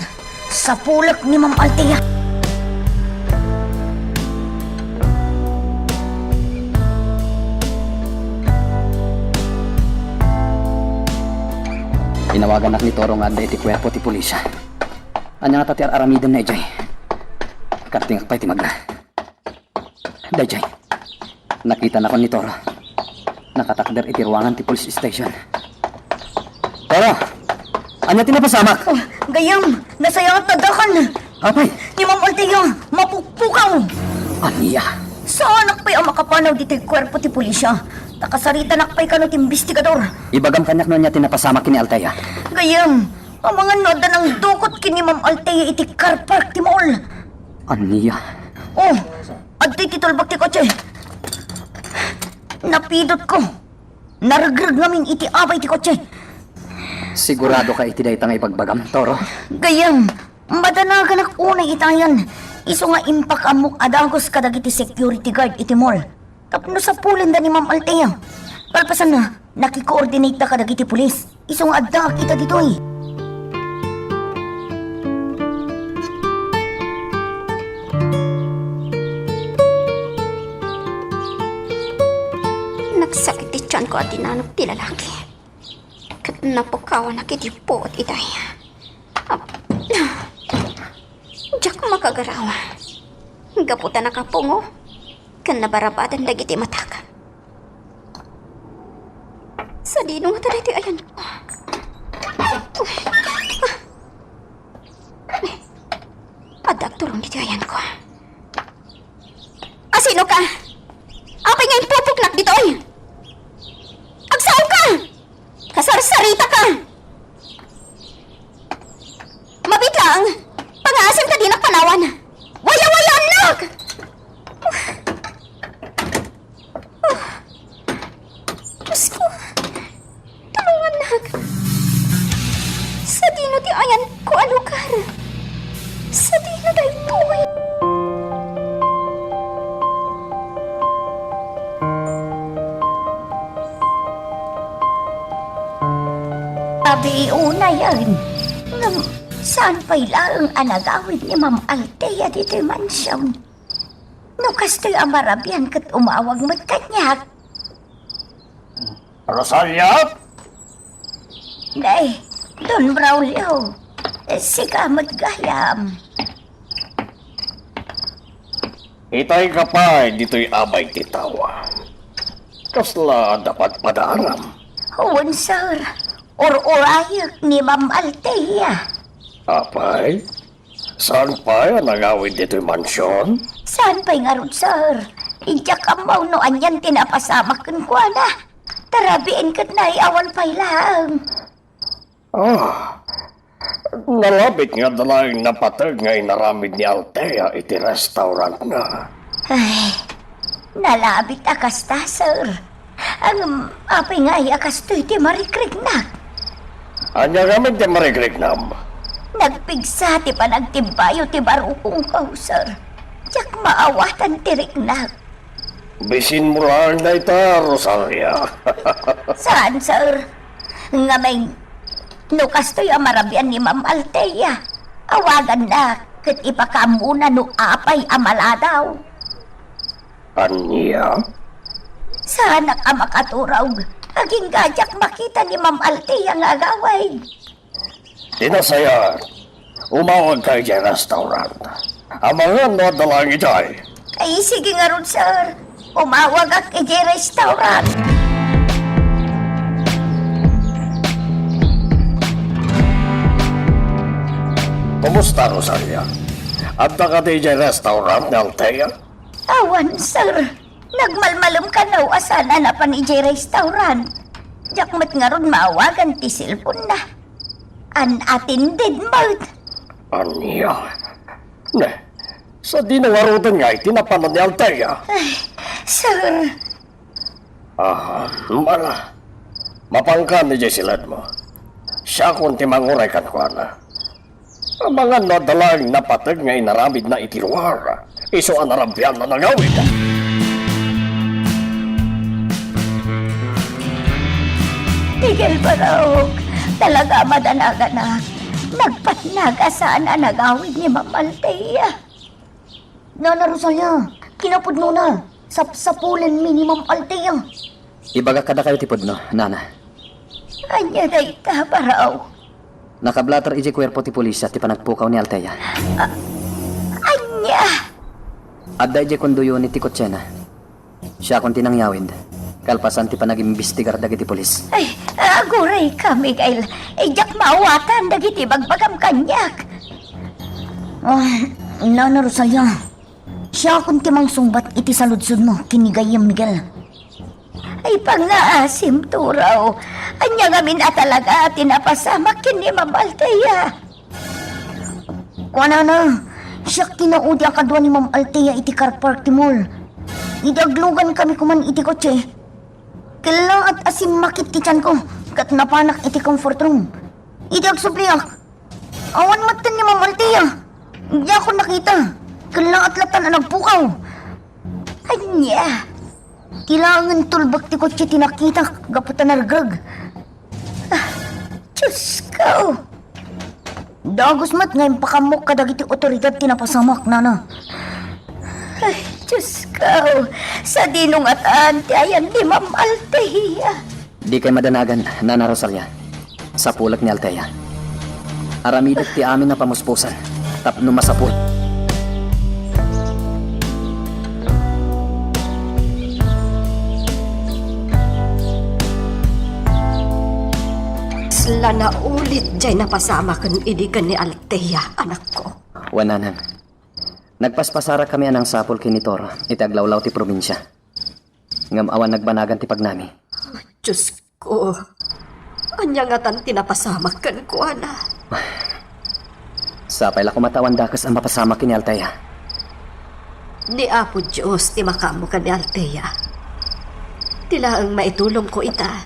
sapulek ni Ma'am Althea. Inawaganak ni Toro nga adda iti kuerpo ti pulisya. Ania ngata ti ar-aramidenna idiay? Kartingak pay ti magna. Daydiay, nakitanakon ni Toro. Nakatakder iti ruangan ti police station. Toro! Ania ti napasamak? Oh, gayyem, nasayaat ta addakan. Apay? Ni Ma'am Althea, mapukpukaw. Ania? Saanak pay a makapanaw ditoy kuerpo ti pulisya. Ta kasaritanak pay kano ti imbestigador. Ibagam kaniak no ania ti napasamak ken ni Althea. Gayyem, amangan no adda nangdukot ken ni Ma'am Althea iti car park ti mall. Ania? Oh, adtoy ti tulbek ti kotse. Napidotko. Naregreg ngamin iti abay ti kotse. Siguradoka iti dayta nga ibagbagam, Toro? Gayyem, madanaganak unay itayan. Isu nga impakaammok a dagus kadagiti security guard iti mall. Tapno sapulenda ni Ma'am Althea. Kalpasanna, nakikoordinateda kadagiti pulis. Isu nga addaak ita ditoy. Nagsakit ti tianko a dinanok ti lalaki. Ket napukawanak iti puot itay. Diak makagaraw. Gapu ta nakapungo ken nabarabadan dagiti matak. Sadino ngata daytoy ayanko? Adda agturong ditoy ayanko. Asino ka? Apay nga impupuknak ditoy? Agsaoka! Kasarsarita ka! Mabiit laeng, pangngaasim ta dinak panawan. Wayawayaannak! Diosko, tulongannak. Sadino ti ayanko a lugar? Sadino daytoy? Abi, unayen. Ngem, saan pay laeng a nagawid ni Ma'am Althea ditoy mansion? No kastoy a marabian ket umawag met kaniak. Rosalia? Nay, Don Braulio, sika met gayam. Itayka pay ditoy abay ti tao. Kasla adda padpadaanam? Wen, sir. Ur-urayek ni Ma'am Althea. Apay? Saan pay a nagawid ditoy mansion? Saan pay ngarud, sir? Diak ammo no anian ti napasamak kenkuana. Ta rabiin ket nay awan pay laeng. Ah, nalabit nga adda laeng napateg nga inaramid ni Althea iti restaurantna. Ay, nalabit a kasta, sir. Ngem apay ngay a kastoy ti marikriknak? Ania ngamin ti marikriknam? Nagpigsa ti panagtibbayo ti barukongko, sir. Diak maawatan ti riknak. Bisinmo laeng dayta, Rosalia. Saan, sir? Ngem no kastoy a marabian ni Ma'am Althea, awagannak ket ipakaammona no apay a maladaw. Ania? Saanak a makaturog agingga diak makita ni Ma'am Althea nga agawid. Ti nasayaat, umawagka idiay restaurant. Amangan no adda laeng idiay. Ay, sige ngarud, sir. Umawagak idiay restaurant. Kumusta, Rosalia? Adda kadi idiay restaurant ni Althea? Awan, sir. Nagmalmalem kano a saan a napan idiay restaurant. Diak met ngarud maawagan ti cellphone-na. Unattended met. Ania? Ne, sadino ngaruden nga iti napanan ni Althea? Ay, sir. Ah, mala. Mapanka idiay siledmo. Siakon ti manguray kenkuana. Amangan no adda laeng napateg nga inaramidna iti lugar, isu a narabian a nagawid. Miguel Barok, talaga a madanaganak. Nagpatnag a saan a nagawid ni Ma'am Althea. Nana Rosalia, kinapudnona, sapsapulenmi ni Ma'am Althea. Ibagak kadakayo ti pudno, Nana. Ania dayta, Barok? Nakablatter idiay kuerpo ti pulis ti panagpukaw ni Althea. A-, ania? Adda idiay condo unit ti kotsena. Siakon ti nangyawid, kalpasan ti panagimbestigar dagiti pulis. Ay, agurayka, Miguel. Diak maawatan dagiti ibagbagam kaniak. Ah, Nana Rosalia, siakon ti mangsungbat iti saludsodmo ken ni gayyem, Miguel. Ay, pangngaasim, Turaw. Ania ngamin a talaga ti napasamak ken ni Ma'am Althea? Kuanana, siak ti naudi a kadua ni Ma'am Althea iti car park ti mall. Idi aglugankami koman iti kotse, kellaat a simmakit ti tianko ket napanak iti comfort room. Idi agsubliak, awan metten ni Ma'am Althea. Diakon nakita. Kellaat latta a nagpukaw. Ania? Ti laengen tulbek ti kotse ti nakitak gapu ta naregreg. Ah, Diosko! Dagus met nga impakaammo kadagiti otoridad ti napasamak, Nana. Ay, Diosko! Sadino ngatan ti ayan ni Ma'am Althea? Dikay madanagan, Nana Rosalia. Sapulek ni Althea. Aramidek ti amin a pamuspusan tapno masapul. Kasla naulit jay napasamaken idi ken ni Althea, anakko. Wen, Nanang. Nagpaspasarakami a nangsapul ken ni Toro iti aglawlaw ti probinsia. Ngem awan nagbanagan ti pagnami. Diosko, ania ngatan ti napasamak kenkuana? Sapay la koma ta awan dakes a mapasamak ken ni Althea. Ni Apo Dios ti makaammo ken ni Althea. Ti laeng maitulongko ita,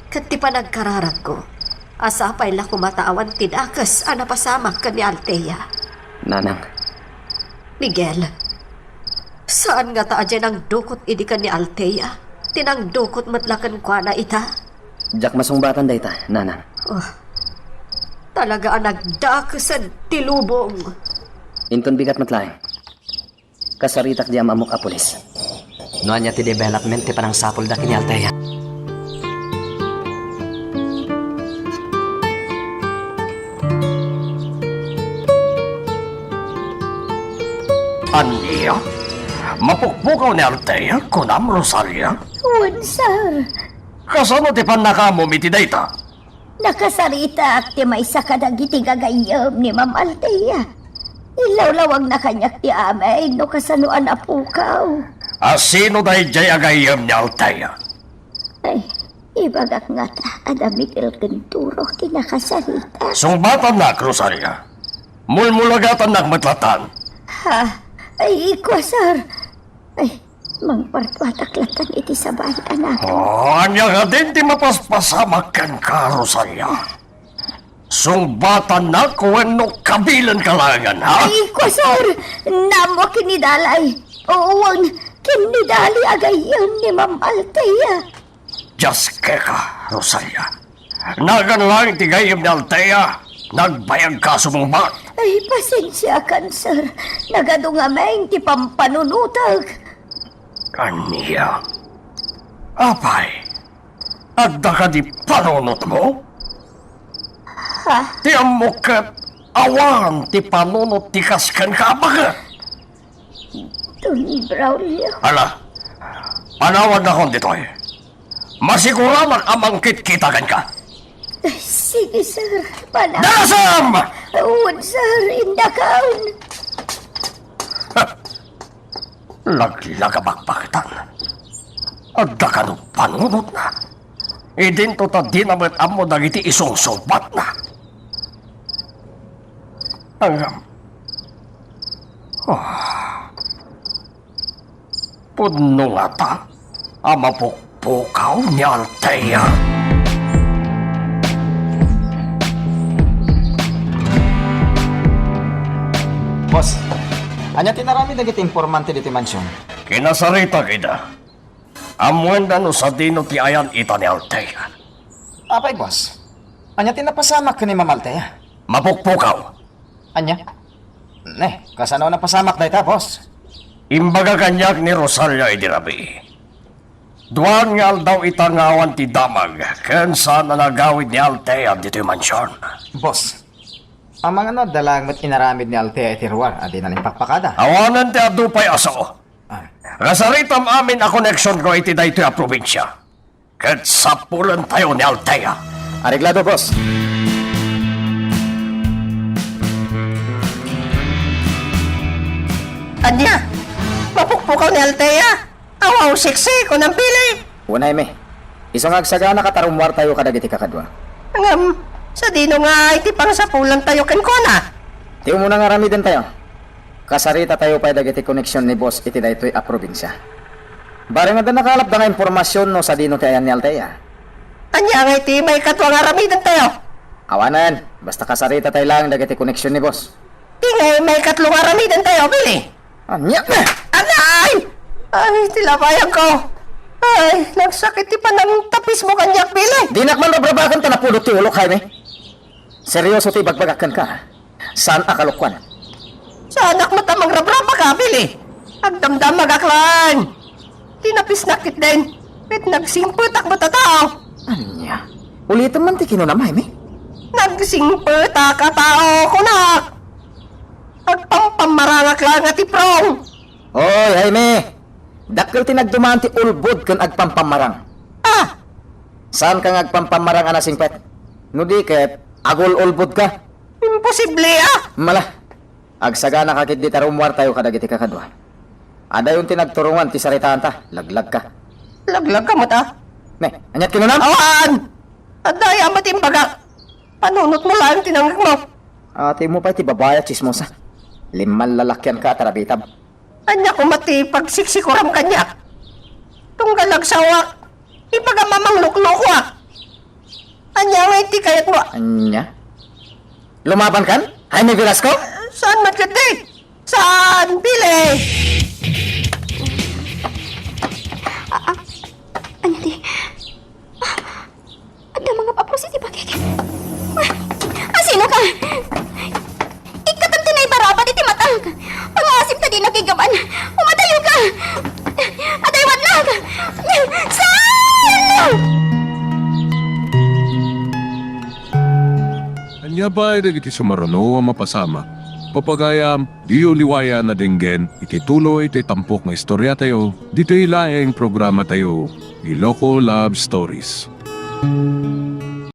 ket ti panagkararagko a sapay la koma ta awan ti dakes a napasamak ken ni Althea. Nanang. Miguel, saan ngata a diay nangdukot idi ken ni Althea ti nangdukot met la kenkuana ita? Diak masungbatan dayta, Nanang. Oh, talaga a nagdakesen ti lubong. Inton bigat met laeng. Kasaritak diay am-ammok a pulis. No ania ti development ti panangsapulda ken ni Althea? Ania? Mapukpukaw ni Althea, kunam, Rosalia? Wen, sir. Kasano ti pannakaamom iti dayta? Nakasaritak ti maysa kadagiti gagayyem ni Ma'am Althea. Inlawlawagna kaniak ti amin no kasano a napukaw. A sino daydiay a gayyem ni Althea? Ay, ibagak ngata, adda Miguel ken Duro ti nakasaritak. Sungbatannak, Rosalia. Mulmulagatannak met latan. Ha? Ay, ikua, sir. Ay, mangpartuatak latan iti sabali, anak. Oh, ania kadin ti mapaspasamak kenka, Rosalia? Sungbatannak wenno kabilenka laengen, ha? Ay, ikua, sir. Namo ken ni Dalay. Wen, ken ni Dali a gayyem ni Ma'am Althea. Dios keka, Rosalia. Nagan laeng ti gayyem ni Althea, nagbayagka a sumungbat. Ay, pasensiakan, sir. Nagadu ngamin ti pampanunotek. Ania? Apay, adda kadi panunotmo? Ha? Ti ammok ket awan ti panunot ti kas kenka a baket. Don Braulio. Ala, panawanakon ditoy. Masiguranak a mangkitkita kenka. Ay, sige, sir. Pana- Dalasam! Wen, sir. Indakon. Laglag a bakbaketan. Adda kano panunotna. Idinto ta dina met ammo dagiti isungsungbatna. Ngem, ah, pudno ngata a mapukpukaw ni Althea. Boss, ania ti inaramid dagiti informante ditoy mansion? Kinasaritak ida. Ammoenda no sadino ti ayan ita ni Althea. Apay, boss? Ania ti napasamak ken ni Ma'am Althea? Mapukpukaw. Ania? Ne, kasano napasamak dayta, boss? Imbaga kaniak ni Rosalia idi rabii. Duaan nga aldaw ita nga awan ti damag, ken saan a nagawid ni Althea ditoy mansion. Boss, amangan no adda laeng met inaramid ni Althea iti ruar a dina impakpakada. Awanen ti adu pay a sao. Ah. Kasaritam amin a koneksionko iti daytoy a probinsia. Ket sapulentayo ni Althea. Areglado, boss. Ania? Mapukpukaw ni Althea? Awaw, siksi, kunam, Billy. Wen, Jaime. Isu nga agsaganaka ta rummuartayo kadagiti kakadua. Ngem, sadino nga iti pangsapulantayo kenkuana? Ti umuna nga aramidentayo, kasaritatayo pay dagiti koneksion ni boss iti daytoy a probinsia. Bareng adda nakalapda nga impormasion no sadino ti ayan ni Althea. Ania nga iti maikadua nga aramidentayo? Awanen, basta kasaritatay laeng dagiti koneksion ni boss. Ti ngay maikatlo nga aramidentayo, Billy? Ania? Anay! Ay, ti labayagko! Ay, nagsakit ti panangtapismo kaniak, Billy! Dinak man rabrabaken ta napudot ti ulok, Jaime. Serioso ti ibagbagak kenka. Saan a kalokuan. Saanak met a mangrabrabaka, Billy. Agdamdamagak laeng. Ti napisnak ketdin, ket nagsingpetak met a tao. Ania? Ulitem man ti kinunam, Jaime. Nagsingpetak a tao, kunak. Agpampammarangak laeng a tiprong. Oy, Jaime! Dakkel ti nagduman ti ulbod ken agpampammarang. Ah! Saanka nga agpampammarang a nasingpet? No di ket, agul-ulbodka. Imposible, ah! Mala, agsaganaka ketdi ta rummuartayo kadagiti kakadua. Adayon ti nagturongan ti saritaanta, laglagka. Laglagka met, ah? Ne, aniat kinunam? Awan! Adda aya met imbagak. Panunotmo laeng ti nangngegmo. Atimo pay ti babai a tsismosa. Limmallalakianka a tarabitab. Ania koma ti pagsiksikuram kaniak? Tunggal agsaoak, ibaga mamangluklokoak. Ania ngay ti kayatmo? Ania? Lumabankan? Jaime Velasco? Saan met ketdi? Saan, Billy? Ah, ah, ania ti? Adda mangap-apos iti bagik. Ah, asinoka? Ikkatem ti naibarabat iti matak. Pangasim ta dinak iggaman. Umadayoka. Adaywannak. Saan? Ania pay dagiti sumaruno a mapasamak? Pagayam, diyo liwayan a denggen iti tuloy ti tampok nga istoriatayo, ditoy laeng programatayo, Iloko Love Stories.